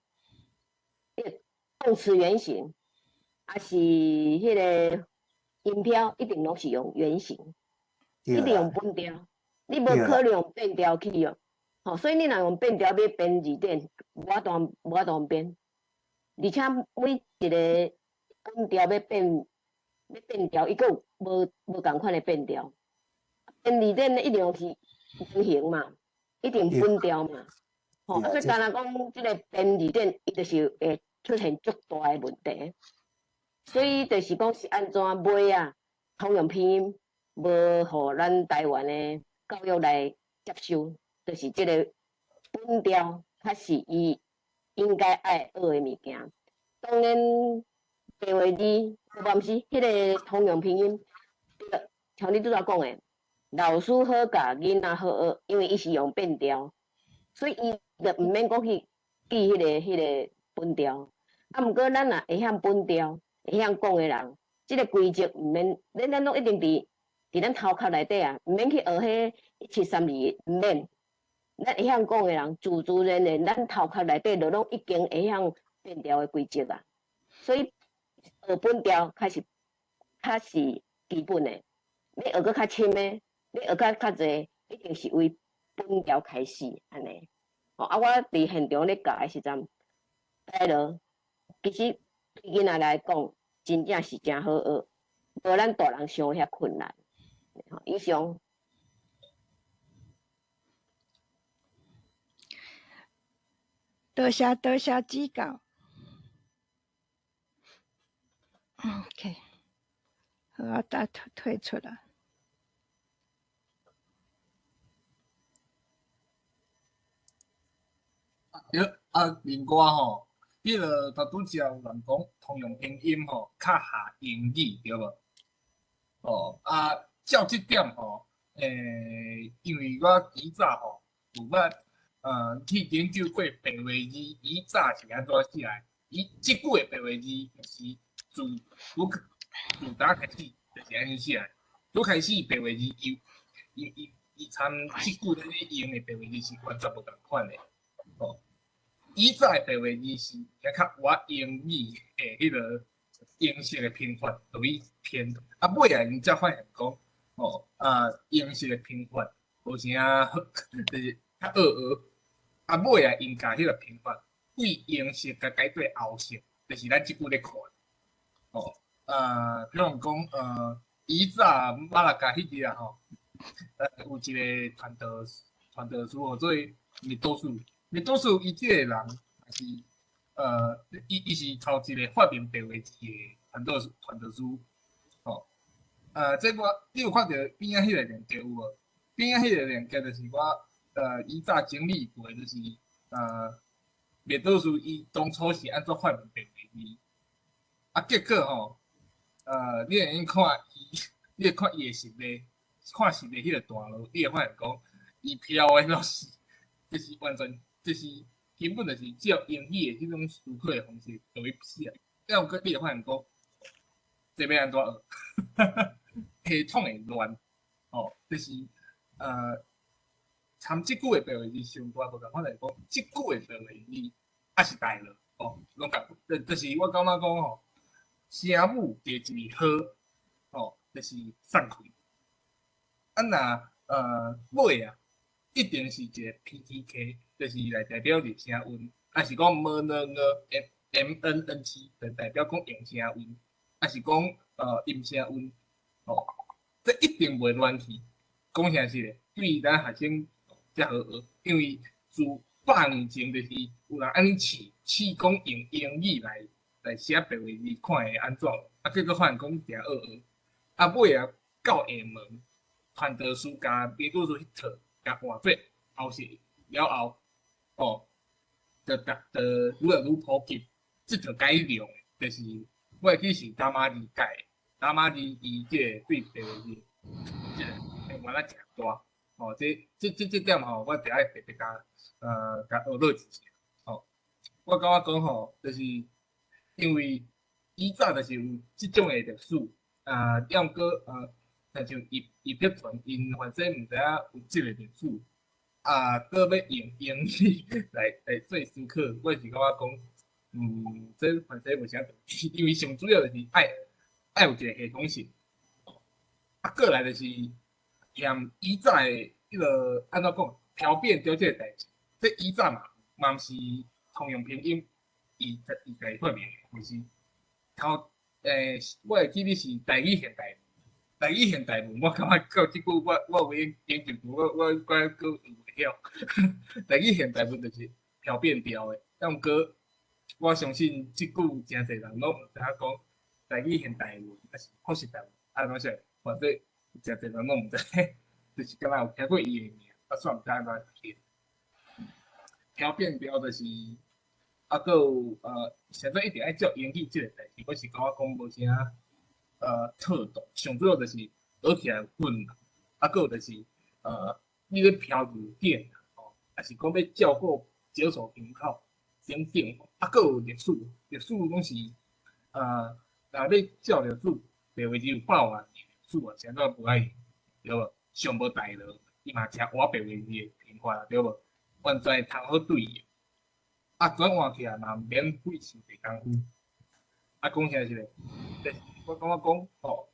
動詞原形，抑是彼个音標，一定攏是用原形，一定用本調，你無可能用變調去用，吼，所以你若用變調欲編字典，無法度編，而且每一个本調欲變欲變調，伊閣有無仝款的變調，編字典一定是原形嘛，一定本調嘛，吼，啊，所以敢若講這个編字典，伊就是會出現足大的問題，所以就是講是按怎尾仔通用拼音無予咱台灣的教育來接受，就是這个本調較是伊應該愛學的物件。當然，白話字，毋是彼个通用拼音，像你拄才講的，老師好教，囡仔好學，因為伊是用變調，所以伊就毋免閣去記彼个本調。啊，毋過咱若會曉本調，會曉講的人，這个規則毋免，咱攏一定佇咱頭殼內底啊，毋免去學彼1732，毋免。咱會曉講的人，自自然然，咱頭殼內底就攏已經會曉變調的規則啊。所以學本調較是基本的，欲學閣較深的，欲學較濟，一定是為本調開始按呢。吼，啊，我佇現場咧教的時陣，台語其實對囡仔來講，真正是誠好學，無咱大人想遐困難。以上。多謝多謝指教。OK，好，我再退出來。對，啊，另外吼，彼个頭拄才有人講通用拼音吼，較合英語對無？哦，啊，照這點吼，因為我以早吼有捌去研究過白話字，以早是按怎寫的？伊這句的白話字是自早開始就是按呢寫的。拄開始白話字，伊參這句咧用的白話字是完全無仝款的。哦，以早的白話字是較較倚英語的彼个英式的拼法落去編，啊尾仔𪜶才發現講，哦，啊英式的拼法無啥好，就是較惡學。啊尾仔𪜶共彼个拼法對英式共改做歐式，就是咱這久咧看。哦，比如講，以早馬六甲彼日啊吼，有一个傳道師號做滅多士，滅多士伊這個人也是，伊是頭一個發明白話字的傳道師，吼，這我你有看著邊仔彼個連結有無？邊仔彼個連結就是我，以早整理過，就是，滅多士伊當初是按怎發明白話字？啊，結果吼，你會用看伊，你會看伊的實例，看實例彼個段落，你會發現講，伊飄的攏是，這是完全，這是根本就是照英語的彼種思考的方式落去寫。啊，毋過你會發現講，這欲按怎學？系統會亂，吼，就是，參這句的白話字上大無仝款來講，這句的白話字抑是台語，吼，攏共，就是我感覺講吼，聲母加一字好，吼，就是散開。啊，若尾啊，一定是一個 PTK，就是來代表入聲韻，抑是講 M N N M N N G，就代表講陽聲韻，抑是講陰聲韻，吼，這一定袂亂去。講誠實的，對咱學生才好學，因為自100年前就是有人按呢试试讲用英语来写白话字，看会按怎？啊，结果发现讲诚恶学。啊，尾仔到厦门，传道士共民主书彼套，共换做后世了后，哦，就逐就愈来愈普及。这套改良，就是我会记是打马字改的，打马字伊这个对白话字，这个变化诚大。哦，这点吼，我得爱特别共学落一下。吼，我感觉讲吼，就是因为以早就是有这种的历史，啊，抑毋过亲像叶碧纯𪜶反正毋知影有这个历史，啊，阁欲用英语来做思考，我是感觉讲，这反正无啥道理，因为上主要就是爱有一个系统性，啊，过来就是嫌以早的彼个按怎讲，飘变调这个代志，这以早嘛毋是通用拼音，伊家己发明的，毋是头我会记得是台语现代，台语现代文，我感觉到这久我有研究过，我阁有会晓。台语现代文就是飘变调的，抑毋过我相信这久诚济人拢毋知影讲台语现代文，抑是复式台文，啊，怎说？反正诚济人拢毋知，就是敢若有听过伊的名，啊，煞毋知按怎写。飘变调就是，啊，阁有现在一定爱照英语这个代志，我是感觉讲无啥妥当，上主要就是学起来有困难，啊，阁有就是你咧飘字典吼，抑是讲欲照顾检索人口等等，啊，阁有历史，历史拢是若欲照历史，白话字有100万年历史啊，啥都无爱用，对无？上无大脑，伊嘛诚活白话字的拼法，对无？完全会通好对应，啊，转换起来嘛毋免费伤济工夫。啊，讲啥是咧？就是我感觉讲吼，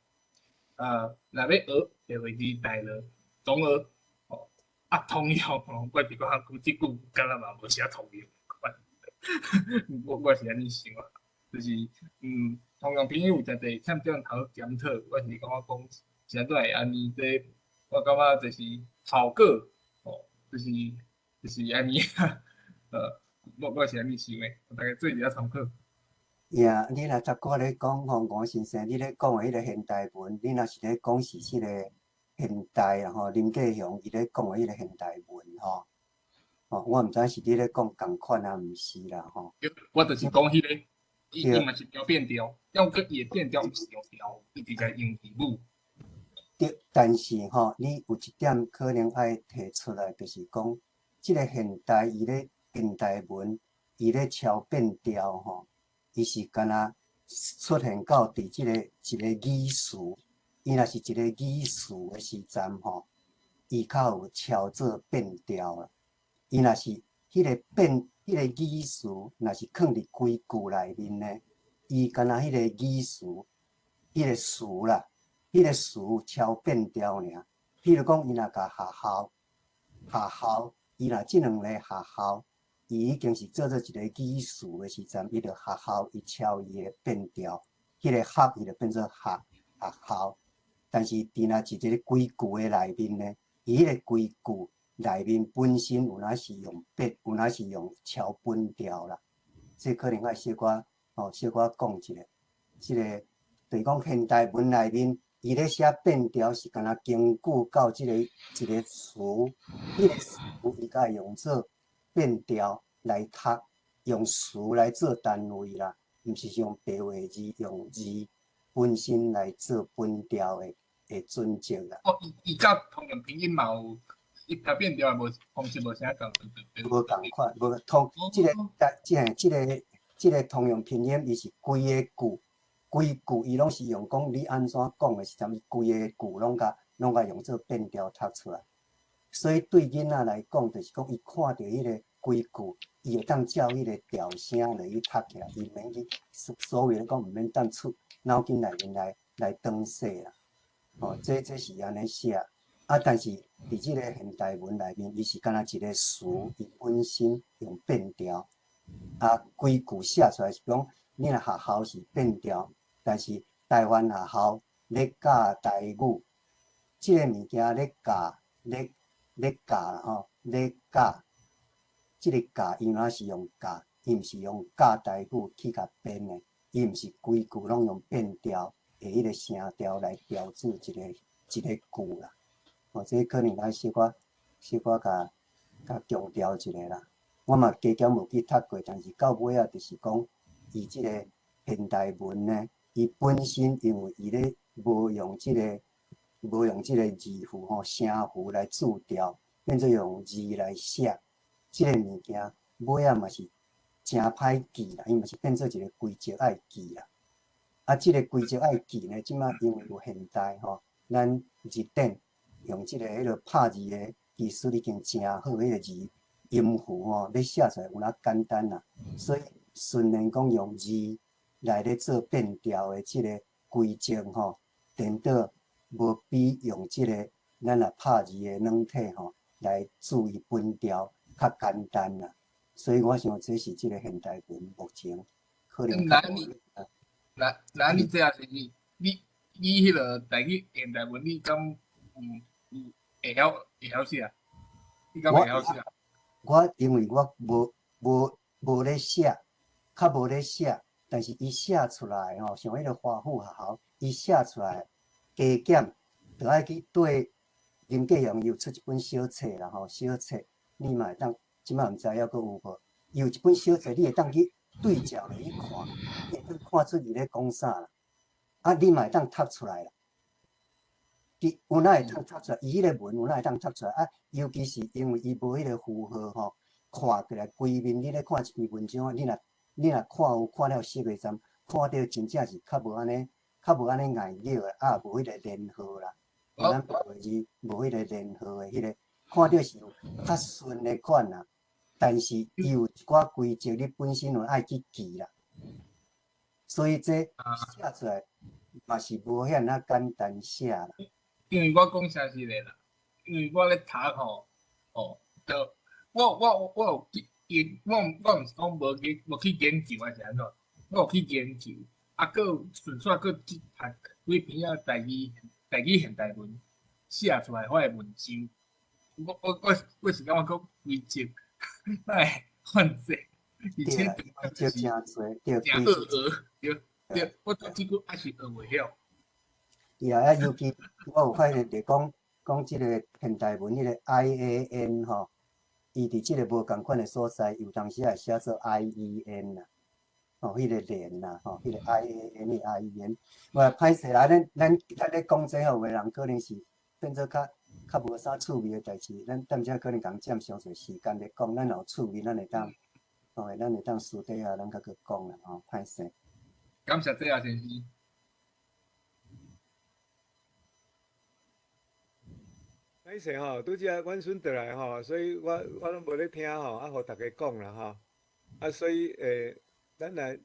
若欲学白话字大脑，总学吼，啊，通用吼，我是感觉讲这句敢若嘛无啥通用，我是按呢想啊，就是通用拼音有诚济欠点通检讨，我是感觉讲是按怎会按呢？这我感觉就是效果吼，就是按呢，我是按呢想的，大家做一下参考。呀，你若拄仔咧讲吼，吴先生，你咧讲的彼个现代文，你若是咧讲是这个现代啦吼，林继雄伊咧讲的彼个现代文吼，吼，我毋知是你咧讲仝款啊，毋是啦吼。对，我就是讲彼个，伊嘛是调变调，抑阁伊的变调毋是用调，伊直接用字母。对，但是吼，你有一点可能爱提出来，就是讲，这个现代伊咧现代文，伊咧抄变调吼。伊是敢若出现到伫这个一个语词，伊若是一个语词的时阵吼，伊较有抄做变调啦。伊若是彼个变，彼个语词，若是囥伫规句内面呢，伊敢若彼个语词，彼个词啦，彼个词抄变调尔。譬如讲，伊若共学校，学校，伊若这两个学校。伊已经是做做一个语词的时阵，伊就学校伊抄伊的变调，彼个学伊就变做学学校。但是伫若一个规句的内面呢，伊彼个规句内面本身有哪是用变，有哪是用抄本调啦。这可能爱小可吼，小可讲一下。这个就是讲现代文内面，伊咧写变调是敢若根据到这个一个词，彼个词伊才会用做变调来读，用词来做单位啦，毋是用白话字，用字本身来做本调的准则啦。哦，伊佮通用拼音嘛有，伊读变调也无方式无啥仝。无仝款，无通，这个，这个，这个，这个通用拼音，伊是规个句，规句伊拢是用讲你按怎讲的时阵，伊规个句拢共用做变调读出来。所以对囡仔来讲，就是讲伊看著彼个规句，伊会当照彼个调声来去读起来，伊毋免去所谓咧讲，毋免等出脑筋内面来转写啦。哦，这是按呢写。啊，但是伫这个现代文内面，伊是敢若一个词，伊本身用变调，啊，规句写出来是讲，你若学校是变调，但是台湾学校咧教台语，这个物件咧教咧。咧教啦吼，咧教，这这个教伊若是用教，伊毋是用教台语去共编的，伊毋是规句拢用变调的彼个声调来标注一个一个句啦。哦，这可能爱小可小可共共强调一下啦。我嘛加减无去读过，但是到尾仔就是讲，伊这个现代文呢，伊本身因为伊咧无用这个无用这个字符吼声符来注调，变做用字来写，这个物件尾仔嘛是诚歹记啦，伊嘛是变做一个规则爱记啦。啊，这个规则爱记呢，这马因为有现代吼，咱字典用这个彼落拍字的技术已经诚好，彼个字音符吼，欲写出来有哪简单啦。所以顺然讲用字来咧做变调的这个规则吼，颠倒无比用这个咱若拍字的软体吼来注意分调较简单啦。所以我想这是这个现代文目前可能较那你那那你这也是你你你彼个台语现代文，你敢有有会晓会晓写？你敢会晓写？我因为我无无无咧写，较无咧写，但是伊写出来吼，像彼个华府学校，伊写出来加减，就爱去对林继阳伊有出一本小册啦吼，小册你嘛会当，这马毋知犹阁有无？伊有一本小册，你会当去对照落去看，你会当看出伊咧讲啥啦。啊，你嘛会当读出来啦。伊有哪会当读出来？伊彼个文有哪会当读出来？啊，尤其是因为伊无彼个符号吼，看起来规面你咧看一篇文章，你若你若看有看了熟的阵，看著真正是较无按呢，较无按呢硬拗的，啊，无彼个连号啦，咱白话字无彼个连号的彼个，看著是有较顺的款啦。但是伊有一寡规则，你本身就爱去记啦。所以这写出来嘛是无遐尔简单写啦。因为我讲诚实的啦，因为我咧读吼，哦，就我我我有去研，我我毋是讲无去无去研究还是按怎，我有去研究，啊，阁有顺续阁去读几篇仔台语台语现代文写出来我的文章，我我我我是感觉讲规则，哪会犯济，而且规则诚济，对，诚学学，对对，我到这久还是学袂晓。对啊，啊，尤其我有发现，就讲讲这个现代文彼个 I A N 吼，伊伫这个无仝款的所在，有当时也写做 I E N 啦，吼，彼个连啦，吼，彼个 I A N 的 I E N。我歹势啦，咱咱咱咧讲这吼，有的人可能是变做较较无啥趣味的代志，咱踮遮可能共占伤济时间咧讲，咱若有趣味，咱会当，吼，咱会当私底下咱较阁讲啦，吼，歹势。感谢这啊先生。歹势吼，拄则阮孙转来吼，所以我我拢无咧听吼，啊，予逐家讲啦吼，啊，所以咱来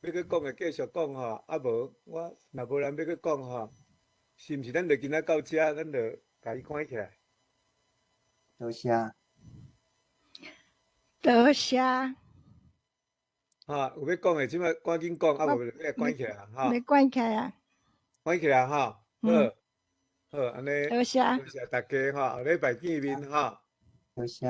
欲阁讲的继续讲吼，啊无我若无人欲阁讲吼，是毋是咱就今仔到遮，咱就共伊关起来？多谢。多谢。哈，有欲讲的，这摆赶紧讲，啊无就欲关起来哈。欲关起来啊。关起来哈，好。好，按呢，多谢，多谢大家吼，后礼拜见面吼。多谢。